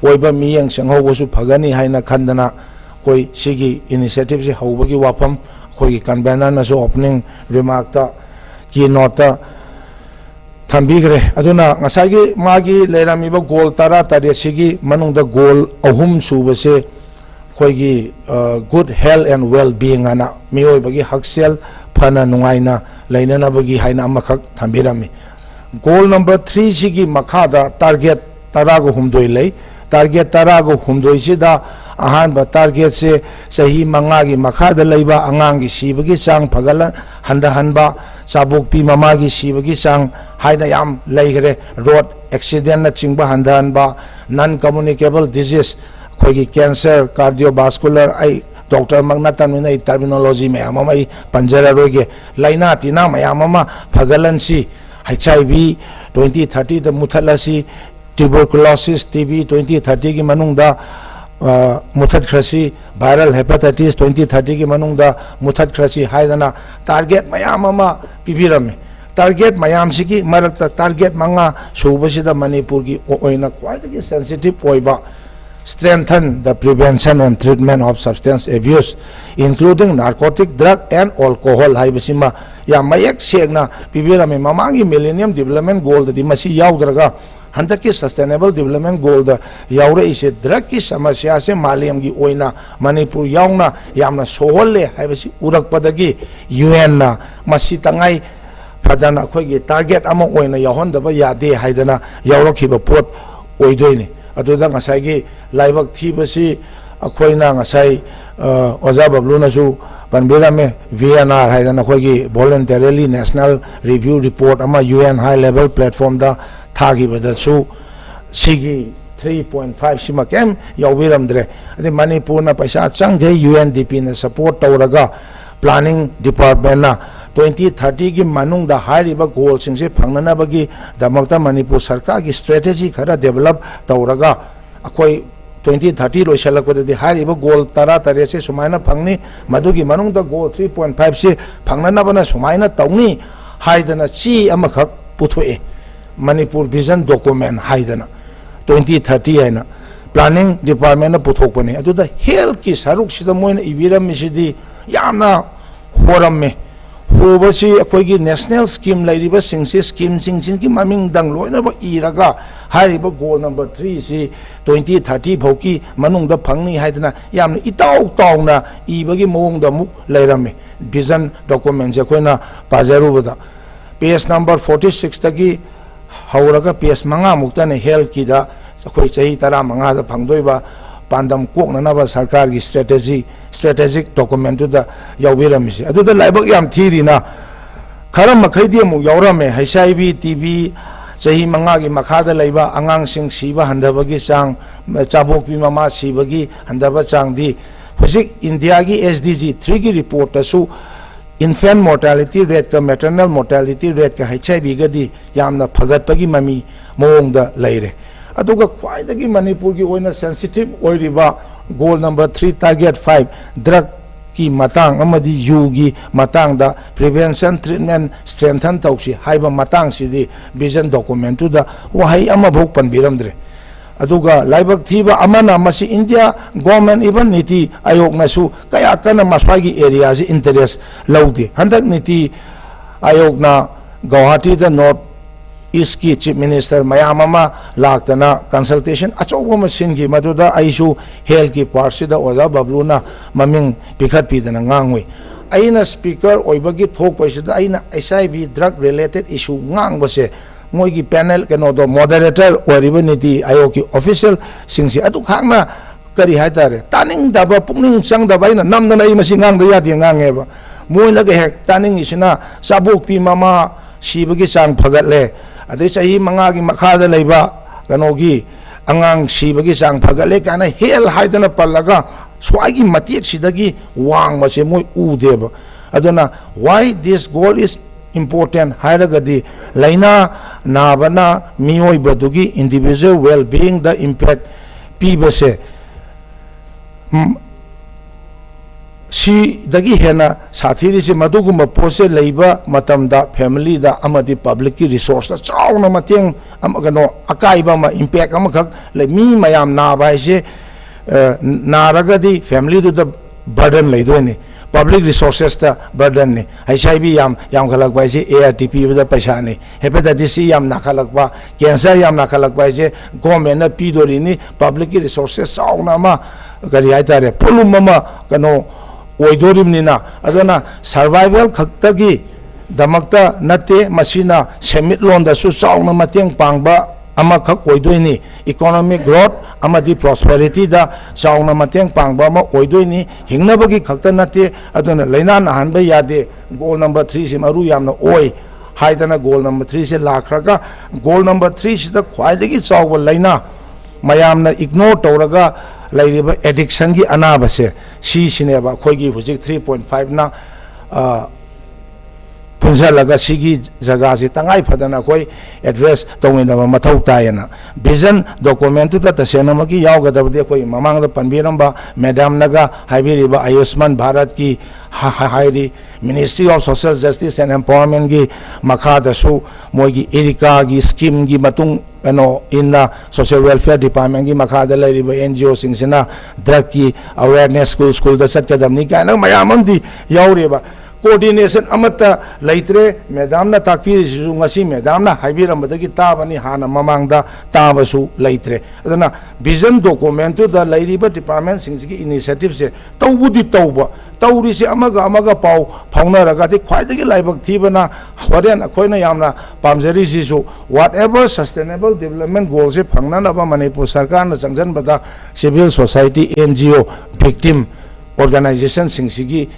ꯑꯣꯏꯕ ꯃꯤꯠꯌꯦꯡ ꯆꯪꯍꯧꯕꯁꯨ ꯐꯒꯅꯤ ꯍꯥꯏꯅ ꯈꯟꯗꯅ ꯑꯩꯈꯣꯏ ꯁꯤꯒꯤ initiativeꯁꯤ ꯍꯧꯕꯒꯤ ꯋꯥꯐꯝ ꯑꯩꯈꯣꯏꯒꯤ convenorꯅꯁꯨ opening remarkꯇ, keynoteꯇ ꯊꯝꯕꯤꯈ꯭ꯔꯦ꯫ ꯑꯗꯨꯅ ꯉꯁꯥꯏꯒꯤ ꯃꯥꯒꯤ ꯂꯩꯔꯝꯃꯤꯕ goal ꯇꯔꯥ ꯇꯔꯦꯠꯁꯤꯒꯤ ꯃꯅꯨꯡꯗ goal ꯑꯍꯨꯝ ꯁꯨꯕꯁꯦ ꯑꯩꯈꯣꯏꯒꯤ, ꯑ, good health and well-being ꯍꯥꯏꯅ ꯃꯤꯑꯣꯏꯕꯒꯤ ꯍꯛꯁꯦꯜ ꯐꯅ ꯅꯨꯡꯉꯥꯏꯅ ꯂꯩꯅꯅꯕꯒꯤ ꯍꯥꯏꯅ ꯑꯃꯈꯛ ꯊꯝꯕꯤꯔꯝꯃꯤ꯫ Goal number threeꯁꯤꯒꯤ ꯃꯈꯥꯗ target ꯇꯔꯥꯒ ꯍꯨꯝꯗꯣꯏ ꯂꯩ꯫ Target ꯇꯔꯥꯒ ꯍꯨꯝꯗꯣꯏꯁꯤꯗ ꯑꯍꯥꯟꯕ targetꯁꯦ ꯆꯍꯤ ꯃꯉꯥꯒꯤ ꯃꯈꯥꯗ ꯂꯩꯕ ꯑꯉꯥꯡꯒꯤ ꯁꯤꯕꯒꯤ ꯆꯥꯡ ꯐꯒꯠꯂ-, ꯍꯟꯊꯍꯟꯕ, ꯆꯥꯕꯣꯛꯄꯤ ꯃꯃꯥꯒꯤ ꯁꯤꯕꯒꯤ ꯆꯥꯡ ꯍꯥꯏꯅ ꯌꯥꯝ ꯂꯩꯈ꯭ꯔꯦ꯫ Road accidentꯅꯆꯤꯡꯕ ꯍꯟꯊꯍꯟꯕ, non communicable disease, ꯑꯩꯈꯣꯏꯒꯤ cancer, cardiovascular, ꯑꯩ doctorꯃꯛ ꯅꯠꯇꯕꯅꯤꯅ ꯑꯩ terminology ꯃꯌꯥꯝ ꯑꯃ ꯑꯩ ꯄꯟꯖꯔꯔꯣꯏꯒꯦ꯫ ꯂꯥꯏꯅꯥ ꯇꯤꯟꯅꯥ ꯃꯌꯥꯝ ꯑꯃ ꯐꯒꯠꯍꯟꯁꯤ, H I V twenty thirtyꯗ ꯃꯨꯊꯠꯂꯁꯤ, tuberculosis, T B twenty thirtyꯒꯤ ꯃꯅꯨꯡꯗ ꯑ, ꯃꯨꯊꯠꯈ꯭ꯔꯁꯤ, viral hepatitis twenty thirty ꯒꯤ ꯃꯅꯨꯡꯗ ꯃꯨꯊꯠꯈ꯭ꯔꯁꯤ ꯍꯥꯏꯗꯅ target ꯃꯌꯥꯝ ꯑꯃ ꯄꯤꯕꯤꯔꯝꯃꯤ꯫ Target ꯃꯌꯥꯝꯁꯤꯒꯤ ꯃꯔꯛꯇ target ꯃꯉꯥ ꯁꯨꯕꯁꯤꯗ ꯃꯅꯤꯄꯨꯔꯒꯤ ꯑꯣꯏꯅ ꯈ꯭ꯋꯥꯏꯗꯒꯤ sensitive ꯑꯣꯏꯕ strengthen the prevention and treatment of substance abuse, including narcotic, drug and alcohol ꯍꯥꯏꯕꯁꯤꯃ ꯌꯥꯝ ꯃꯌꯦꯛ ꯁꯦꯡꯅ ꯄꯤꯕꯤꯔꯝꯃꯤ꯫ ꯃꯃꯥꯡꯒꯤ Millennium Development Goal ꯗꯗꯤ ꯃꯁꯤ ꯌꯥꯎꯗ꯭ꯔꯒ ꯍꯟꯗꯛꯀꯤ Sustainable Development Goal ꯗ ꯌꯥꯎꯔꯛꯏꯁꯦ drug ꯀꯤ ꯁꯃꯁ꯭ꯌꯥꯁꯦ ꯃꯥꯂꯦꯝꯒꯤ ꯑꯣꯏꯅ ꯃꯅꯤꯄꯨꯔ ꯌꯥꯎꯅ ꯌꯥꯝꯅ ꯁꯣꯛꯍꯜꯂꯦ ꯍꯥꯏꯕꯁꯤ ꯎꯔꯛꯄꯗꯒꯤ U N ꯅ ꯃꯁꯤ ꯇꯉꯥꯏ ꯐꯗꯅ ꯑꯩꯈꯣꯏꯒꯤ target ꯑꯃ ꯑꯣꯏꯅ ꯌꯥꯎꯍꯟꯗꯕ ꯌꯥꯗꯦ ꯍꯥꯏꯗꯅ ꯌꯥꯎꯔꯛꯈꯤꯕ ꯄꯣꯠ ꯑꯣꯏꯗꯣꯏꯅꯤ꯫ ꯑꯗꯨꯗ ꯉꯁꯥꯏꯒꯤ ꯂꯥꯏꯕꯛ ꯊꯤꯕꯁꯤ ꯑꯩꯈꯣꯏꯅ ꯉꯁꯥꯏ, ꯑ, ꯑꯣꯖꯥ ꯕꯕꯂꯨꯅꯁꯨ ꯄꯟꯕꯤꯔꯝꯃꯦ, V N R ꯍꯥꯏꯗꯅ ꯑꯩꯈꯣꯏꯒꯤ Voluntarily National Review Report ꯑꯃ U N High Level Platform ꯗ ꯊꯥꯈꯤꯕꯗꯁꯨ ꯁꯤꯒꯤ three point five ꯁꯤꯃ ꯀꯩꯝ ꯌꯥꯎꯕꯤꯔꯝꯗ꯭ꯔꯦ꯫ ꯑꯗꯩ ꯃꯅꯤꯄꯨꯔꯅ ꯄꯩꯁꯥ ꯆꯪꯈꯩ U N D P ꯅ support ꯇꯧꯔꯒ planning department ꯅ twenty thirty ꯒꯤ ꯃꯅꯨꯡꯗ ꯍꯥꯏꯔꯤꯕ goal ꯁꯤꯡꯁꯦ ꯐꯪꯅꯅꯕꯒꯤꯗꯃꯛꯇ ꯃꯅꯤꯄꯨꯔ ꯁꯔꯀꯥꯔꯒꯤ strategy ꯈꯔ develop ꯇꯧꯔꯒ ꯑꯩꯈꯣꯏ twenty thirty ꯂꯣꯏꯁꯤꯜꯂꯛꯄꯗꯗꯤ ꯍꯥꯏꯔꯤꯕ goal ꯇꯔꯥ ꯇꯔꯦꯠꯁꯦ ꯁꯨꯃꯥꯏꯅ ꯐꯪꯅꯤ, ꯃꯗꯨꯒꯤ ꯃꯅꯨꯡꯗ goal three point five ꯁꯦ ꯐꯪꯅꯅꯕꯅ ꯁꯨꯃꯥꯏꯅ ꯇꯧꯅꯤ ꯍꯥꯏꯗꯅ ꯆꯦ ꯑꯃꯈꯛ ꯄꯨꯊꯣꯛꯑꯦ, Manipur Vision Document ꯍꯥꯏꯗꯅ, twenty thirty ꯍꯥꯏꯅ planning department ꯅ ꯄꯨꯊꯣꯛꯄꯅꯤ꯫ ꯑꯗꯨꯗ health ꯀꯤ ꯁꯔꯨꯛꯁꯤꯗ ꯃꯣꯏꯅ ꯏꯕꯤꯔꯝꯃꯤꯁꯤꯗꯤ ꯌꯥꯝꯅ ꯍꯣꯔꯝꯃꯦ꯫ ꯍꯣꯕꯁꯤ ꯑꯩꯈꯣꯏꯒꯤ national scheme ꯂꯩꯔꯤꯕꯁꯤꯡꯁꯤ, scheme ꯁꯤꯡꯁꯤꯒꯤ ꯃꯃꯤꯡꯗꯪ ꯂꯣꯏꯅꯃꯛ ꯏꯔꯒ ꯍꯥꯏꯔꯤꯕ goal number three ꯁꯤ twenty thirty ꯐꯥꯎꯒꯤ ꯃꯅꯨꯡꯗ ꯐꯪꯅꯤ ꯍꯥꯏꯗꯅ ꯌꯥꯝꯅ ꯏꯇꯥꯎ ꯇꯥꯎꯅ ꯏꯕꯒꯤ ꯃꯑꯣꯡꯗ ꯑꯃꯨꯛ ꯂꯩꯔꯝꯃꯤ꯫ Vision Document ꯁꯦ ꯑꯩꯈꯣꯏꯅ ꯄꯥꯖꯔꯨꯕꯗ page number forty six ꯇꯒꯤ ꯍꯧꯔꯒ page ꯃꯉꯥ ꯃꯨꯛꯇꯅ health ꯀꯤꯗ ꯑꯩꯈꯣꯏ ꯆꯍꯤ ꯇꯔꯥꯃꯉꯥꯗ ꯐꯪꯗꯣꯏꯕ ꯄꯥꯟꯗꯝ ꯀꯣꯛꯅꯅꯕ ꯁꯔꯀꯥꯔꯒꯤ strategy, strategic document ꯇꯨꯗ ꯌꯥꯎꯕꯤꯔꯝꯃꯤꯁꯦ꯫ ꯑꯗꯨꯗ ꯂꯥꯏꯕꯛ ꯌꯥꯝ ꯊꯤꯔꯤꯅ ꯈꯔ ꯃꯈꯩꯗꯤ ꯑꯃꯨꯛ ꯌꯥꯎꯔꯝꯃꯦ, H I V, T B, ꯆꯍꯤ ꯃꯉꯥꯒꯤ ꯃꯈꯥꯗ ꯂꯩꯕ ꯑꯉꯥꯡꯁꯤꯡ ꯁꯤꯕ ꯍꯟꯊꯕꯒꯤ ꯆꯥꯡ, ꯆꯥꯕꯣꯛꯄꯤ ꯃꯃꯥ ꯁꯤꯕꯒꯤ ꯍꯟꯊꯕ ꯆꯥꯡꯗꯤ ꯍꯧꯖꯤꯛ ꯏꯟꯗꯤꯌꯥꯒꯤ S D G three ꯒꯤ report ꯇꯁꯨ infant mortality rate ꯀ maternal mortality rate ꯀ H I V ꯒꯗꯤ ꯌꯥꯝꯅ ꯐꯒꯠꯄꯒꯤ ꯃꯃꯤ ꯃꯑꯣꯡꯗ ꯂꯩꯔꯦ꯫ ꯑꯗꯨꯒ ꯈ꯭ꯋꯥꯏꯗꯒꯤ ꯃꯅꯤꯄꯨꯔꯒꯤ ꯑꯣꯏꯅ sensitive ꯑꯣꯏꯔꯤꯕ goal number three, target five, drug ꯀꯤ ꯃꯇꯥꯡ ꯑꯃꯗꯤ ꯌꯨꯒꯤ ꯃꯇꯥꯡꯗ prevention, treatment strengthen ꯇꯧꯁꯤ ꯍꯥꯏꯕ ꯃꯇꯥꯡꯁꯤꯗꯤ vision document ꯇꯨꯗ ꯋꯥꯍꯩ ꯑꯃꯐꯥꯎ ꯄꯟꯕꯤꯔꯝꯗ꯭ꯔꯦ꯫ ꯑꯗꯨꯒ ꯂꯥꯏꯕꯛ ꯊꯤꯕ ꯑꯃꯅ, ꯃꯁꯤ India government, even ꯅꯤꯇꯤ ꯑꯥꯌꯣꯒꯅꯁꯨ ꯀꯌꯥ ꯀꯟꯅ ꯃꯁ꯭ꯋꯥꯏꯒꯤ area ꯁꯤ interest ꯂꯧꯗꯦ꯫ ꯍꯟꯗꯛ ꯅꯤꯇꯤ ꯑꯥꯌꯣꯒꯅ ꯒꯧꯍꯥꯇꯤꯗ North East ꯀꯤ Chief Minister ꯃꯌꯥꯝ ꯑꯃ ꯂꯥꯛꯇꯅ consultation ꯑꯆꯧꯕ ꯑꯃ ꯁꯤꯟꯈꯤ꯫ ꯃꯗꯨꯗ ꯑꯩꯁꯨ health ꯀꯤ part ꯁꯤꯗ ꯑꯣꯖꯥ ꯕꯕꯂꯨꯅ ꯃꯃꯤꯡ ꯄꯤꯈꯠꯄꯤꯗꯅ ꯉꯥꯡꯉꯨꯏ꯫ ꯑꯩꯅ speaker ꯑꯣꯏꯕꯒꯤ ꯊꯣꯛꯄꯁꯤꯗ ꯑꯩꯅ H I V drug related issue ꯉꯥꯡꯕꯁꯦ, ꯃꯣꯏꯒꯤ panel, ꯀꯩꯅꯣꯗꯣ, moderator ꯑꯣꯏꯔꯤꯕ ꯅꯤꯇꯤ ꯑꯥꯌꯣꯒꯀꯤ official ꯁꯤꯡꯁꯦ ꯑꯗꯨꯈꯛꯅ, ꯀꯔꯤ ꯍꯥꯏꯇꯥꯔꯦ, ꯇꯥꯅꯤꯡꯗꯕ, ꯄꯨꯛꯅꯤꯡ ꯆꯪꯗꯕ, ꯑꯩꯅ ꯅꯝꯗꯅ ꯑꯩ ꯃꯁꯤ ꯉꯥꯡꯗ ꯌꯥꯗꯦ ꯉꯥꯡꯉꯦꯕ꯫ ꯃꯣꯏꯅꯒ ꯍꯦꯛ ꯇꯥꯅꯤꯡꯉꯤꯁꯤꯅ ꯆꯥꯕꯣꯛꯄꯤ ꯃꯃꯥ ꯁꯤꯕꯒꯤ ꯆꯥꯡ ꯐꯒꯠꯂꯦ, ꯑꯗꯩ ꯆꯍꯤ ꯃꯉꯥꯒꯤ ꯃꯈꯥꯗ ꯂꯩꯕ ꯀꯩꯅꯣꯒꯤ ꯑꯉꯥꯡ ꯁꯤꯕꯒꯤ ꯆꯥꯡ ꯐꯒꯠꯂꯦ ꯀꯥꯏꯅ health ꯍꯥꯏꯗꯅ ꯄꯜꯂꯒ ꯁ꯭ꯋꯥꯏꯒꯤ ꯃꯇꯦꯛꯁꯤꯗꯒꯤ ꯋꯥꯡꯕꯁꯦ ꯃꯣꯏ ꯎꯗꯦꯕ꯫ ꯑꯗꯨꯅ why this goal is important ꯍꯥꯏꯔꯒꯗꯤ, ꯂꯥꯏꯅꯥ ꯅꯥꯕꯅ ꯃꯤꯑꯣꯏꯕꯗꯨꯒꯤ individual well being ꯗ impact ꯄꯤꯕꯁꯦ, ꯎꯝ, ꯁꯤꯗꯒꯤ ꯍꯦꯟꯅ ꯁꯥꯊꯤꯔꯤꯁꯦ, ꯃꯗꯨꯒꯨꯝꯕ ꯄꯣꯠꯁꯦ ꯂꯩꯕ ꯃꯇꯝꯗ family ꯗ ꯑꯃꯗꯤ public ꯀꯤ resource ꯇ ꯆꯥꯎꯅ ꯃꯇꯦꯡ ꯑꯃ, ꯀꯩꯅꯣ, ꯑꯀꯥꯏꯕ ꯑꯃ, impact ꯑꯃꯈꯛ ꯂꯩ꯫ ꯃꯤ ꯃꯌꯥꯝ ꯅꯥꯕ ꯍꯥꯏꯁꯦ, ꯑ, ꯅꯥꯔꯒꯗꯤ family ꯗꯨꯗ burden ꯂꯩꯗꯣꯏꯅꯤ, public resources ꯇ burden ꯅꯤ꯫ H I V ꯌꯥꯝ ꯌꯥꯝꯈꯠꯂꯛꯄ ꯍꯥꯏꯁꯦ A R T ꯄꯤꯕꯗ ꯄꯩꯁꯥꯅꯤ, hepatitis C ꯌꯥꯝ ꯅꯥꯈꯠꯂꯛꯄ, cancer ꯌꯥꯝ ꯅꯥꯈꯠꯂꯛꯄ ꯍꯥꯏꯁꯦ government ꯅ ꯄꯤꯗꯣꯔꯤꯅꯤ, public ꯀꯤ resources ꯆꯥꯎꯅ ꯑꯃ, ꯀꯔꯤ ꯍꯥꯏꯇꯥꯔꯦ, ꯄꯣꯠꯂꯨꯝ ꯑꯃ, ꯀꯩꯅꯣ, ꯑꯣꯏꯗꯣꯔꯤꯕꯅꯤꯅ꯫ ꯑꯗꯨꯅ survival ꯈꯛꯇꯒꯤ ꯗꯃꯛꯇ ꯅꯠꯇꯦ, ꯃꯁꯤꯅ ꯁꯦꯟꯃꯤꯠꯂꯣꯟꯗꯁꯨ ꯆꯥꯎꯅ ꯃꯇꯦꯡ ꯄꯥꯡꯕ ꯑꯃꯈꯛ ꯑꯣꯏꯗꯣꯏꯅꯤ꯫ Economic growth ꯑꯃꯗꯤ prosperity ꯗ ꯆꯥꯎꯅ ꯃꯇꯦꯡ ꯄꯥꯡꯕ ꯑꯃ ꯑꯣꯏꯗꯣꯏꯅꯤ꯫ ꯍꯤꯡꯅꯕꯒꯤ ꯈꯛꯇ ꯅꯠꯇꯦ, ꯑꯗꯨꯅ ꯂꯥꯏꯅꯥ ꯅꯥꯍꯟꯕ ꯌꯥꯗꯦ꯫ Goal number three ꯁꯤ ꯃꯔꯨ ꯌꯥꯝꯅ ꯑꯣꯏ ꯍꯥꯏꯗꯅ goal number three ꯁꯦ ꯂꯥꯛꯈ꯭ꯔꯒ, goal number three ꯁꯤꯗ ꯈ꯭ꯋꯥꯏꯗꯒꯤ ꯆꯥꯎꯕ ꯂꯥꯏꯅꯥ, ꯃꯌꯥꯝꯅ ignore ꯇꯧꯔꯒ ꯂꯩꯔꯤꯕ addiction ꯒꯤ ꯑꯅꯥꯕꯁꯦ, ꯁꯤꯁꯤꯅꯦꯕ ꯑꯩꯈꯣꯏꯒꯤ ꯍꯧꯖꯤꯛ three point five ꯅ, ꯑ, ꯄꯨꯟꯁꯤꯜꯂꯒ ꯁꯤꯒꯤ ꯖꯒꯥꯁꯤ ꯇꯉꯥꯏ ꯐꯗꯅ ꯑꯩꯈꯣꯏ ꯑꯦꯗ꯭ꯔꯦꯁ ꯇꯧꯃꯤꯟꯅꯕ ꯃꯊꯧ ꯇꯥꯏꯌꯦꯅ꯫ ꯚꯤꯖꯟ ꯗꯣꯀꯨꯃꯦꯟꯇꯨꯗ ꯇꯁꯦꯡꯅꯃꯛꯀꯤ ꯌꯥꯎꯒꯗꯕꯗꯤ ꯑꯩꯈꯣꯏ ꯃꯃꯥꯡꯗ ꯄꯟꯕꯤꯔꯝꯕ ꯃꯦꯗꯥꯝꯅꯒ ꯍꯥꯏꯕꯤꯔꯤꯕ ꯑꯌꯨꯁꯃꯥꯟ ꯚꯥꯔꯠꯀꯤ ꯍꯥ-, ꯍꯥ-, ꯍꯥꯏꯗꯤ Ministry of Social Justice and Empowermentꯀꯤ ꯃꯈꯥꯗꯁꯨ ꯃꯣꯏꯒꯤ ꯏꯔꯤꯀꯥꯒꯤ ꯁ꯭ꯀꯤꯝꯒꯤ ꯃꯇꯨꯡ ꯀꯩꯅꯣ ꯏꯟꯅ Social Welfare Departmentꯀꯤ ꯃꯈꯥꯗ ꯂꯩꯔꯤꯕ NGOꯁꯤꯡꯁꯤꯅ ꯗ꯭ꯔꯒꯀꯤ ꯑꯋꯦꯔꯅꯦꯁ ꯁ꯭ꯀꯨꯜ ꯁ꯭ꯀꯨꯜꯗ ꯆꯠꯀꯗꯕꯅꯤ ꯀꯥꯏꯅ ꯃꯌꯥꯝ ꯑꯃꯗꯤ ꯌꯥꯎꯔꯤꯕ꯫ ꯀꯣꯑꯣꯔꯗꯤꯅꯦꯁꯟ ꯑꯃꯠꯇ ꯂꯩꯇ꯭ꯔꯦ꯫ ꯃꯦꯗꯥꯝꯅ ꯇꯥꯛꯄꯤꯔꯤꯁꯤꯁꯨ ꯉꯁꯤ ꯃꯦꯗꯥꯝꯅ ꯍꯥꯏꯕꯤꯔꯝꯕꯗꯒꯤ ꯇꯥꯕꯅꯤ, ꯍꯥꯟꯅ ꯃꯃꯥꯡꯗ ꯇꯥꯕꯁꯨ ꯂꯩꯇ꯭ꯔꯦ꯫ ꯑꯗꯨꯅ ꯚꯤꯖꯟ ꯗꯣꯀꯨꯃꯦꯟꯇꯨꯗ ꯂꯩꯔꯤꯕ ꯗꯤꯄꯥꯔꯠꯃꯦꯟꯁꯤꯡꯁꯤꯒꯤ ꯏꯅꯤꯁꯤꯌꯦꯇꯤꯞꯁꯦ ꯇꯧꯕꯨꯗꯤ ꯇꯧꯕ, ꯇꯧꯔꯤꯁꯦ ꯑꯃꯒ ꯑꯃꯒ ꯄꯥꯎ ꯐꯥꯎꯅꯔꯒꯗꯤ꯫ ꯈ꯭ꯋꯥꯏꯗꯒꯤ ꯂꯥꯏꯕꯛ ꯊꯤꯕꯅ ꯍꯣꯔꯦꯟ ꯑꯩꯈꯣꯏꯅ ꯌꯥꯝꯅ ꯄꯥꯝꯖꯔꯤꯁꯤꯁꯨ whatever sustainable development goalꯁꯦ ꯐꯪꯅꯅꯕ ꯃꯅꯤꯄꯨꯔ ꯁꯔꯀꯥꯔꯅ ꯆꯪꯁꯤꯟꯕꯗ civil society, NGO, victim organizationꯁꯤꯡꯁꯤꯒꯤ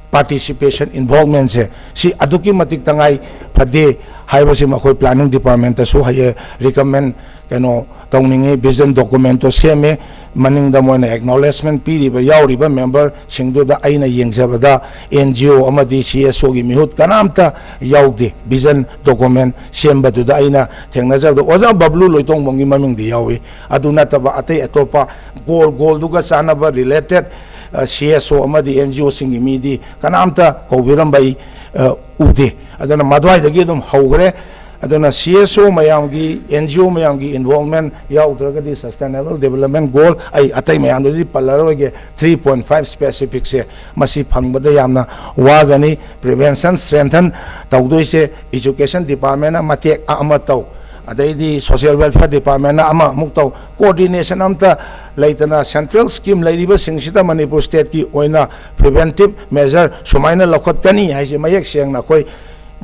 participation, involvementꯁꯦ ꯁꯤ ꯑꯗꯨꯛꯀꯤ ꯃꯇꯤꯛ ꯇꯉꯥꯏ ꯐꯗꯦ ꯍꯥꯏꯕꯁꯤꯃ ꯑꯩꯈꯣꯏ planning departmentꯇꯁꯨ ꯍꯌꯦꯡ recommend ꯀꯩꯅꯣ ꯇꯧꯅꯤꯡꯉꯤ꯫ ꯚꯤꯖꯟ ꯗꯣꯀꯨꯃꯦꯟꯇꯣ ꯁꯦꯝꯃꯦ, ꯃꯅꯤꯡꯗ ꯃꯣꯏꯅ acknowledgement ꯄꯤꯔꯤꯕ ꯌꯥꯎꯔꯤꯕ ꯃꯦꯝꯕꯔꯁꯤꯡꯗꯨꯗ ꯑꯩꯅ ꯌꯦꯡꯖꯕꯗ NGO ꯑꯃꯗꯤ CSOꯒꯤ ꯃꯤꯍꯨꯠ ꯀꯅꯥꯝꯇ ꯌꯥꯎꯗꯦ ꯚꯤꯖꯟ ꯗꯣꯀꯨꯃꯦꯟ ꯁꯦꯝꯕꯗꯨꯗ꯫ ꯑꯩꯅ ꯊꯦꯡꯅꯖꯕꯗ ꯑꯣꯖꯥ ꯕꯕ꯭ꯂꯨ ꯂꯣꯏꯇꯣꯡꯕꯝꯒꯤ ꯃꯃꯤꯡꯗꯤ ꯌꯥꯎꯏ, ꯑꯗꯨ ꯅꯠꯇꯕ ꯑꯇꯩ ꯑꯇꯣꯞꯄ ꯒꯣꯜ ꯒꯣꯜꯗꯨꯒ ꯆꯥꯟꯅꯕ related CSO ꯑꯃꯗꯤ NGOꯁꯤꯡꯒꯤ ꯃꯤꯗꯤ ꯀꯅꯥꯝꯇ ꯀꯧꯕꯤꯔꯝꯕ ꯑꯩ ꯑ, ꯎꯗꯦ꯫ ꯑꯗꯨꯅ ꯃꯗꯨꯋꯥꯏꯗꯒꯤ ꯑꯗꯨꯝ ꯍꯧꯈ꯭ꯔꯦ꯫ ꯑꯗꯨꯅ CSO ꯃꯌꯥꯝꯒꯤ, NGO ꯃꯌꯥꯝꯒꯤ involvement ꯌꯥꯎꯗ꯭ꯔꯒꯗꯤ sustainable development goal, ꯑꯩ ꯑꯇꯩ ꯃꯌꯥꯝꯗꯨꯗꯤ ꯄꯜꯂꯔꯣꯏꯒꯦ, three point five specificꯁꯦ ꯃꯁꯤ ꯐꯪꯕꯗ ꯌꯥꯝꯅ ꯋꯥꯒꯅꯤ꯫ Prevention strengthen ꯇꯧꯗꯣꯏꯁꯦ education departmentꯅ ꯃꯇꯦꯛ ꯑꯃ ꯇꯧ, ꯑꯗꯩꯗꯤ social welfare departmentꯅ ꯑꯃ ꯑꯃꯨꯛ ꯇꯧ, coordination ꯑꯝꯇ ꯂꯩꯇꯅ central scheme ꯂꯩꯔꯤꯕꯁꯤꯡꯁꯤꯗ ꯃꯅꯤꯄꯨꯔ stateꯀꯤ ꯑꯣꯏꯅ preventive measure ꯁꯨꯃꯥꯏꯅ ꯂꯧꯈꯠꯀꯅꯤ ꯍꯥꯏꯁꯦ ꯃꯌꯦꯛ ꯁꯦꯡꯅ ꯑꯩꯈꯣꯏ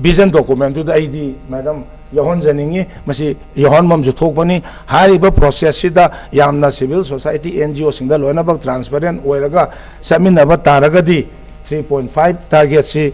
vision documentꯇꯨꯗ ꯑꯩꯗꯤ, madam, ꯌꯥꯎꯍꯟꯖꯅꯤꯡꯉꯤ꯫ ꯃꯁꯤ ꯌꯥꯎꯍꯟꯐꯝꯁꯨ ꯊꯣꯛꯄꯅꯤ꯫ ꯍꯥꯏꯔꯤꯕ processꯁꯤꯗ ꯌꯥꯝꯅ civil society, NGOꯁꯤꯡꯗ ꯂꯣꯏꯅꯃꯛ transparent ꯑꯣꯏꯔꯒ ꯆꯠꯃꯤꯟꯅꯕ ꯇꯥꯔꯒꯗꯤ three point five targetꯁꯤ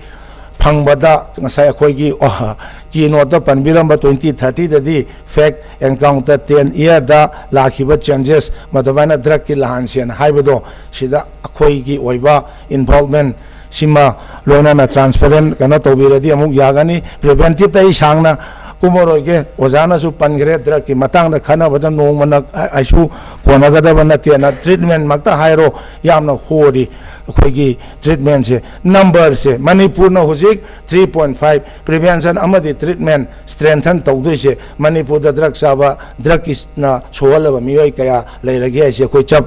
ꯐꯪꯕꯗ ꯉꯁꯥꯏ ꯑꯩꯈꯣꯏꯒꯤ, ꯑꯣ, keynoteꯇ ꯄꯟꯕꯤꯔꯝꯕ twenty thirtyꯗꯗꯤ fake encounter ten yearꯗ ꯂꯥꯛꯈꯤꯕ changes, ꯃꯗꯨꯃꯥꯏꯅ drugꯀꯤ ꯂꯥꯟꯁꯦꯟ ꯍꯥꯏꯕꯗꯣ, ꯁꯤꯗ ꯑꯩꯈꯣꯏꯒꯤ ꯑꯣꯏꯕ involvement ꯁꯤꯃ ꯂꯣꯏꯅꯅ transparent ꯀꯩꯅꯣ ꯇꯧꯕꯤꯔꯗꯤ ꯑꯃꯨꯛ ꯌꯥꯒꯅꯤ꯫ Preventive ꯇ ꯑꯩ ꯁꯥꯡꯅ ꯀꯨꯝꯃꯔꯣꯏꯒꯦ, ꯑꯣꯖꯥꯅꯁꯨ ꯄꯟꯈ꯭ꯔꯦ, drug ꯀꯤ ꯃꯇꯥꯡꯗ ꯈꯟꯅꯕꯗ ꯅꯣꯡꯃꯅ ꯑꯩꯁꯨ ꯀꯣꯟꯅꯒꯗꯕ ꯅꯠꯇꯦꯅ꯫ Treatment ꯃꯛꯇ ꯍꯥꯏꯔꯣ, ꯌꯥꯝꯅ ꯍꯣꯔꯤ ꯑꯩꯈꯣꯏꯒꯤ treatment ꯁꯦ꯫ Number ꯁꯦ ꯃꯅꯤꯄꯨꯔꯅ ꯍꯧꯖꯤꯛ three point five prevention ꯑꯃꯗꯤ treatment strengthen ꯇꯧꯗꯣꯏꯁꯦ꯫ ꯃꯅꯤꯄꯨꯔꯗ drug ꯆꯥꯕ, drug ꯀꯤꯅ ꯁꯣꯛꯍꯜꯂꯕ ꯃꯤꯑꯣꯏ ꯀꯌꯥ ꯂꯩꯔꯒꯦ ꯍꯥꯏꯁꯦ ꯑꯩꯈꯣꯏ ꯆꯞ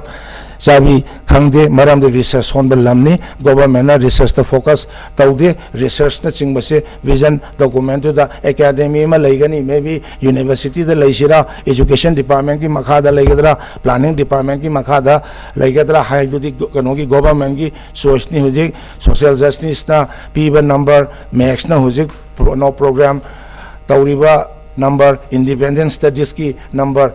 ꯆꯥꯕꯤ ꯈꯪꯗꯦ, ꯃꯔꯝꯗꯤ research ꯁꯣꯟꯕ ꯂꯝꯅꯤ꯫ Government ꯅ research ꯇ focus ꯇꯧꯗꯦ꯫ Research ꯅ ꯆꯤꯡꯕꯁꯦ vision document ꯇꯨꯗ academy ꯑꯃ ꯂꯩꯒꯅꯤ, maybe university ꯗ ꯂꯩꯁꯤꯔꯥ, education department ꯀꯤ ꯃꯈꯥꯗ ꯂꯩꯒꯗ꯭ꯔꯥ, planning department ꯀꯤ ꯃꯈꯥꯗ ꯂꯩꯒꯗ꯭ꯔꯥ ꯍꯥꯏꯗꯨꯗꯤ ꯀꯩꯅꯣꯒꯤ government ꯀꯤ choice ꯅꯤ꯫ ꯍꯧꯖꯤꯛ social justice ꯅ ꯄꯤꯕ number, maths ꯅ ꯍꯧꯖꯤꯛ pro-, no program ꯇꯧꯔꯤꯕ number, independent studies ꯀꯤ number,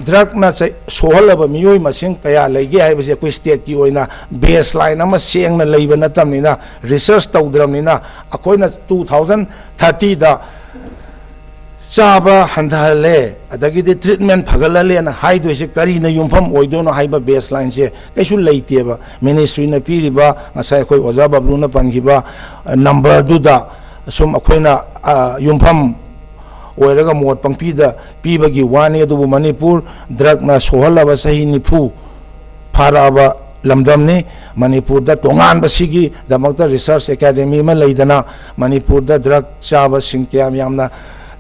drug ꯅ ꯆꯩ-, ꯁꯣꯛꯍꯜꯂꯕ ꯃꯤꯑꯣꯏ ꯃꯁꯤꯡ ꯀꯌꯥ ꯂꯩꯒꯦ ꯍꯥꯏꯕꯁꯦ ꯑꯩꯈꯣꯏ state ꯀꯤ ꯑꯣꯏꯅ baseline ꯑꯃ ꯁꯦꯡꯅ ꯂꯩꯕ ꯅꯠꯇꯕꯅꯤꯅ, research ꯇꯧꯗ꯭ꯔꯕꯅꯤꯅ, ꯑꯩꯈꯣꯏꯅ two thousand thirty ꯗ ꯆꯥꯕ ꯍꯟꯊꯍꯜꯂꯦ, ꯑꯗꯒꯤꯗꯤ treatment ꯐꯒꯠꯍꯜꯂꯦꯅ ꯍꯥꯏꯗꯣꯏꯁꯦ ꯀꯔꯤꯅ ꯌꯨꯝꯐꯝ ꯑꯣꯏꯗꯣꯏꯅꯣ ꯍꯥꯏꯕ baseline ꯁꯦ ꯀꯩꯁꯨ ꯂꯩꯇꯦꯕ꯫ Ministry ꯅ ꯄꯤꯔꯤꯕ, ꯉꯁꯥꯏ ꯑꯩꯈꯣꯏ ꯑꯣꯖꯥ ꯕꯕꯂꯨꯅ ꯄꯟꯈꯤꯕ, ꯑ, number ꯗꯨꯗ ꯁꯨꯝ ꯑꯩꯈꯣꯏꯅ, ꯑ, ꯌꯨꯝꯐꯝ ꯑꯣꯏꯔꯒ ꯃꯣꯠ ꯄꯪꯄꯤꯗ ꯄꯤꯕꯒꯤ ꯋꯥꯅꯤ꯫ ꯑꯗꯨꯕꯨ ꯃꯅꯤꯄꯨꯔ drug ꯅ ꯁꯣꯛꯍꯜꯂꯕ ꯆꯍꯤ ꯅꯤꯐꯨ ꯐꯥꯔꯛꯑꯕ ꯂꯝꯗꯝꯅꯤ꯫ ꯃꯅꯤꯄꯨꯔꯗ ꯇꯣꯉꯥꯟꯕꯁꯤꯒꯤꯗꯃꯛꯇ research academy ꯑꯃ ꯂꯩꯗꯅ, ꯃꯅꯤꯄꯨꯔꯗ drug ꯆꯥꯕꯁꯤꯡ ꯀꯌꯥꯝ ꯌꯥꯝꯅ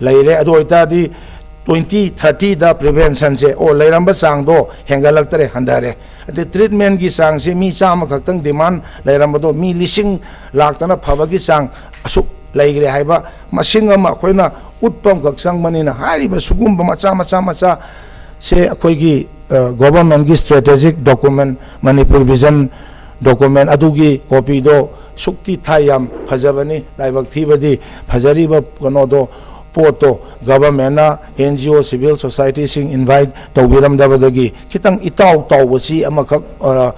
ꯂꯩꯔꯦ꯫ ꯑꯗꯨ ꯑꯣꯏꯇꯥꯔꯗꯤ twenty thirty ꯗ prevention ꯁꯦ, ꯑꯣ, ꯂꯩꯔꯝꯕ ꯆꯥꯡꯗꯣ ꯍꯦꯟꯒꯠꯂꯛꯇꯔꯦ, ꯍꯟꯊꯔꯦ꯫ ꯑꯗꯩ treatment ꯀꯤ ꯆꯥꯡꯁꯦ ꯃꯤ ꯆꯥꯝꯃ ꯈꯛꯇꯪ demand ꯂꯩꯔꯝꯕꯗꯣ ꯃꯤ ꯂꯤꯁꯤꯡ ꯂꯥꯛꯇꯅ ꯐꯕꯒꯤ ꯆꯥꯡ ꯑꯁꯨꯛ ꯂꯩꯈ꯭ꯔꯦ ꯍꯥꯏꯕ ꯃꯁꯤꯡ ꯑꯃ ꯑꯩꯈꯣꯏꯅ ꯎꯠꯄ ꯑꯃꯈꯛ ꯆꯪꯕꯅꯤꯅ, ꯍꯥꯏꯔꯤꯕ ꯁꯤꯒꯨꯝꯕ ꯃꯆꯥ ꯃꯆꯥ ꯃꯆꯥ ꯁꯦ ꯑꯩꯈꯣꯏꯒꯤ, ꯑ, government ꯀꯤ strategic document, Manipur vision document ꯑꯗꯨꯒꯤ copy ꯗꯣ ꯁꯨꯛꯇꯤ ꯊꯥꯏ, ꯌꯥꯝ ꯐꯖꯕꯅꯤ꯫ ꯂꯥꯏꯕꯛ ꯊꯤꯕꯗꯤ ꯐꯖꯔꯤꯕ ꯀꯩꯅꯣꯗꯣ, ꯄꯣꯠꯇꯣ government ꯅ N G O, civil society ꯁꯤꯡ invite ꯇꯧꯕꯤꯔꯝꯗꯕꯗꯒꯤ ꯈꯤꯇꯪ ꯏꯇꯥꯎ ꯇꯥꯎꯕꯁꯤ ꯑꯃꯈꯛ, ꯑ,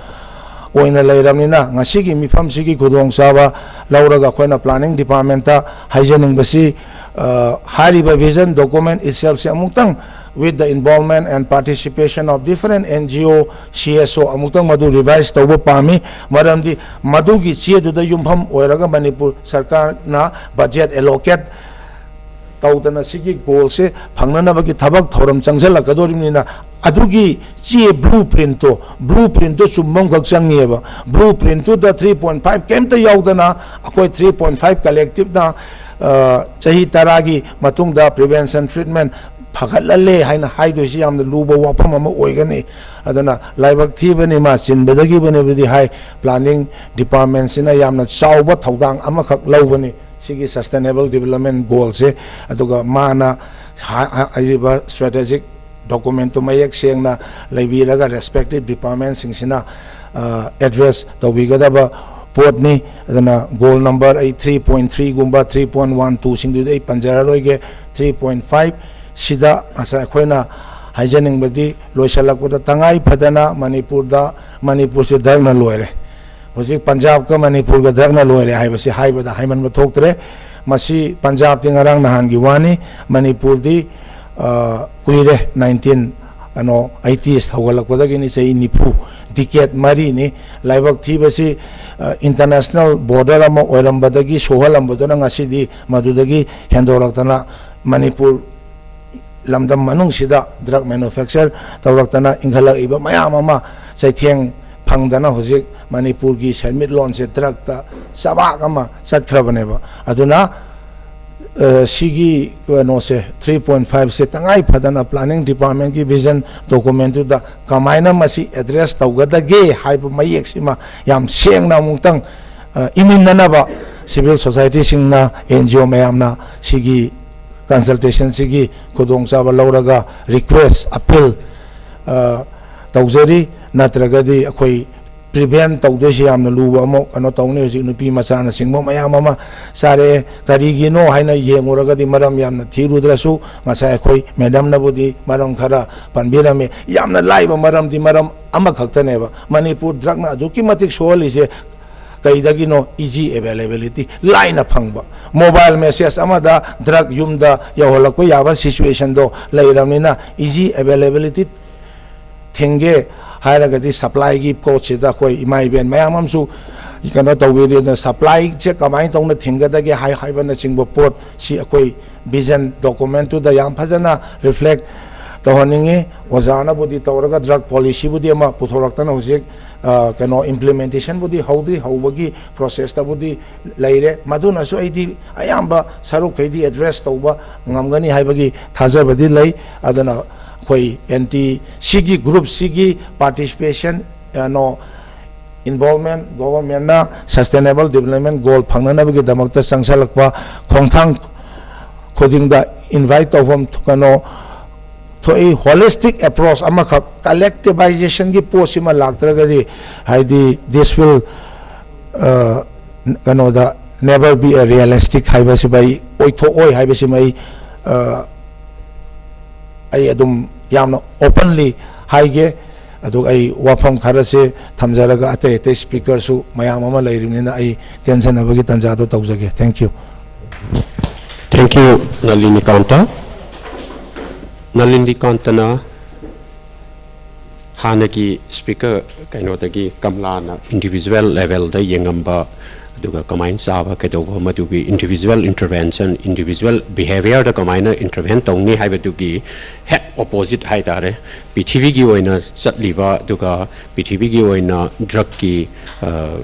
ꯑꯣꯏꯅ ꯂꯩꯔꯕꯅꯤꯅ, ꯉꯁꯤꯒꯤ ꯃꯤꯐꯝꯁꯤꯒꯤ ꯈꯨꯗꯣꯡꯆꯥꯕ ꯂꯧꯔꯒ ꯑꯩꯈꯣꯏꯅ planning department ꯇ ꯍꯥꯏꯖꯅꯤꯡꯕꯁꯤ, ꯑ, ꯍꯥꯏꯔꯤꯕ vision document itself ꯁꯦ ꯑꯃꯨꯛꯇꯪ with the involvement and participation of different N G O, C S O, ꯑꯃꯨꯛꯇꯪ ꯃꯗꯨ revise ꯇꯧꯕ ꯄꯥꯝꯃꯤ꯫ ꯃꯔꯝꯗꯤ ꯃꯗꯨꯒꯤ ꯆꯦꯗꯨꯗ ꯌꯨꯝꯐꯝ ꯑꯣꯏꯔꯒ ꯃꯅꯤꯄꯨꯔ ꯁꯔꯀꯥꯔꯅ budget allocate ꯇꯧꯗꯅ ꯁꯤꯒꯤ goalꯁꯦ ꯐꯪꯅꯅꯕꯒꯤ ꯊꯕꯛ ꯊꯧꯔꯝ ꯆꯪꯁꯤꯜꯂꯛꯀꯗꯧꯔꯤꯕꯅꯤꯅ, ꯑꯗꯨꯒꯤ ꯆꯦ blueprintꯇꯣ, blueprintꯇꯣ ꯆꯨꯝꯕ ꯑꯃꯈꯛ ꯆꯪꯉꯤꯑꯕ꯫ Blueprintꯇꯨꯗ three point five ꯀꯩꯝꯇ ꯌꯥꯎꯗꯅ ꯑꯩꯈꯣꯏ three point five collectiveꯅ, ꯑ, ꯆꯍꯤ ꯇꯔꯥꯒꯤ ꯃꯇꯨꯡꯗ prevention treatment ꯐꯒꯠꯍꯜꯂꯦ ꯍꯥꯏꯅ ꯍꯥꯏꯗꯣꯏꯁꯤ ꯌꯥꯝꯅ ꯂꯨꯕ ꯋꯥꯐꯝ ꯑꯃ ꯑꯣꯏꯒꯅꯤ꯫ ꯑꯗꯨꯅ ꯂꯥꯏꯕꯛ ꯊꯤꯕꯅꯤ, ꯃꯥ ꯆꯤꯟꯕꯗꯒꯤꯕꯨꯅꯤꯕꯨꯗꯤ ꯍꯥꯏ, planning departmentꯁꯤꯅ ꯌꯥꯝꯅ ꯆꯥꯎꯕ ꯊꯧꯗꯥꯡ ꯑꯃꯈꯛ ꯂꯧꯕꯅꯤ ꯁꯤꯒꯤ sustainable development goalꯁꯦ꯫ ꯑꯗꯨꯒ ꯃꯥꯅ ꯍꯥ-, ꯍꯥ-, ꯍꯥꯏꯔꯤꯕ strategic documentꯇꯨ ꯃꯌꯦꯛ ꯁꯦꯡꯅ ꯂꯩꯕꯤꯔꯒ respective departmentꯁꯤꯡꯁꯤꯅ, ꯑ, address ꯇꯧꯕꯤꯒꯗꯕ ꯄꯣꯠꯅꯤ꯫ ꯑꯗꯨꯅ goal number ꯑꯩ three point threeꯒꯨꯝꯕ three point one twoꯁꯤꯡꯗꯨꯗꯤ ꯑꯩ ꯄꯟꯖꯔꯔꯣꯏꯒꯦ꯫ Three point five ꯁꯤꯗ ꯉꯁꯥꯏ ꯑꯩꯈꯣꯏꯅ ꯍꯥꯏꯖꯅꯤꯡꯕꯗꯤ, ꯂꯣꯏꯁꯤꯜꯂꯛꯄꯗ ꯇꯉꯥꯏ ꯐꯗꯅ ꯃꯅꯤꯄꯨꯔꯗ, ꯃꯅꯤꯄꯨꯔꯁꯦ drugꯅ ꯂꯣꯏꯔꯦ꯫ ꯍꯧꯖꯤꯛ ꯄꯟꯖꯥꯕꯀ ꯃꯅꯤꯄꯨꯔꯒ drugꯅ ꯂꯣꯏꯔꯦ ꯍꯥꯏꯕꯁꯤ ꯍꯥꯏꯕꯗ ꯍꯥꯏꯃꯟꯕ ꯊꯣꯛꯇ꯭ꯔꯦ꯫ ꯃꯁꯤ ꯄꯟꯖꯥꯕꯇꯤ ꯉꯔꯥꯡ ꯅꯍꯥꯟꯒꯤ ꯋꯥꯅꯤ꯫ ꯃꯅꯤꯄꯨꯔꯗꯤ, ꯑ, ꯀꯨꯏꯔꯦ, nineteen, ꯀꯩꯅꯣ, eighties ꯍꯧꯒꯠꯂꯛꯄꯗꯒꯤꯅꯤ, ꯆꯍꯤ ꯅꯤꯐꯨ, decade ꯃꯔꯤꯅꯤ꯫ ꯂꯥꯏꯕꯛ ꯊꯤꯕꯁꯤ, ꯑ, international border ꯑꯃ ꯑꯣꯏꯔꯝꯕꯗꯒꯤ ꯁꯣꯛꯍꯜꯂꯝꯕꯗꯨꯅ ꯉꯁꯤꯗꯤ ꯃꯗꯨꯗꯒꯤ ꯍꯦꯟꯗꯣꯔꯛꯇꯅ ꯃꯅꯤꯄꯨꯔ ꯂꯝꯗꯝ ꯃꯅꯨꯡꯁꯤꯗ drug manufacture ꯇꯧꯔꯛꯇꯅ ꯏꯟꯈꯠꯂꯛꯏꯕ ꯃꯌꯥꯝ ꯑꯃ ꯆꯩꯊꯦꯡ ꯐꯪꯗꯅ ꯍꯧꯖꯤꯛ ꯃꯅꯤꯄꯨꯔꯒꯤ ꯁꯦꯟꯃꯤꯠꯂꯣꯟꯁꯦ drugꯇ ꯆꯕꯥꯛ ꯑꯃ ꯆꯠꯈ꯭ꯔꯕꯅꯦꯕ꯫ ꯑꯗꯨꯅ, ꯑ, ꯁꯤꯒꯤ ꯀꯩꯅꯣꯁꯦ, three point fiveꯁꯦ ꯇꯉꯥꯏ ꯐꯗꯅ planning departmentꯀꯤ vision documentꯇꯨꯗ ꯀꯃꯥꯏꯅ ꯃꯁꯤ address ꯇꯧꯒꯗꯒꯦ ꯍꯥꯏꯕ ꯃꯌꯦꯛꯁꯤꯃ ꯌꯥꯝ ꯁꯦꯡꯅ ꯑꯃꯨꯛꯇꯪ, ꯑ, ꯏꯃꯤꯟꯅꯅꯕ civil societyꯁꯤꯡꯅ, N G O ꯃꯌꯥꯝꯅ ꯁꯤꯒꯤ consultationꯁꯤꯒꯤ ꯈꯨꯗꯣꯡꯆꯥꯕ ꯂꯧꯔꯒ request, appeal, ꯑ, ꯇꯧꯖꯔꯤ꯫ ꯅꯠꯇ꯭ꯔꯒꯗꯤ ꯑꯩꯈꯣꯏ prevent ꯇꯧꯗꯣꯏꯁꯤ ꯌꯥꯝꯅ ꯂꯨꯕ ꯑꯃ ꯀꯩꯅꯣ ꯇꯧꯅꯤ꯫ ꯍꯧꯖꯤꯛ ꯅꯨꯄꯤ ꯃꯆꯥꯅꯆꯤꯡꯕ ꯃꯌꯥꯝ ꯑꯃ ꯆꯥꯔꯛꯑꯦ꯫ ꯀꯔꯤꯒꯤꯅꯣ ꯍꯥꯏꯅ ꯌꯦꯡꯉꯨꯔꯒꯗꯤ ꯃꯔꯝ ꯌꯥꯝꯅ ꯊꯤꯔꯨꯗ꯭ꯔꯁꯨ ꯉꯁꯥꯏ ꯑꯩꯈꯣꯏ madamꯅꯕꯨꯗꯤ ꯃꯔꯝ ꯈꯔ ꯄꯟꯕꯤꯔꯝꯃꯤ꯫ ꯌꯥꯝꯅ ꯂꯥꯏꯕ ꯃꯔꯝꯗꯤ ꯃꯔꯝ ꯑꯃꯈꯛꯇꯅꯦꯕ꯫ ꯃꯅꯤꯄꯨꯔ drugꯅ ꯑꯗꯨꯛꯀꯤ ꯃꯇꯤꯛ ꯁꯣꯛꯍꯜꯂꯤꯁꯦ ꯀꯩꯗꯒꯤꯅꯣ? Easy availability, ꯂꯥꯏꯅ ꯐꯪꯕ꯫ Mobile message ꯑꯃꯗ drug ꯌꯨꯝꯗ ꯌꯧꯍꯜꯂꯛꯄ ꯌꯥꯕ situationꯗꯣ ꯂꯩꯔꯕꯅꯤꯅ, easy availability ꯊꯤꯡꯒꯦ ꯍꯥꯏꯔꯒꯗꯤ, supplyꯒꯤ ꯄꯣꯠꯁꯤꯗ ꯑꯩꯈꯣꯏ ꯏꯃꯥ ꯏꯕꯦꯟ ꯃꯌꯥꯝ ꯑꯃꯁꯨ ꯀꯩꯅꯣ ꯇꯧꯕꯤꯔꯤ꯫ ꯑꯗꯨꯅ supplyꯁꯦ ꯀꯃꯥꯏꯅ ꯇꯧꯅ ꯊꯤꯡꯒꯗꯒꯦ ꯍꯥꯏ-, ꯍꯥꯏꯕꯅꯆꯤꯡꯕ ꯄꯣꯠꯁꯤ ꯑꯩꯈꯣꯏ vision documentꯇꯨꯗ ꯌꯥꯝ ꯐꯖꯅ reflect ꯇꯧꯍꯟꯅꯤꯡꯉꯤ꯫ ꯑꯣꯖꯥꯅꯕꯨꯗꯤ ꯇꯧꯔꯒ drug policyꯕꯨꯗꯤ ꯑꯃ ꯄꯨꯊꯣꯔꯛꯇꯅ ꯍꯧꯖꯤꯛ, ꯑ, ꯀꯩꯅꯣ, implementationꯕꯨꯗꯤ ꯍꯧꯗ꯭ꯔꯤ, ꯍꯧꯕꯒꯤ processꯇꯕꯨꯗꯤ ꯂꯩꯔꯦ꯫ ꯃꯗꯨꯅꯁꯨ ꯑꯩꯗꯤ ꯑꯌꯥꯝꯕ ꯁꯔꯨꯛꯈꯩꯗꯤ address ꯇꯧꯕ ꯉꯝꯒꯅꯤ ꯍꯥꯏꯕꯒꯤ ꯊꯥꯖꯕꯗꯤ ꯂꯩ꯫ ꯑꯗꯨꯅ ꯑꯩꯈꯣꯏ NT ꯁꯤꯒꯤ groupꯁꯤꯒꯤ participation, ꯀꯩꯅꯣ, involvement, governmentꯅ sustainable development goal ꯐꯪꯅꯅꯕꯒꯤꯗꯃꯛꯇ ꯆꯪꯁꯜꯂꯛꯄ ꯈꯣꯡꯊꯥꯡ ꯈꯨꯗꯤꯡꯗ invite ꯇꯧꯐꯝ ꯊꯣꯛ-, ꯀꯩꯅꯣ, ꯊꯣꯛꯏ꯫ Holistic approach ꯑꯃꯈꯛ, collectivizationꯒꯤ ꯄꯣꯠꯁꯤꯃ ꯂꯥꯛꯇ꯭ꯔꯒꯗꯤ, ꯍꯥꯏꯗꯤ, this will, ꯑ, ꯀꯩꯅꯣꯗ, never be a realistic ꯍꯥꯏꯕꯁꯤꯃ ꯑꯩ ꯑꯣꯏꯊꯣꯛꯑꯣꯏ ꯍꯥꯏꯕꯁꯤꯃ ꯑꯩ, ꯑ, ꯑꯩ ꯑꯗꯨꯝ ꯌꯥꯝꯅ openly ꯍꯥꯏꯒꯦ꯫ ꯑꯗꯨꯒ ꯑꯩ ꯋꯥꯐꯝ ꯈꯔꯁꯦ ꯊꯝꯖꯔꯒ, ꯑꯇꯩ ꯑꯇꯩ speakerꯁꯨ ꯃꯌꯥꯝ ꯑꯃ ꯂꯩꯔꯤꯕꯅꯤꯅ, ꯑꯩ ꯇꯦꯟꯁꯟꯅꯕꯒꯤ ꯇꯥꯟꯖꯥꯗꯣ ꯇꯧꯖꯒꯦ꯫ Thank you꯫ Thank you, ꯅꯂꯤꯅꯤꯀꯥꯟꯇ꯫ ꯅꯂꯤꯅꯤꯀꯥꯟꯇꯅ ꯍꯥꯟꯅꯒꯤ speaker ꯀꯩꯅꯣꯗꯒꯤ, ꯀꯝꯂꯥꯅ individual levelꯗ ꯌꯦꯡꯉꯝꯕ, ꯑꯗꯨꯒ ꯀꯃꯥꯏꯅ ꯆꯥꯕ ꯀꯩꯗꯧꯕ, ꯃꯗꯨꯒꯤ individual intervention, individual behaviourꯗ ꯀꯃꯥꯏꯅ intervene ꯇꯧꯅꯤ ꯍꯥꯏꯕꯗꯨꯒꯤ ꯍꯦꯛ opposite ꯍꯥꯏꯇꯥꯔꯦ꯫ ꯄ꯭ꯔꯤꯊꯤꯕꯤꯒꯤ ꯑꯣꯏꯅ ꯆꯠꯂꯤꯕ, ꯑꯗꯨꯒ ꯄ꯭ꯔꯤꯊꯤꯕꯤꯒꯤ ꯑꯣꯏꯅ drugꯀꯤ, ꯑ,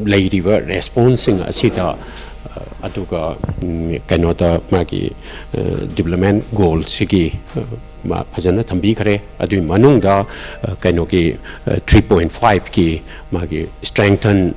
ꯂꯩꯔꯤꯕ responseꯁꯤꯡ ꯑꯁꯤꯗ, ꯑ, ꯑꯗꯨꯒ, ꯎꯝ, ꯀꯩꯅꯣꯗ ꯃꯥꯒꯤ, ꯑ, development goalꯁꯤꯒꯤ, ꯑ, ꯃꯥ ꯐꯖꯅ ꯊꯝꯕꯤꯈ꯭ꯔꯦ꯫ ꯑꯗꯨꯒꯤ ꯃꯅꯨꯡꯗ, ꯑ, ꯀꯩꯅꯣꯒꯤ, ꯑ, three point fiveꯀꯤ ꯃꯥꯒꯤ strengthen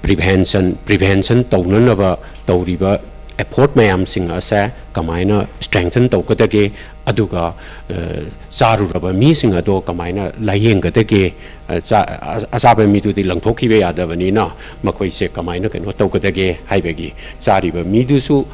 prevention, prevention ꯇꯧꯅꯅꯕ ꯇꯧꯔꯤꯕ effort ꯃꯌꯥꯝꯁꯤꯡ ꯑꯁꯦ ꯀꯃꯥꯏꯅ strengthen ꯇꯧꯒꯗꯒꯦ, ꯑꯗꯨꯒ, ꯑ, ꯆꯥꯔꯨꯔꯕ ꯃꯤꯁꯤꯡ ꯑꯗꯣ ꯀꯃꯥꯏꯅ ꯂꯥꯌꯦꯡꯒꯗꯒꯦ, ꯑ, ꯆꯥ-, ꯑ-, ꯑꯆꯥꯕ ꯃꯤꯗꯨꯗꯤ ꯂꯪꯊꯣꯛꯈꯤꯕ ꯌꯥꯗꯕꯅꯤꯅ, ꯃꯈꯣꯏꯁꯦ ꯀꯃꯥꯏꯅ ꯀꯩꯅꯣ ꯇꯧꯒꯗꯒꯦ ꯍꯥꯏꯕꯒꯤ, ꯆꯥꯔꯤꯕ ꯃꯤꯗꯨꯁꯨ